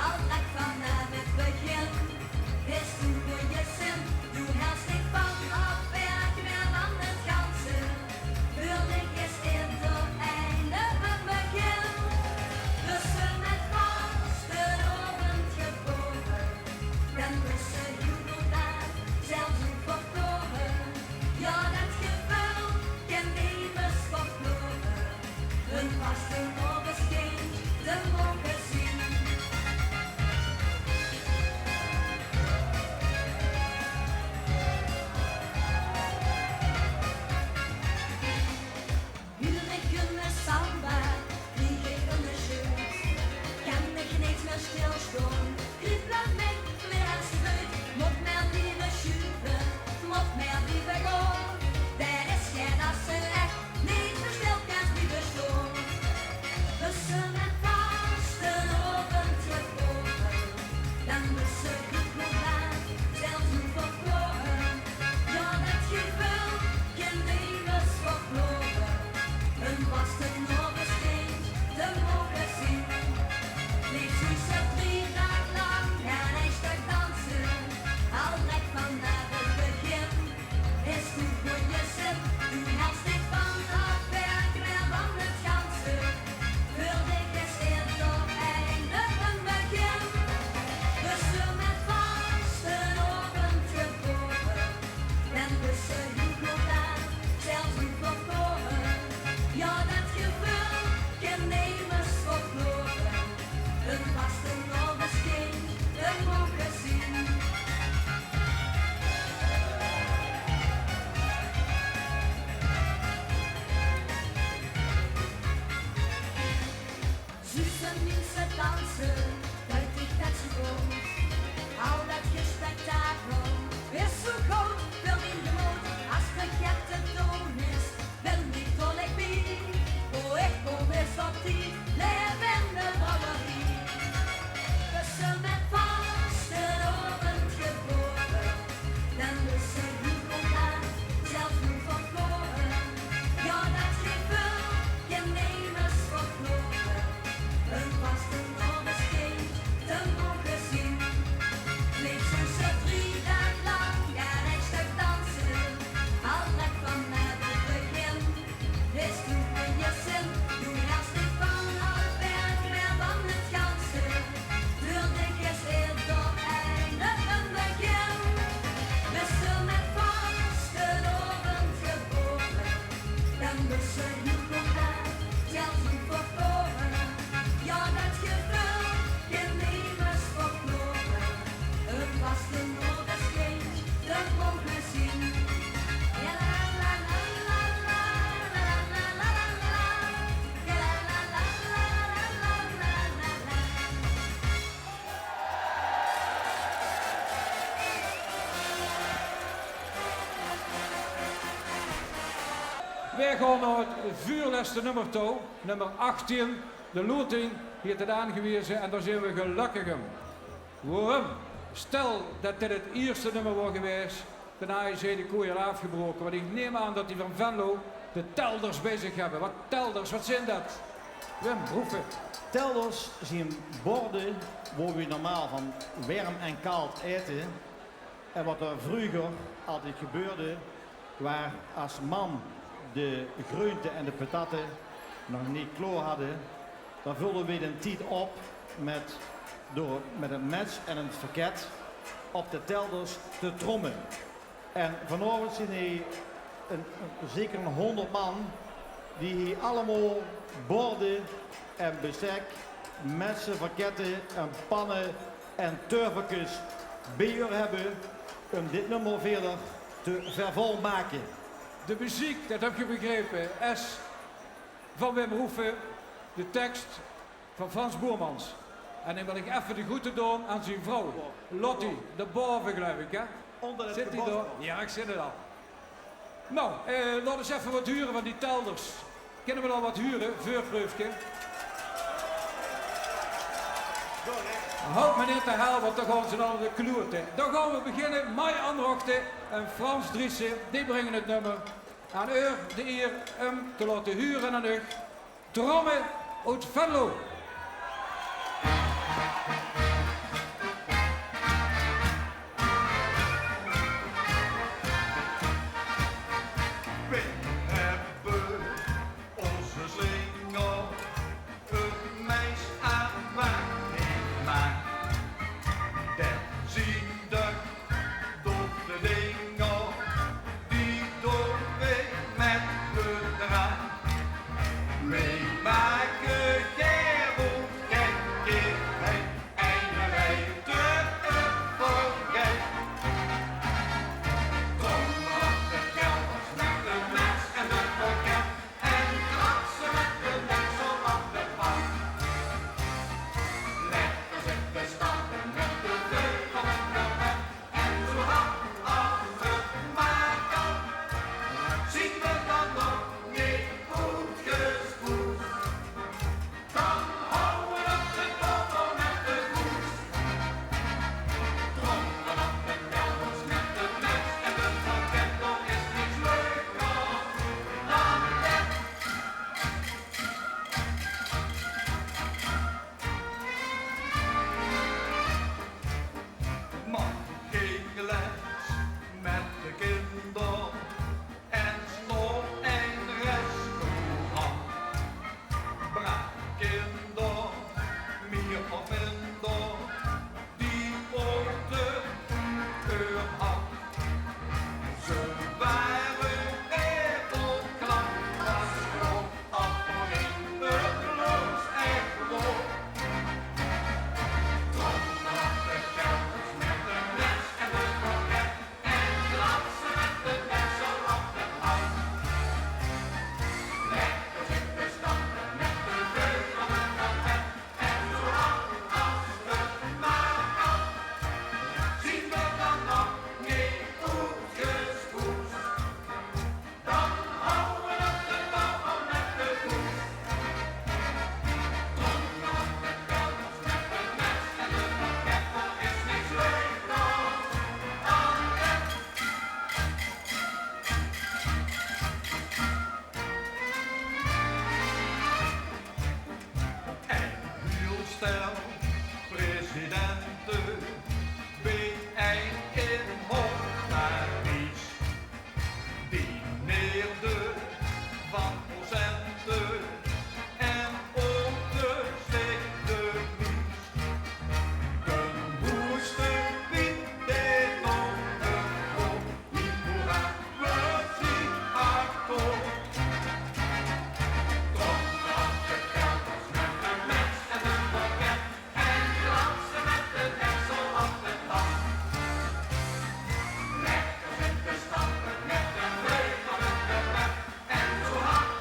Al direk vanaaf 't begin is doe gooj zin. Doe hèls neet van aafwerk, mer van 't ganse. Veur dich is eder einde ein begin. Bös se mit vastelaovend gebore, dan bös se hiel good aan, zelfs good verkore. Jao, det geveul kin nemes verklore. Ein vastelaoveskindj te moge zien. Huur ich eine samba, krieg ich eine sjöt. Kan ich neet mieë stilstaon, kriebelt mich weer aan 't huut. Mót mer blieve sjuve, mót mer blieve gaon. Det is get as se ech neet mieë stil kins blieve staon. Bös se mit vastelaovend gebore, dan bös se good aan, zelfs good verkore. Jao, det geveul kin nemes verklore. Ein vastelaoveskindj te moge zien. Leef zoe drie daag lang en ein stök danse. Al direk vanaaf 't begin is doe gooj zin. Doe hèls neet van aafwerk, mer van 't ganse. Veur dich is eder einde ein begin. Bös se mit vastelaovend gebore, dan bös se hiel good aan, zelfs good verkore. Jao, det geveul kin nemes verklore. Ein vastelaoveskindj te moge zien. Zuus se minse danse, det ich det zoe good. Al det gespektakel is zoe good veur mien gemood. As de gerte toon is, bin ich dol bie. Wo ich kóm is op tied, leef in de brouwerie. Bös se mit vastelaovend gebore, dan bös se hiel good aan, zelfs good verkore. Jao, det geveul kin nemes verklore. Ein vastelaoveskindj te moge zien. Leef zoe drie Weej gaon nao 't veurlèste nummer touw, nummer achttien. De loting haet 't aangeweze en dao zeen we gelökkig um. Waorum? Stèl det dit 't ierste nummer waor gewaes, dan haje ze de kooj al aafgebroke. Want ich num aan det die van Venlo de telders bie zich höbbe. Waat telders, waat zeen det? Wim, Hoefe. Telders zeen borde wo we normaal van werm en kald aete. En waat d'r vreuger altied gebeurde, waar as mam de greunte en de petatte nog neet klaor hadde, dan vulde we den tied op mit, door mit ein mets en ein verket op de telders te tromme. En vanaovend zeen hie ein, ein, zeker ein hóngerd man die hie allemaol borde en bestek, metse, verkette en panne en turfelkes bie zich höbbe um dit nummer wiejer te vervolmake. De meziek, det höb geer begrepe, is van Wim Hoefe, de teks van Frans Boermans. En dan wil ich effe de groete doon aan zien vrouw, Lottie, daobaove, geluif ich, hè? Zit die dao? Jao, ich zeen 't al. Nou, eh, laot ins effe waat hure van die telders. Kinne we al waat hure? Veurpreufke. Hou me neet te hel, want dan gaon ze nao de klote. Dan gaon we beginne. Mai Anrochte en Frans Driessen, die bringe 't nummer. Aan eur de ier um te laote hure aan uch. Tromme oet Venlo. Weej höbbe ózze slinger, ein meis aan Magema. Det zeen de doffe dinger, die doon weej mit bedraag. Weej make gaer oet gekkigheid, eine rij te vergeit. Tromme op de telders mit de mets en de verket. En klap ze mit de deksel op de pan. Lekker zitte stampe mit de veut op 't parket. En zoe hard as 't mer kan, zeen we dan nog neet oetgespoes. Dan houwe we de toffe mit de koes. Tromme op de telders mit de mets en de verket, dao is niks leuker dan det. Mam ging les mit de kinder en snoof ein restaurant. Braaf kinder, mier of minder, die ooit de keur had. Ze ware weer vol klank, was klop, appelin, 't bloos ech woor. Tromme op de telders mit de mets en de verket. En klap ze mit de deksel op de pan. Lekker zitte stampe mit de veut op 't parket. En zoe hard as 't mer kan, zeen we dan nog neet oetgespoes. Dan houwe we de toffe mit de koes. Tromme op de telders mit de mets en de verket, dao is niks leuker dan det. Ein hiel stel presidente bie-ein in Hof Paries. Dineerde van procente en ónte slechte mies. D'n hoeste wien deeg nog de kop. Hiep hoera, we zien akkoord. Tromme op de telders mit de mets en de verket. En klap ze mit de deksel op de pan. Lekker zitte stampe mit de veut op 't parket. En zoe hard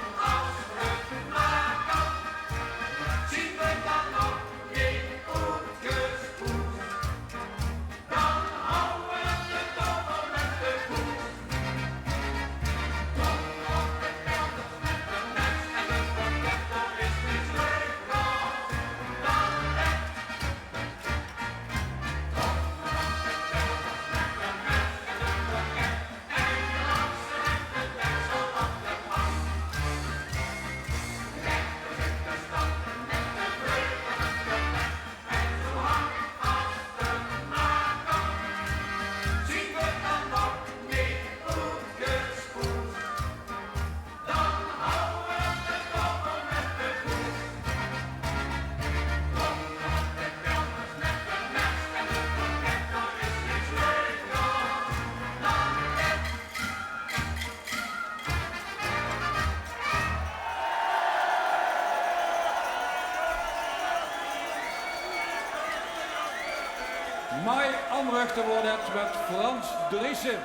Opgericht woort 't mit Frans Driessen.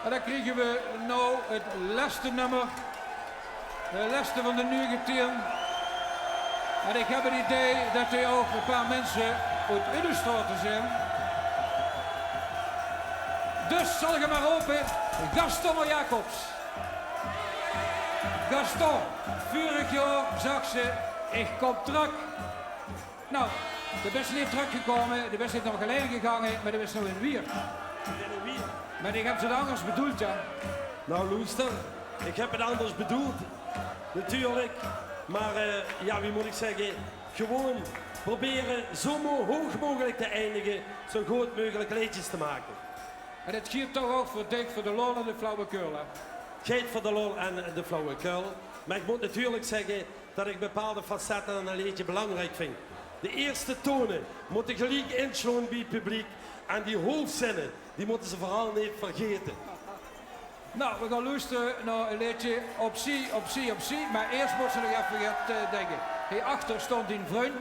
En dan kriege we now 't lèste nummer. 't Lèste van de nuugetieën. En ich höb 't idee det d'r ouch e paar minse oet Uddestrote zeen. Dus zal ich 'm mer rope: Gaston Jacobs. Gaston, vörig jaor zags se: ich kóm trök. Now, de bis neet trökgekómme, de bis neet nao Gelaen gegange, mer de bis now in Wieërt. Mer ich höb 't angers bedoeld, jao. Now, loester, ich höb 't angers bedoeld, natuurlik. Mer, eh, jao, wie mót ich zègke? Gewoon probere zo mo-, hoog mogelik te eindige, zo good meugelik leedjes te make. En det gilt toch ouch veur dich, veur de lol en de flauwekul, hè? 't Geit veur de lol en de flauwekul. Mer ich mót natuurlik zègke det ich bepaalde facette aan e leedje belangriek vinj. De ierste tone mótte geliek insjlaon bie 't publiek. En die hoofzinne, die mótte ze veural neet vergaete. Now, we gaon loestere nao e leedje Op zie, op zie, op zie. Mer eers mót se nog effe get, eh, dinke. Hie achter staon dien vrun.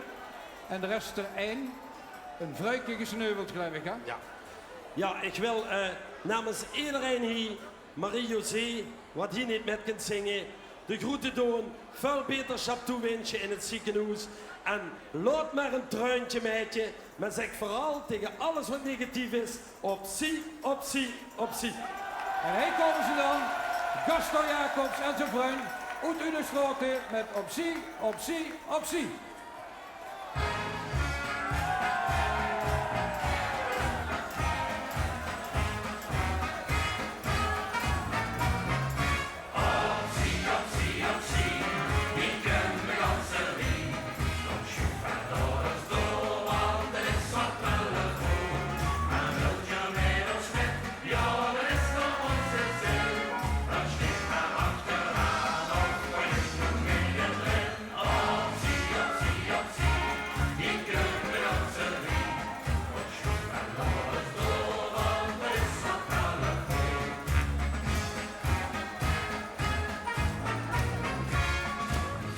En d'r is d'r ein. E vruike gesneuveld, geluif ich, hè? Jao. Jao, ich wil, eh, namens ederein hie, Marie-José, wat hie neet mit kint zinge, de groete doon, väöl betersjap toewinsje in 't ziekenhoes. En laot mer e truintje, maedje, mer zèk veural taenge alles wat negatief is: op zie, op zie, op zie. En hie kómme ze dan, Gaston Jacobs en zien vrun oet Uddestrote mit Op zie, op zie, op zie.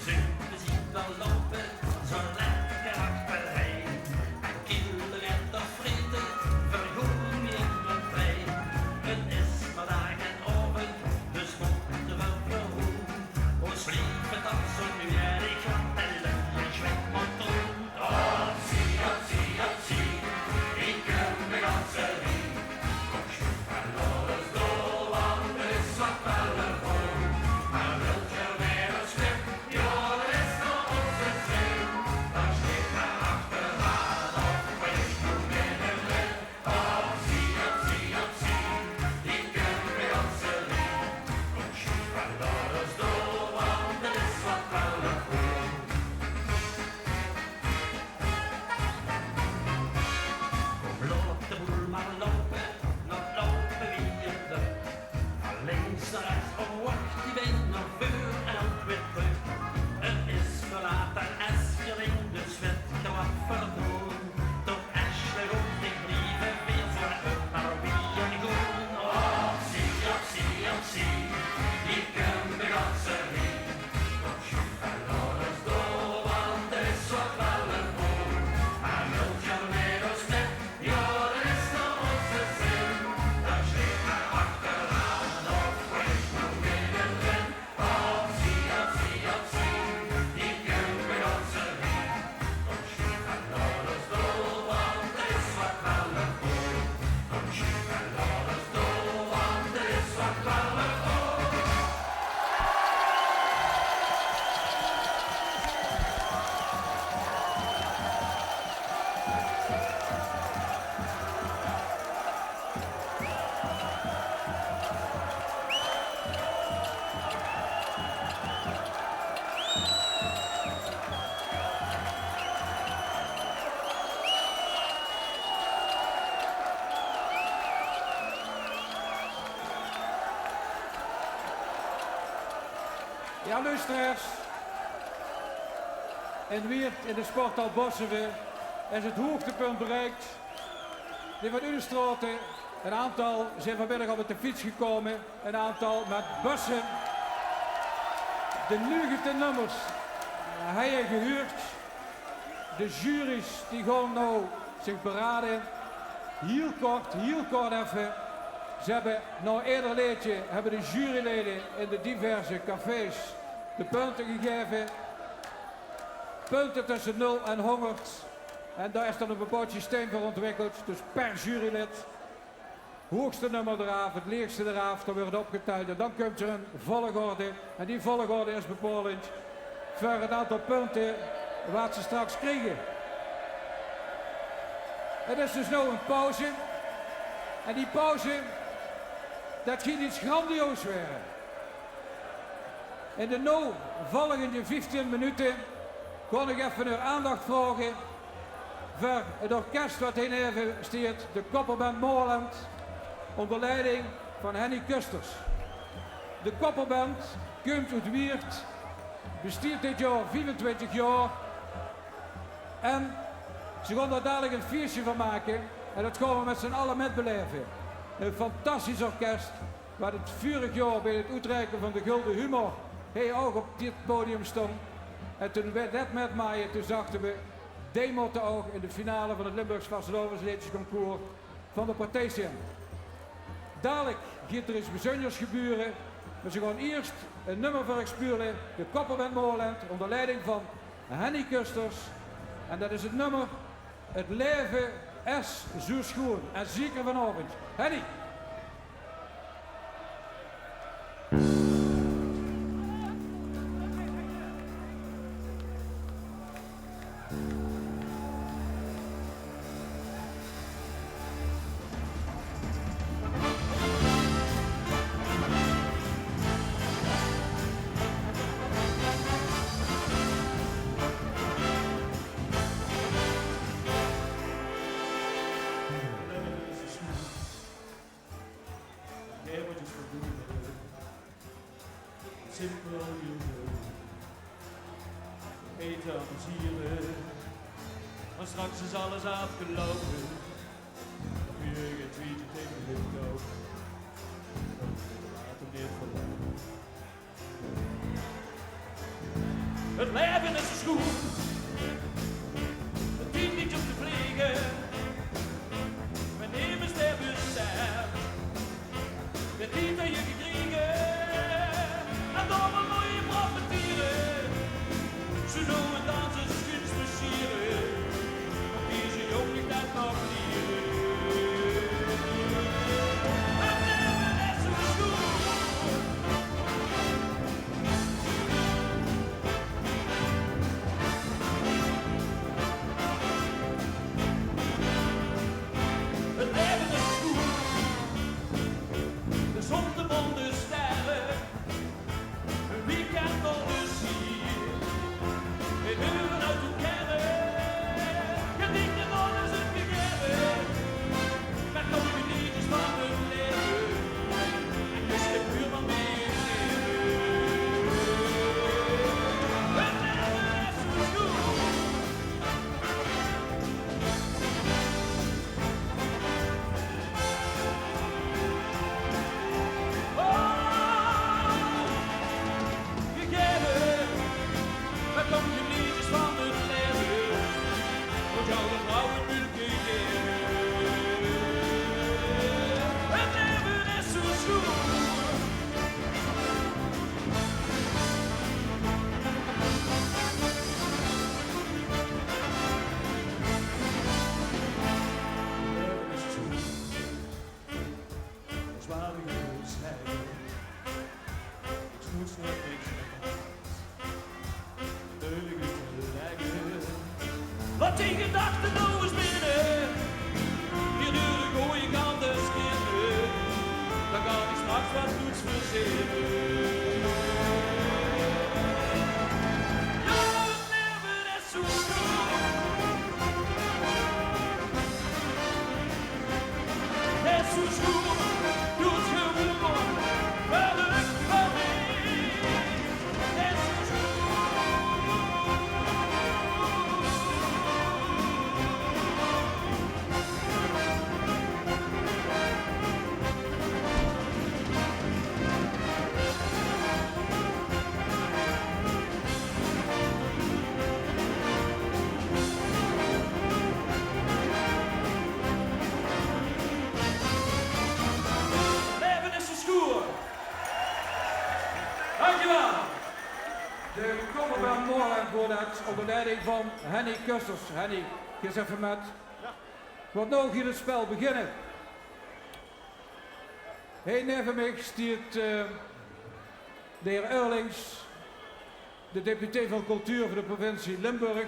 Zuut, we zien d'r loupe, zo lekker achterein. En kiel get te vrete, vergoon wie in den trein. 't Is vandaag en aovend, dus mótte we verroen. Os lieve tas, zo nu en ich wat te lui, ich weit wat doen. Op zie, op zie, op zie, ich kin de ganse wieërt. Kóm, sjoef en laot os door, want d'r is wat welle veur. En wilt geer mit os mit? Jao, d'r is nog ózze zin. Dan sjteet d'r achteraan of v'r is noe middenin. Op zie, op zie, op zie, ich kin de ganse wieërt. Kóm, sjoef en laot os door, want d'r is wat welle veur. Kóm, laot de boel mer loupe, laot loupe wie 't wilt. Van links nao rechts, ómhoeg, die bein nao veur en ouch weer trök. 't Is verlaat en es geer dinkt, dus weit geer wat v'r doon. Toch es geer good, ich blief weer zo en op mer wie ein goon. Op zie, op zie, op zie, ich kin de ganse wieërt. Jao, luisteraars. In Wieërt, in de sporthal Bosseve, is 't hoogtepunt bereikt. Die van Uddestrote, 'n aantal zeen vanmiddig al mit de fiets gekómme, 'n aantal mit busse. De nuugetieën nummers höbbe gehuurd. De jury's die gaon now zich berade. Hiel kort, hiel kort effe. Ze hebbe nao eder leedje hebbe de jurylede in de diverse cafés de punte gegaeve. Punte tösse nul en hóngerd. En dao is dan e bepaald systeem veur ontwikkeld. Dus per jurylid, hoegste nummer d'raaf, 't leegste d'raaf, dan weurt 't opgeteld. En dan kump d'r 'n volgorde. En die volgorde is bepaolend veur 't aantal punte waat ze straks kriege. 't Is dus noe 'n pauze. En die pauze, det geit get grandioos waere. In de noe volgende vieftien minute gaon ich effe eur aandach vraoge veur 't orkes waat hie neve steit, de Kopperband Moorland, ónger leiding van Henny Kusters. De Kopperband kump oet Wieërt, besteit dit jaor viefentwintig jaor. En ze gaon d'r dalik e fieësje van make. En det gaon we mit z'n alle mitbelaeve. E fantastisch orkes, waat 't veurig jaor bie 't oetreike van de Gulden Humor hie ouch op dit podium stóng. En toen we det mitmaaje, toen zachte we, die mótte ouch in de finale van 't Limburgs Vastelaovesleedjesconcours van de partij zeen. Dalik geit d'r get bezunjers gebeure, mer ze gaon ieërs e nummer veur uch speule. De Kopperband Moorland, ónger leiding van Henny Kusters. En det is 't nummer 't Laeve es zoe sjoeën. En zeker vanaovend. Henny! Simpel, hiel good. Ete, amusere. Mer straks is alles aafgeloupe. Puur getwiete taenge de kou. Laot 'm neet verloupe. 't Laeve is zoe sjoeën. 't Dient neet óm te vlege. Mer nemes dae besef det die det je gekrege. En daorum mót je profiteren. Zoe noe en dan ins sjoen spassere. Deze jóng ligt det nog liere. 't Laeve is zoe sjoeën. De zon, de maon, de sterre, wie kènt alles hie. In ure oet de kerre, geniete van alles, 't gegaeve. Mer toch geniete van 't laeve. En dus de buurman die 't laeve. 't Laeve is zoe sjoeën. Oh, gegaeve, mer toch geniete van 't laeve. Mót jou de vrouw 'n mulke gaeve. 't Laeve is zoe sjoeën. Laot die gedachte noe ins binne. Hie deur de gooje kant ins kinne. Dan kan ich straks waat goeds verzinne. Jao, 't laeve is zoe sjoeën. Is zoe sjoeën. Doot gewoon. Verrök van mich. De Kopperband Moorland wuuert ónger leiding van Henny Kusters. Henny, geis effe mit. Wat noe geit 't spel beginne. Hie neve mich steit, eh, de heer Eurlings, de deputé van cultuur van de provincie Limburg.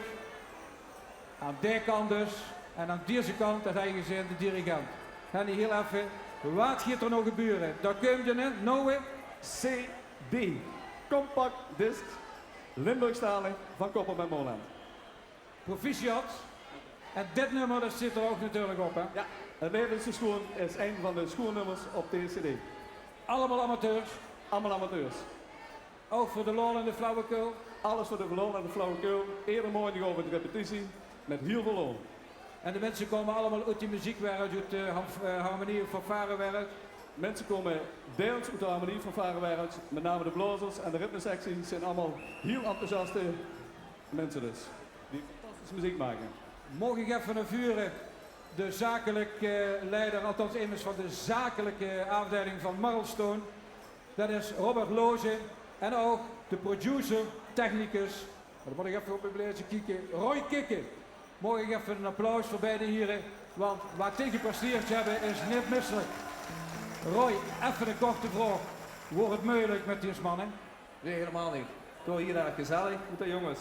Aan dae kant dus. En aan deze kant, det höb geer gezeen, de dirigent. Henny, hieël effe. Wat geit d'r noe gebeure? Dao kump 'ne, noe. C D. Compact disc. Limburgstalig van Kopperband Moorland. Proficiat. En dit nummer, det zit d'r ouch natuurlik op, hè? Ja, Het leven is zo schoon is een van de schoonnummers op deze C D. Allemaol amateurs? Allemaol amateurs. Ouch veur de lol en de flauwekul? Alles veur de lol en de flauwekul. Eder maondigaovend repetitie mit hieël väöl lol. En de minse kómme allemaol oet die meziekwereld, oet de ham-, eh, harmonie- of fanfarewereld? Minse kómme deils oet de harmonie-fanfarewereld, mit name de blaozers en de ritmesectie zeen allemaol hieël enthousiaste minse dus, die fantastische meziek make. Maag ich effe nao veure de zakelijke leider, althans emes van de zakelijke aafdeiling van Marlstone. Det is Robert Lozen en ouch de producer, technicus. Dan mót ich effe op mien blaedje kieke. Roy Kikken. Maag ich effe ein applaus veur beide hiere, want wat die gepresteerd höbbe is neet misselik. Roy, effe ein korte vraog. Wuuert 't meujelik mit die manne? Nee, helemaal niet. Het waas hieël erg gezellig mit de jónges.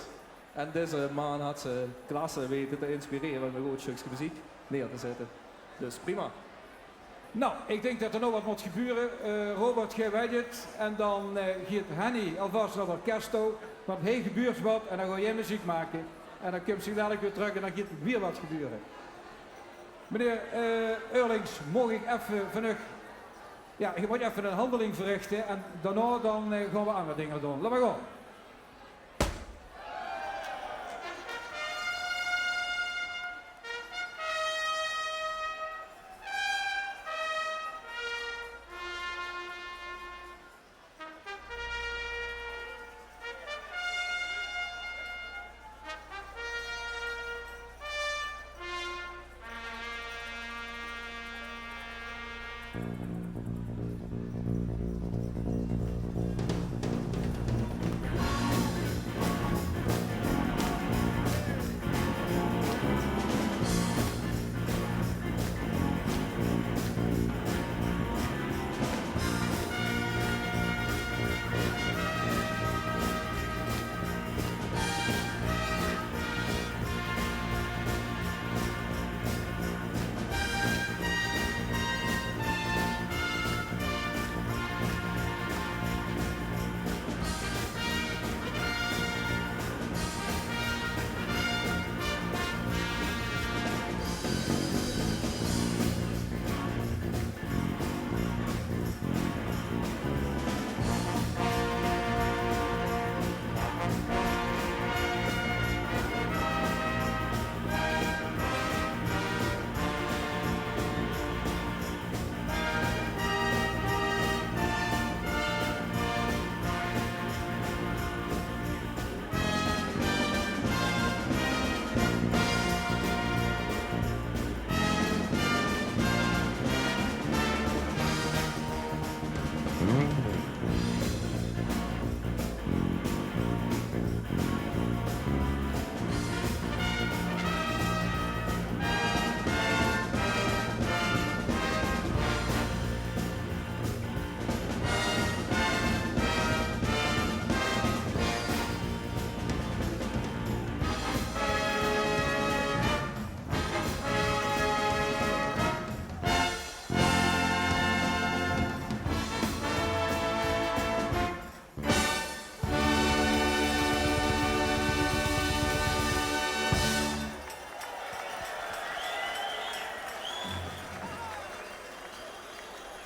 En deze man had ze klasse weten te inspireren om ein good stökske meziek neer te zetten. Dus prima. Nou, ich dink det d'r nog wat mót gebeure. Eh, Robert, geer weit 't. En dan, eh, geit Henny alvas nao 't orkes touw. Want hie gebeurt wat en dan gaon geer meziek make. En dan kump geer dalik weer trök en dan geit weer wat gebeure. Meneer, eh, Eurlings, maag ich effe van uch, ja, geer mót effe ein handeling verrichte en daonao dan, eh, gaon v'r anger dinger doon. Laot mer gaon.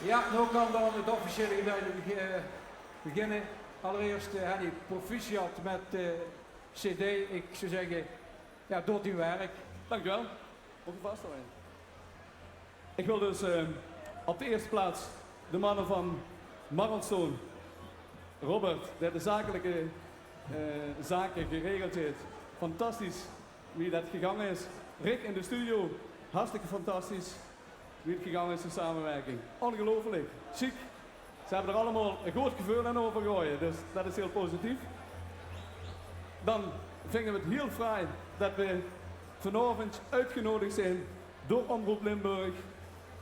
Ja, noe kan dan 't officiële gedeelte beg-, eh, beginne. Allereerst, eh, Henny, proficiat mit de cd. Ich zou zègke, ja, doot dien werk. Dank u wel. Mocht u vasthouden. Ik wil dus, eh, op de eerste plaats de mannen van Marlstone, Robert, die de zakelijke, eh, zaken geregeld heeft. Fantastisch wie dat gegangen is. Rick in de studio, hartstikke fantastisch wie het gegangen is, de samenwerking. Ongelooflijk. Chic. Ze hebben er allemaal een goed gevoel aan overgehouden, dus dat is heel positief. Dan vinge we 't hiel fraai det we vanaovend oetgeneudig zeen door Omroep Limburg,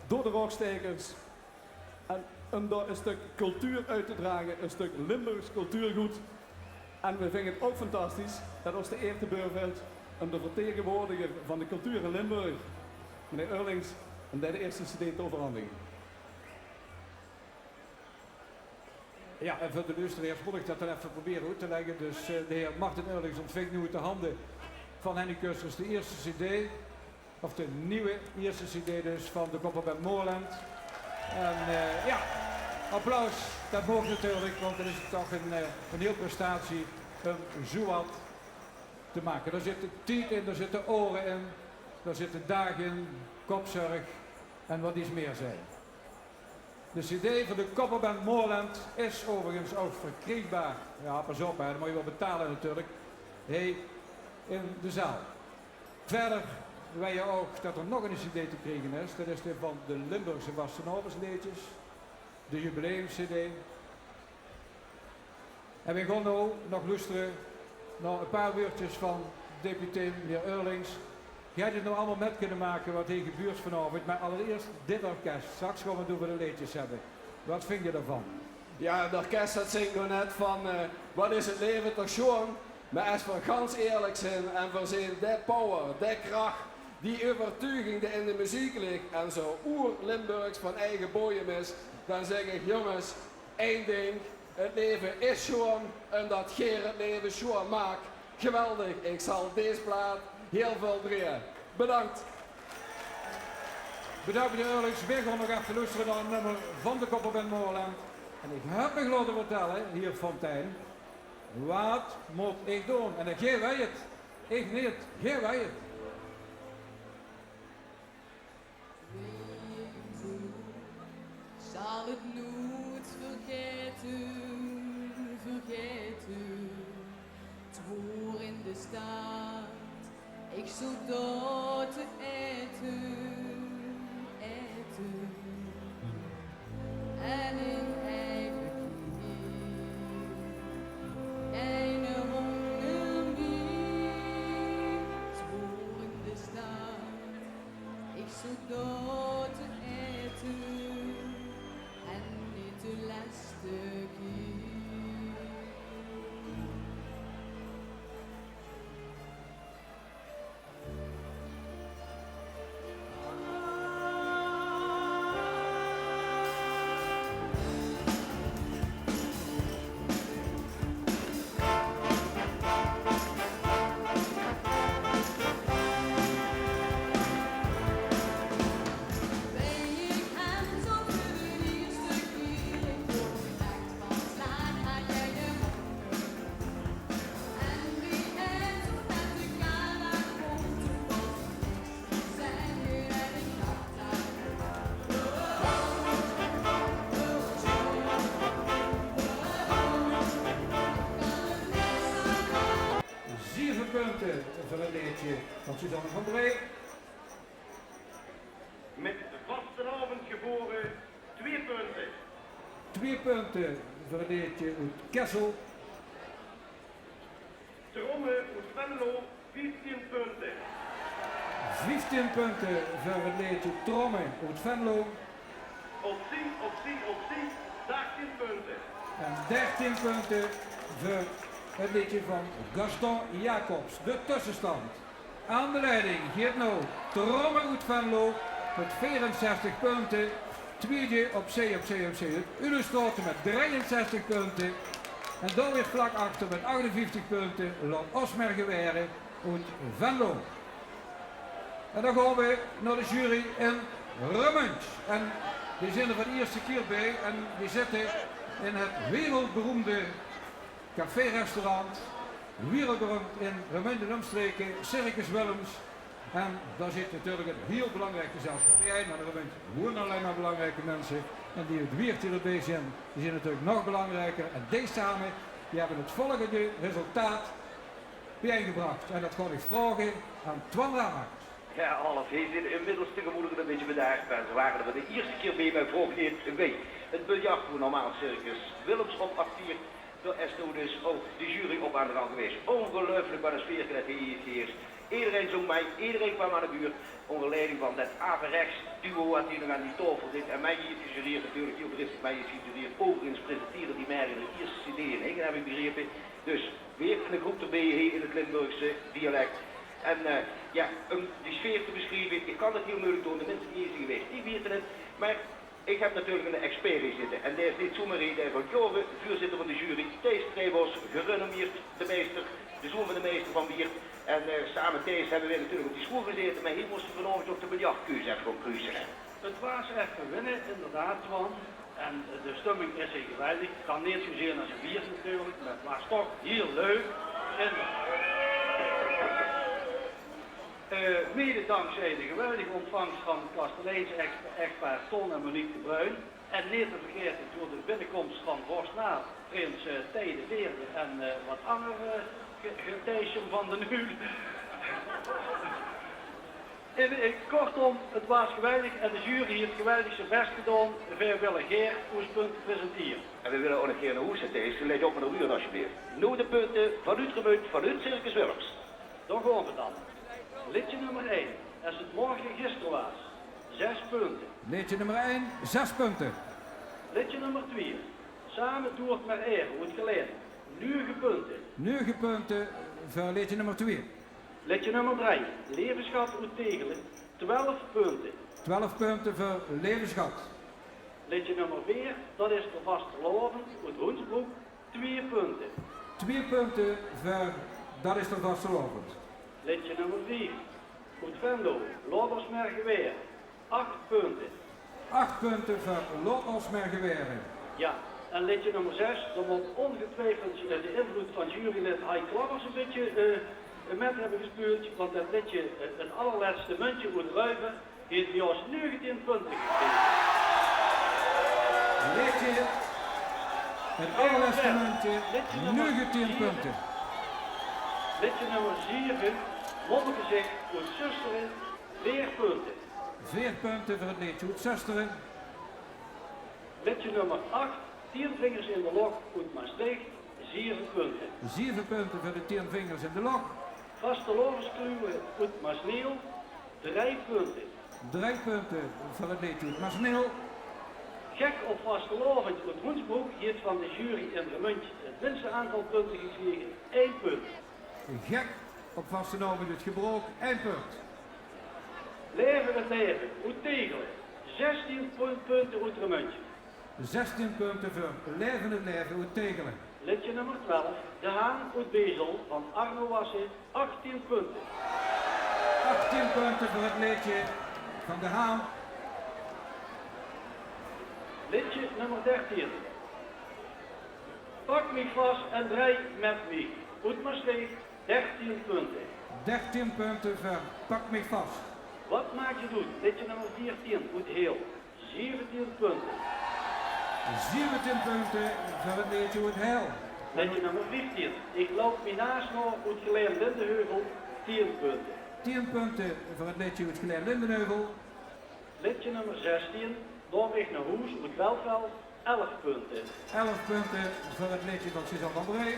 door de Rogstaekers. En um dao e stök cultuur oet te drage, e stök Limburgs cultuurgood. En we vinge 't ouch fantastisch det ós de eer te beur vilt um de vertegenwoordiger van de cultuur in Limburg, meneer Eurlings, um dae de eerste cd te euverhandige. Jao, en veur de luisteraars mót ich det dan effe probere oet te lègke. Dus, eh, de heer Martin Eurlings óntving noe oet de hande van Henny Kusters de eerste cd, of de nuuj eerste cd dus, van de Kopperband Moorland. En, eh, jao, applaus, det maag natuurlik, want det is toch ein, eh, ein hiel prestatie um zoe get te make. Dao zit tied in, dao zitte oere in, dao zitte daag in, kopzörg en waat is mier zeen. De cd van de Kopperband Moorland is euverigens ouch verkriegbaar. Jao, pas op, hè, dan mót ge waal betale natuurlik. Hie in de zaal. Wiejer weit geer ouch det d'r nog ein cd te kriege is. Det is die van de Limburgse vastelaovesleedjes. De jubileum-cd. En we gaon noe nog loestere nao e paar wäördjes van deputé, meneer Eurlings. Geer höb 't noe allemaol mit kónne make waat hie gebeurt vanaovend, mer allereerst dit orkes. Straks gaon we 't euver de leedjes höbbe. Waat vingt geer d'rvan? Jao, 't orkes det zingk noe net van, eh, waat is 't laeve toch sjoon. Mer es v'r gans eerlik zeen en v'r zeen de power, de krach, die euvertuuging die in de meziek ligk en zoe oer-Limburgs van eige bodem is, dan zègk ich: jónges, ein dink, 't laeve is sjoon en det geer 't laeve sjoon maak. Geweldig, ich zal dees plaat hiel väöl drejje. Bedank. Bedank, meneer Eurlings. Veer gaon nog effe loestere nao e nummer van de Kopperband Moorland. En ich höb mich laote vertèlle, heer Fontein, waat mót ich doon? En geer weit 't, ich neet, geer weit 't. Wee en doe zal 't noeit vergaete, vergaete. 't Woor in de stad, ich zoot dao te aete, aete. En in eige kier, eine hónger mie. 't Woor in de stad, ich zoot dao te aete en neet de lèste kier. Zeve punte veur 't leedje van Suzanne van Bree. Mit vastelaovend gebore, twieë punte. Twieë punte veur 't leedje oet Kessel. Tromme oet Venlo, vieftien punte. Vieftien punte veur 't leedje Tromme oet Venlo. Optie, optie, optie, dertien punte. En dertien punte veur 't leedje van Gaston Jacobs. De tössestand. Aan de leiding geit noe Tromme oet Venlo mit veerenzestig punte. Twiede opzij, opzij, opzij, Ulestraote mit drieënzestig punte. En dao weer vlak achter mit achtenvieftig punte Laot Osmer Gewere oet Venlo. En dan gaon we nao de jury in Remunj. En die zeen d'r veur de ierste kier bie. En die zitte in het wereldberoemde café-restaurant, wereldberoemd in Remunj en umstreke, Circus Willems. En dao zit natuurlik ein hiel belangriek gezelsjap bie, want in Remunj woeëne allein mer belangrieke minse. En die oet Wieërt die d'rbie zeen, die zeen natuurlik nog belangrieker. En die same, die höbbe het volgende resultaat bieëingebrach. En det gaon ich vraoge aan Twan Ramakers. Jao, Olaf, hie zeen inmiddels de gemoedere ein bietje bedaard, mer ze wore d'r veur de ierste kier bie, mer vraog neet wie. Het biljart, wo normaal Circus Willems op acteert, Dao is noe dus ouch de jury op aan de gang gewaes. Óngeluifelik wat ein sfeerke det hie haet geheers. Ederein zóng mei, ederein kwaam aan de beurt. Ónger leiding van det averechts duo wat hie nog aan die taofel zit en mei haet gejureerd natuurlik, die op driftig mei haet gejureerd. Euverigens presenteerde die mer de ierste cd in Inge, höb ich begrepe. Dus weer ein groep d'rbie hie in 't Limburgse dialek. En, eh, jao, óm die sfeer te besjrieve, ich kan det hieël meujelik doon, de minse die hie zeen gewaes, die weite 't. Mer ich höb natuurlik eine expert hie zitte. En dae is neet zomer hie, dae is al jaore veurzitter van de jury. Thijs Treibos, gerenommeerd, de meister, de zoon van de meister van Wieërt. En, eh, same, Thijs, höbbe veer natuurlik op die sjoel gezaete, mer hie mós vanaovend ouch de biljartkeus effe gaon kruuse, hè. 't Waas effe winne, inderdaad, Twan. En de stumming is hie geweldig. Kan neet zoe zeen es in Wieërt natuurlik, mer 't waas toch hieël leuk. En, eh, mede dankzij de geweldige ontvangst van kasteleins-echtpaar Ton en Monique de Bruin. En neet te vergaete door de binnekoms van vorst Naat, prins, eh, Thij de Veerde en, eh, wat anger, eh, ge-, geteisjem van de Nuul. En, eh, kortom, 't waas geweldig en de jury haet geweldig zien bès gedaon. Veer wille gaer oos punte presentere. En veer wille ouch nog gaer nao hoes, Thijs. Lèt op mit de ruur, alsjeblieft. Noe de punte vanoet Remunj, vanoet Circus Willems. Dao gaon v'r dan. Leedje nummer ein, Es 't morge gister waas. Zès punte. Leedje nummer ein, zès punte. Leedje nummer twieë, Same doe 't mer aere, oet Gelaen. Nuuge punte. Nuuge punte veur leedje nummer twieë. Leedje nummer drei, Leve sjat oet Tegele, twelf punte. Twelf punte veur Leve sjat. Leedje nummer veer, Dat is d'r vastelaovend, oet Hoensbroek, twieë punte. Twieë punte veur Dat is d'r vastelaovend. Leedje nummer vief, oet Venlo, Laot ós mer gewaere, ach punte. Ach punte veur Laot ós mer gewaere. Jao, en leedje nummer zes, dao mót óngetwiefeld, eh, de invlood van jurylid Hai Klabbers e bietje, eh, mit höbbe gespeuld, want det leedje, eh, 't allerlètste muntje oet Ruiver, haet bie ós nuugetieën punte gekrege. Leedje, 't allerlètste muntje, nuugetieën punte. Leedje nummer zeve, Mommegezicht oet Zöstere, veer punte. Veer punte veur 't leedje oet Zöstere. Leedje nummer ach, Tieën vingers in de loch oet Mestreech, zeve punte. Zeve punte veur de Tieën vingers in de loch. Vastelaoveskluwe oet Masneel, drei punte. Drei punte veur 't leedje oet Masneel. Gek op vastelaovend oet Hoensbroek haet van de jury in Remunj 't minste aantal punte gekrege, ein punt. Gek op vastelaovend oet Gebrook, ein punt. Laeve 't laeve oet Tegele, zestieën pun-, punte oet Remunj. Zestieën punte veur Laeve 't laeve oet Tegele. Leedje nummer twelf, De Haan oet Bezel van Arno Wassen, achtieën punte. Achtieën punte veur 't leedje van De Haan. Leedje nummer dertieën, Pak mich vas en drei met mich, oet Mestreech, dertieën punte. Dertieën punte veur Pak mich vas. Wat maak je doet, leedje nummer veertieën, oet Heel, zeventieën punte. Zeventieën punte veur 't leedje oet Heel. Leedje nummer vieftieën, Ich loup mien naas nao, oet Gelaen-Lindeheuvel, tieën punte. Tieën punte veur 't leedje oet Gelaen-Lindeheuvel. Leedje nummer zestieën, Nao mich nao hoes, oet Belfeld, elf punte. Elf punte veur 't leedje van Suzanne van Bree.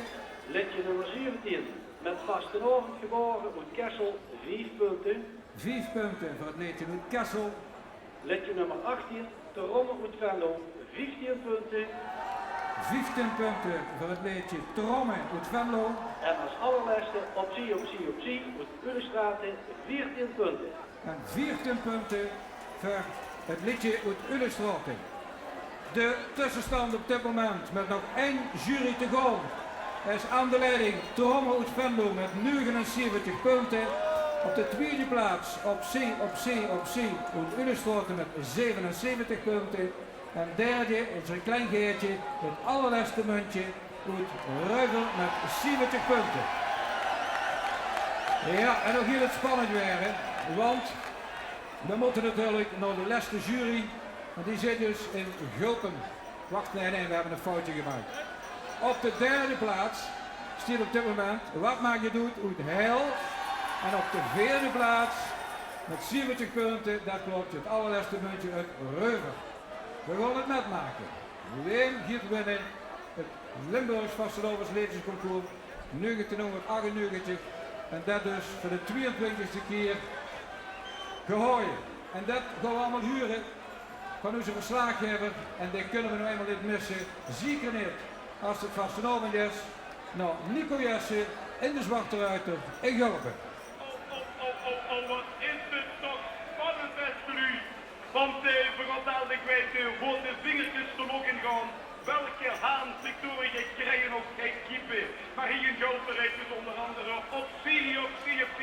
Leedje nummer zeventieën, Met vastelaovend gebaore, oet Kessel, vief punte. Vief punte veur 't leedje oet Kessel. Leedje nummer achtieën, Te romme oet Venlo, vieftieën punte. Vieftieën punte veur 't leedje Te romme oet Venlo. En es allerlètste Op zie, op zie, op zie, oet Ulestrate, veertieën punte. En veertieën punte veur 't leedje oet Ulestrate. De tössestand op dit moment, mit nog ein jury te gaon, is aan de leiding Te romme oet Venlo mit negenenzeventig punte. Op de twiede plaats Op zie, op zie, op zie oet Ulestrate mit zevenenzeventig punte. En derde is e klein gaetje, 't allerlètste muntje, oet Ruiver mit zeventig punte. Jao, en noe geit 't spannend waere, hè, want veer mótte natuurlik nao de lètste jury, en die zit dus in Gulpen. Wach, nae, nae, veer höbbe e foutje gemaak. Op de derde plaats steit op dit moment Wat maak je doet oet Heel. En op de veerde plaats mit zeventig punte, det klop, 't allerlètste muntje, oet Ruiver. Veer gaon 't mitmake. Wae geit winne? 't Limburgs Vastelaoves Leedjesconcours negentienhóngerdachtennegentig. En det dus veur de twieëntwintigste kier gehaoje. En det gaon we allemaol hure van oze verslaaggaever. En dae kinne we noe einmaol neet misse. Zeker neet es 't vastelaovend is. Noe, Nico Jessen in de Zwarte Ruiter in Gulpe. Oh, oh, oh, oh, oh, wat is dit toch spannend, beste luuj. Want, eh, veur as aldeg weite wo de vingerkes d'r nog in gaon, welke haan zich d'r gekrieje of geit kiepe. Maar hie in Gulpe reit dus ónger angere Obsidian C F C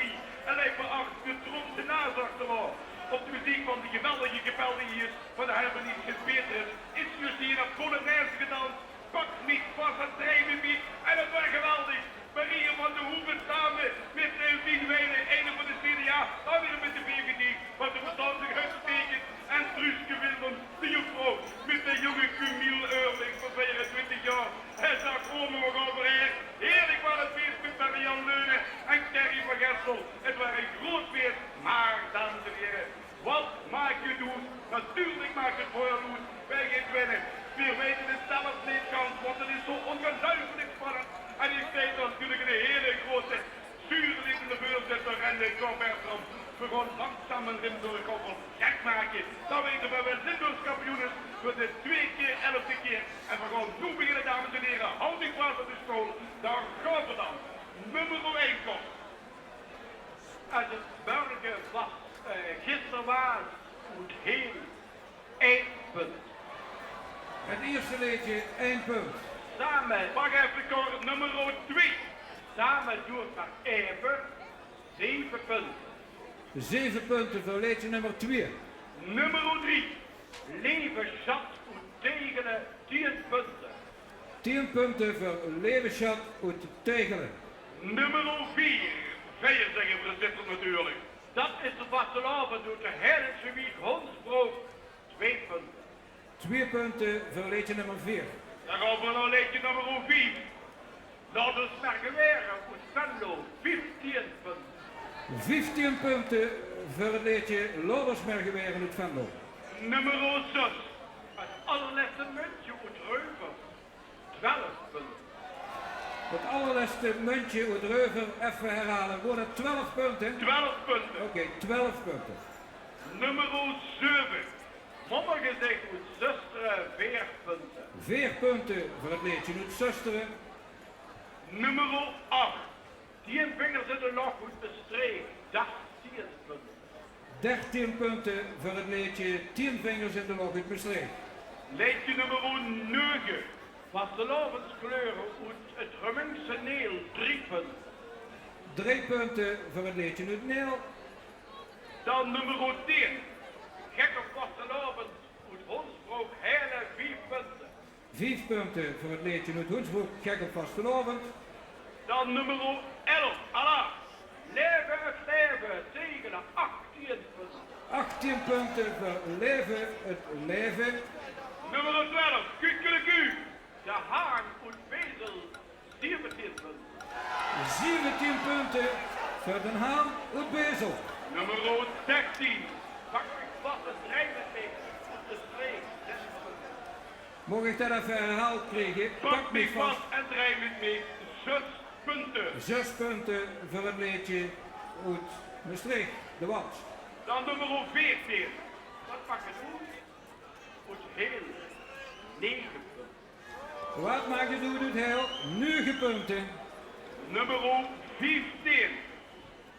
en Leiper acht de Trompenaars achteraan. Op de meziek van de geweldige kapel die hie is, van de Hermenie Sint-Petrus, is juus hie 'n polonaise gedans. Pak mich vas en drej mich mit. En 't waor geweldig. Maria van de Hoeve same mit, eh, Wien Wijnen, eine van de C D A, angere mit de V V D, wat de verstandig uitstekend. En Truuske Willems, de juffrouw, mit de jónge Camille Eurlings van veerentwintig jaor. En zag: "Kómme we gaon veur häör." Heerlik waor 't fees mit Marianne Leunen en Kerry van Gessel. 't Waor ein groot fees, maar, dames en hiere, wat maak 't oet? Natuurlik maak 't väöl oet. Veer gaon winne. Veer weite 't zelf neet gans, want 't is zo óngeluifelik spannend. En ich zeen natuurlik eine hele grote zuurlevende veurzitter en, eh, Cor Bertram. Veer gaon langzaam ein rimdurk op ós gek make. Dan weite veer wae Limburgs kampioen is veur de twieë kier elfde kier. En veer gaon noe beginne, dames en hiere. Haot uch vas op de stool. Dao gaon veer dan. Nummer ein kómp. Es 't mörge vas, eh, gister waas, oet heel ein punt. 't Ierste leedje, ein punt. Same, wach effe, Cor, nummer twee. Same doon v'r effe, zeve punte. Zeve punte veur leedje nummer twee. Nummer drie. Leve sjat oet Tegele, tieën punte. Tieën punte veur Leve sjat oet Tegele. Nummer veer. Veer zègke v'r 't natuurlik. Dat is de vastelaovend oet de Heidense wiek Honsbrook, twee punte. Twee punte veur leedje nummer veer. Dan gaon v'r nao leedje nummer vief. Laot ós mer gewere oet Venlo, vieftieën punte. Vieftieën punte veur 't leedje Laot ós mer gewere oet Venlo. Nummer zes. 't Allerlèste muntsje oet Reuver, twelf punte. 't Allerlèste muntsje oet Reuver, effe herhaole. Waore dat twelf punte? Twelf punte. Oké, twelf punte. Nummer zeve. Mommergezich oet Zöstere, veer punte. Veer punte veur 't leedje oet Zöstere. Nummer ach. Tieën vingers in de loch oet Mestreech, dertieën punte. Dertieën punte veur 't leedje Tieën vingers in de loch oet Mestreech. Leedje nummer nege. Vastelaoveskleure oet 't Rhumingse Neel, drie punte. Drie punte veur 't leedje oet Neel. Dan nummer tieën. Gek op vastelaovend oet Honsbrook, Heële, vief punte. Vief punte veur 't leedje oet Honsbrook, Gek op vastelaovend. Dan nummer elf, alaaf. Leve 't Leve, Tegele, achtieën punte. Achtieën punte veur Leve 't Leve. Nummer twelf, Kukeleku, De Haan oet Bezel, zeventieën punte. Zeventieën punte veur Den Haan oet Bezel. Nummer dertien. Pak mich vas en drej mit mich, oet Mestreech, zès punte. Maag ich dat effe herhaald kriege? Pak mich vas en drej mit mich, zès punte. Zès punte veur 't leedje oet Mestreech, De Wals. Dan nummer veertieën. Wat maak 't oet? Oet Heel, nege punte. Wat maak 't oet, oet Heel? Nege punte. Nummer vieftieën.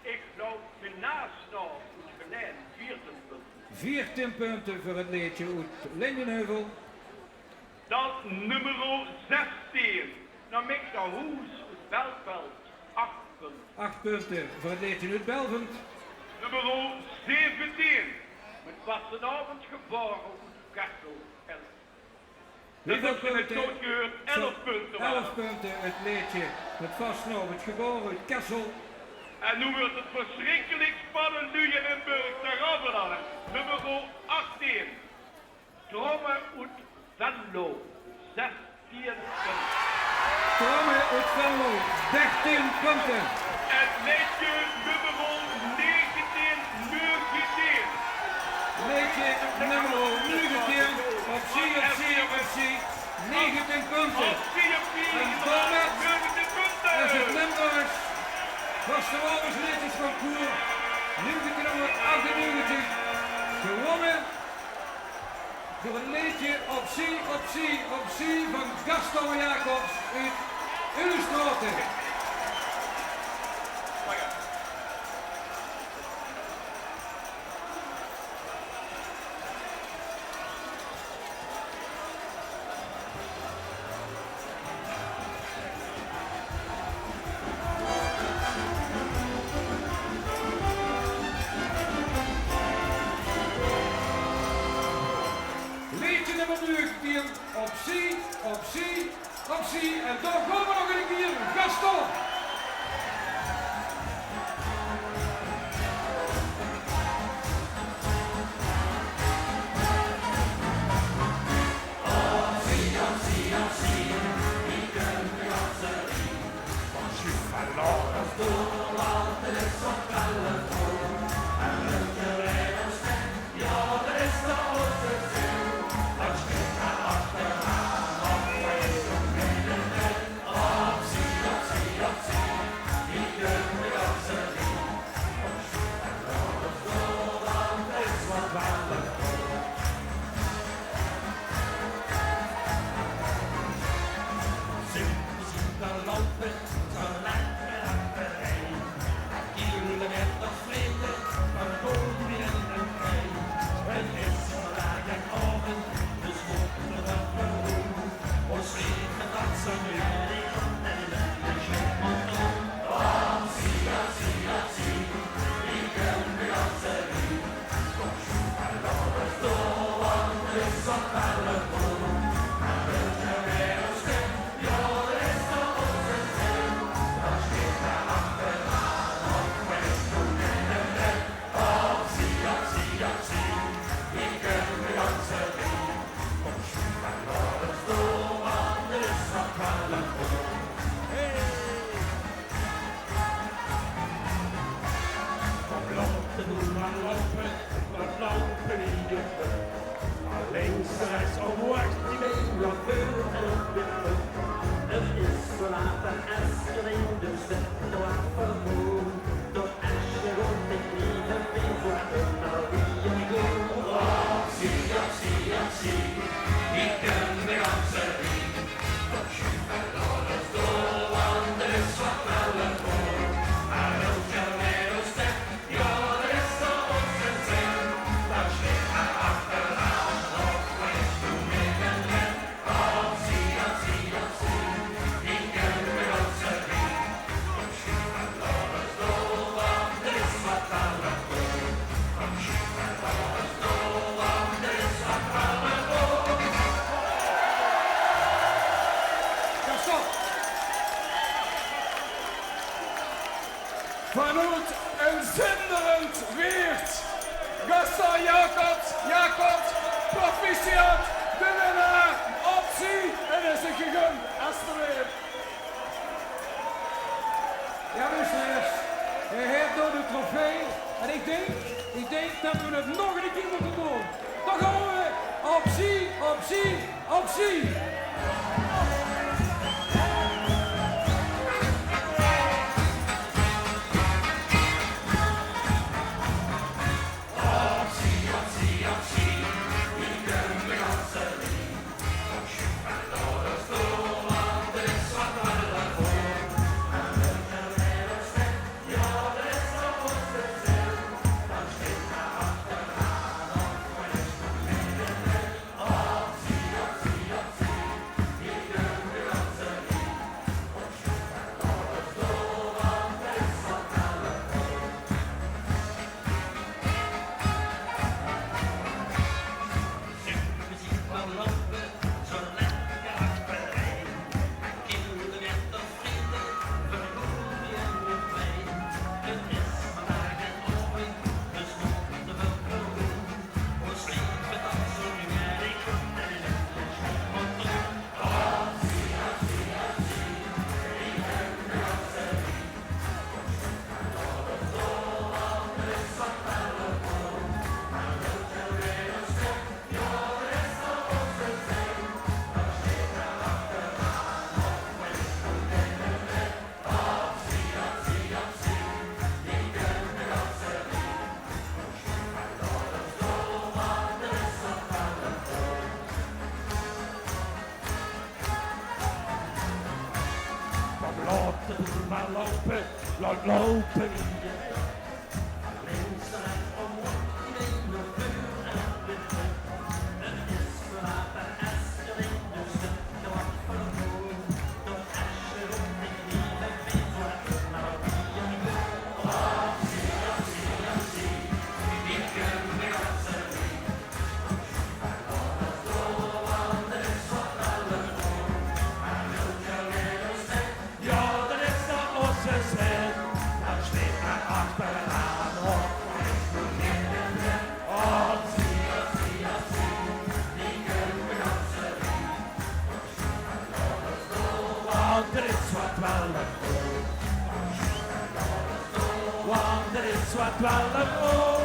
Ich loup mien naas nao oet Gelaen, veertieën punte. Veertieën punte veur 't leedje oet Lindenheuvel. Dan nummer zestieën. Nao mich nao hoes oet Belfeld, ach punte. Ach punte veur 't leedje oet Belfeld. Nummer zeventieën. Mit vastelaovend gebaore oet Kessel, elf. Wieväöl punte? Elf punte. Elf punte, 't leedje Mit vastelaovend gebaore oet Kessel. En noe wuuert 't versjrikkelik spannend, luuj in Limburg. Dao gaon v'r dan. Nummer achttieën. Tromme oet Venlo, zestieën punte. Tromme oet Venlo, dertieën punte. En leedje nummer negentieën, negentieën. Leedje nummer negentieën, F C, F C, F C. Negentien punte. En daomèt is 't Limburgs Vastelaovesleedjesconcours negentien achtennegentig gewónne door 't leedje Op zie, op zie, op zie van Gaston Jacobs oet Ulestraote. Leedje nummer negentien, Op zie, op zie, op zie. En dao gaon v'r nog ein kier, Gaston. Kom, laot de boel mer loupe, mer loupe in de put. Mer links en rechts, o, wach, die been laot veur en op de put. 't Is verlaote, es geer in de stad waat vermoeid. Doch es geer rond de knieë bent, veur de wie een goe. Op zie, op zie, op zie, ich kin de ganse wiek. Vanoet ein zinderend Wieërt, Gaston Jacobs, Jacobs, proficiat, de winnaar, op zie, en is 't gegund, alstublieft. Jao, beste, hae haet noe de trofee. En ich dink, ich dink det v'r 't nog ein kier mótte doon. Dao gaon v'r. Op zie, op zie, op zie. Laot de boel mer loupe, laot loupe. Jao, dat is de osse zin. Dan sjteet mer achteraan op. Want d'r is wat twelf oor. Want d'r is wat twelf oor.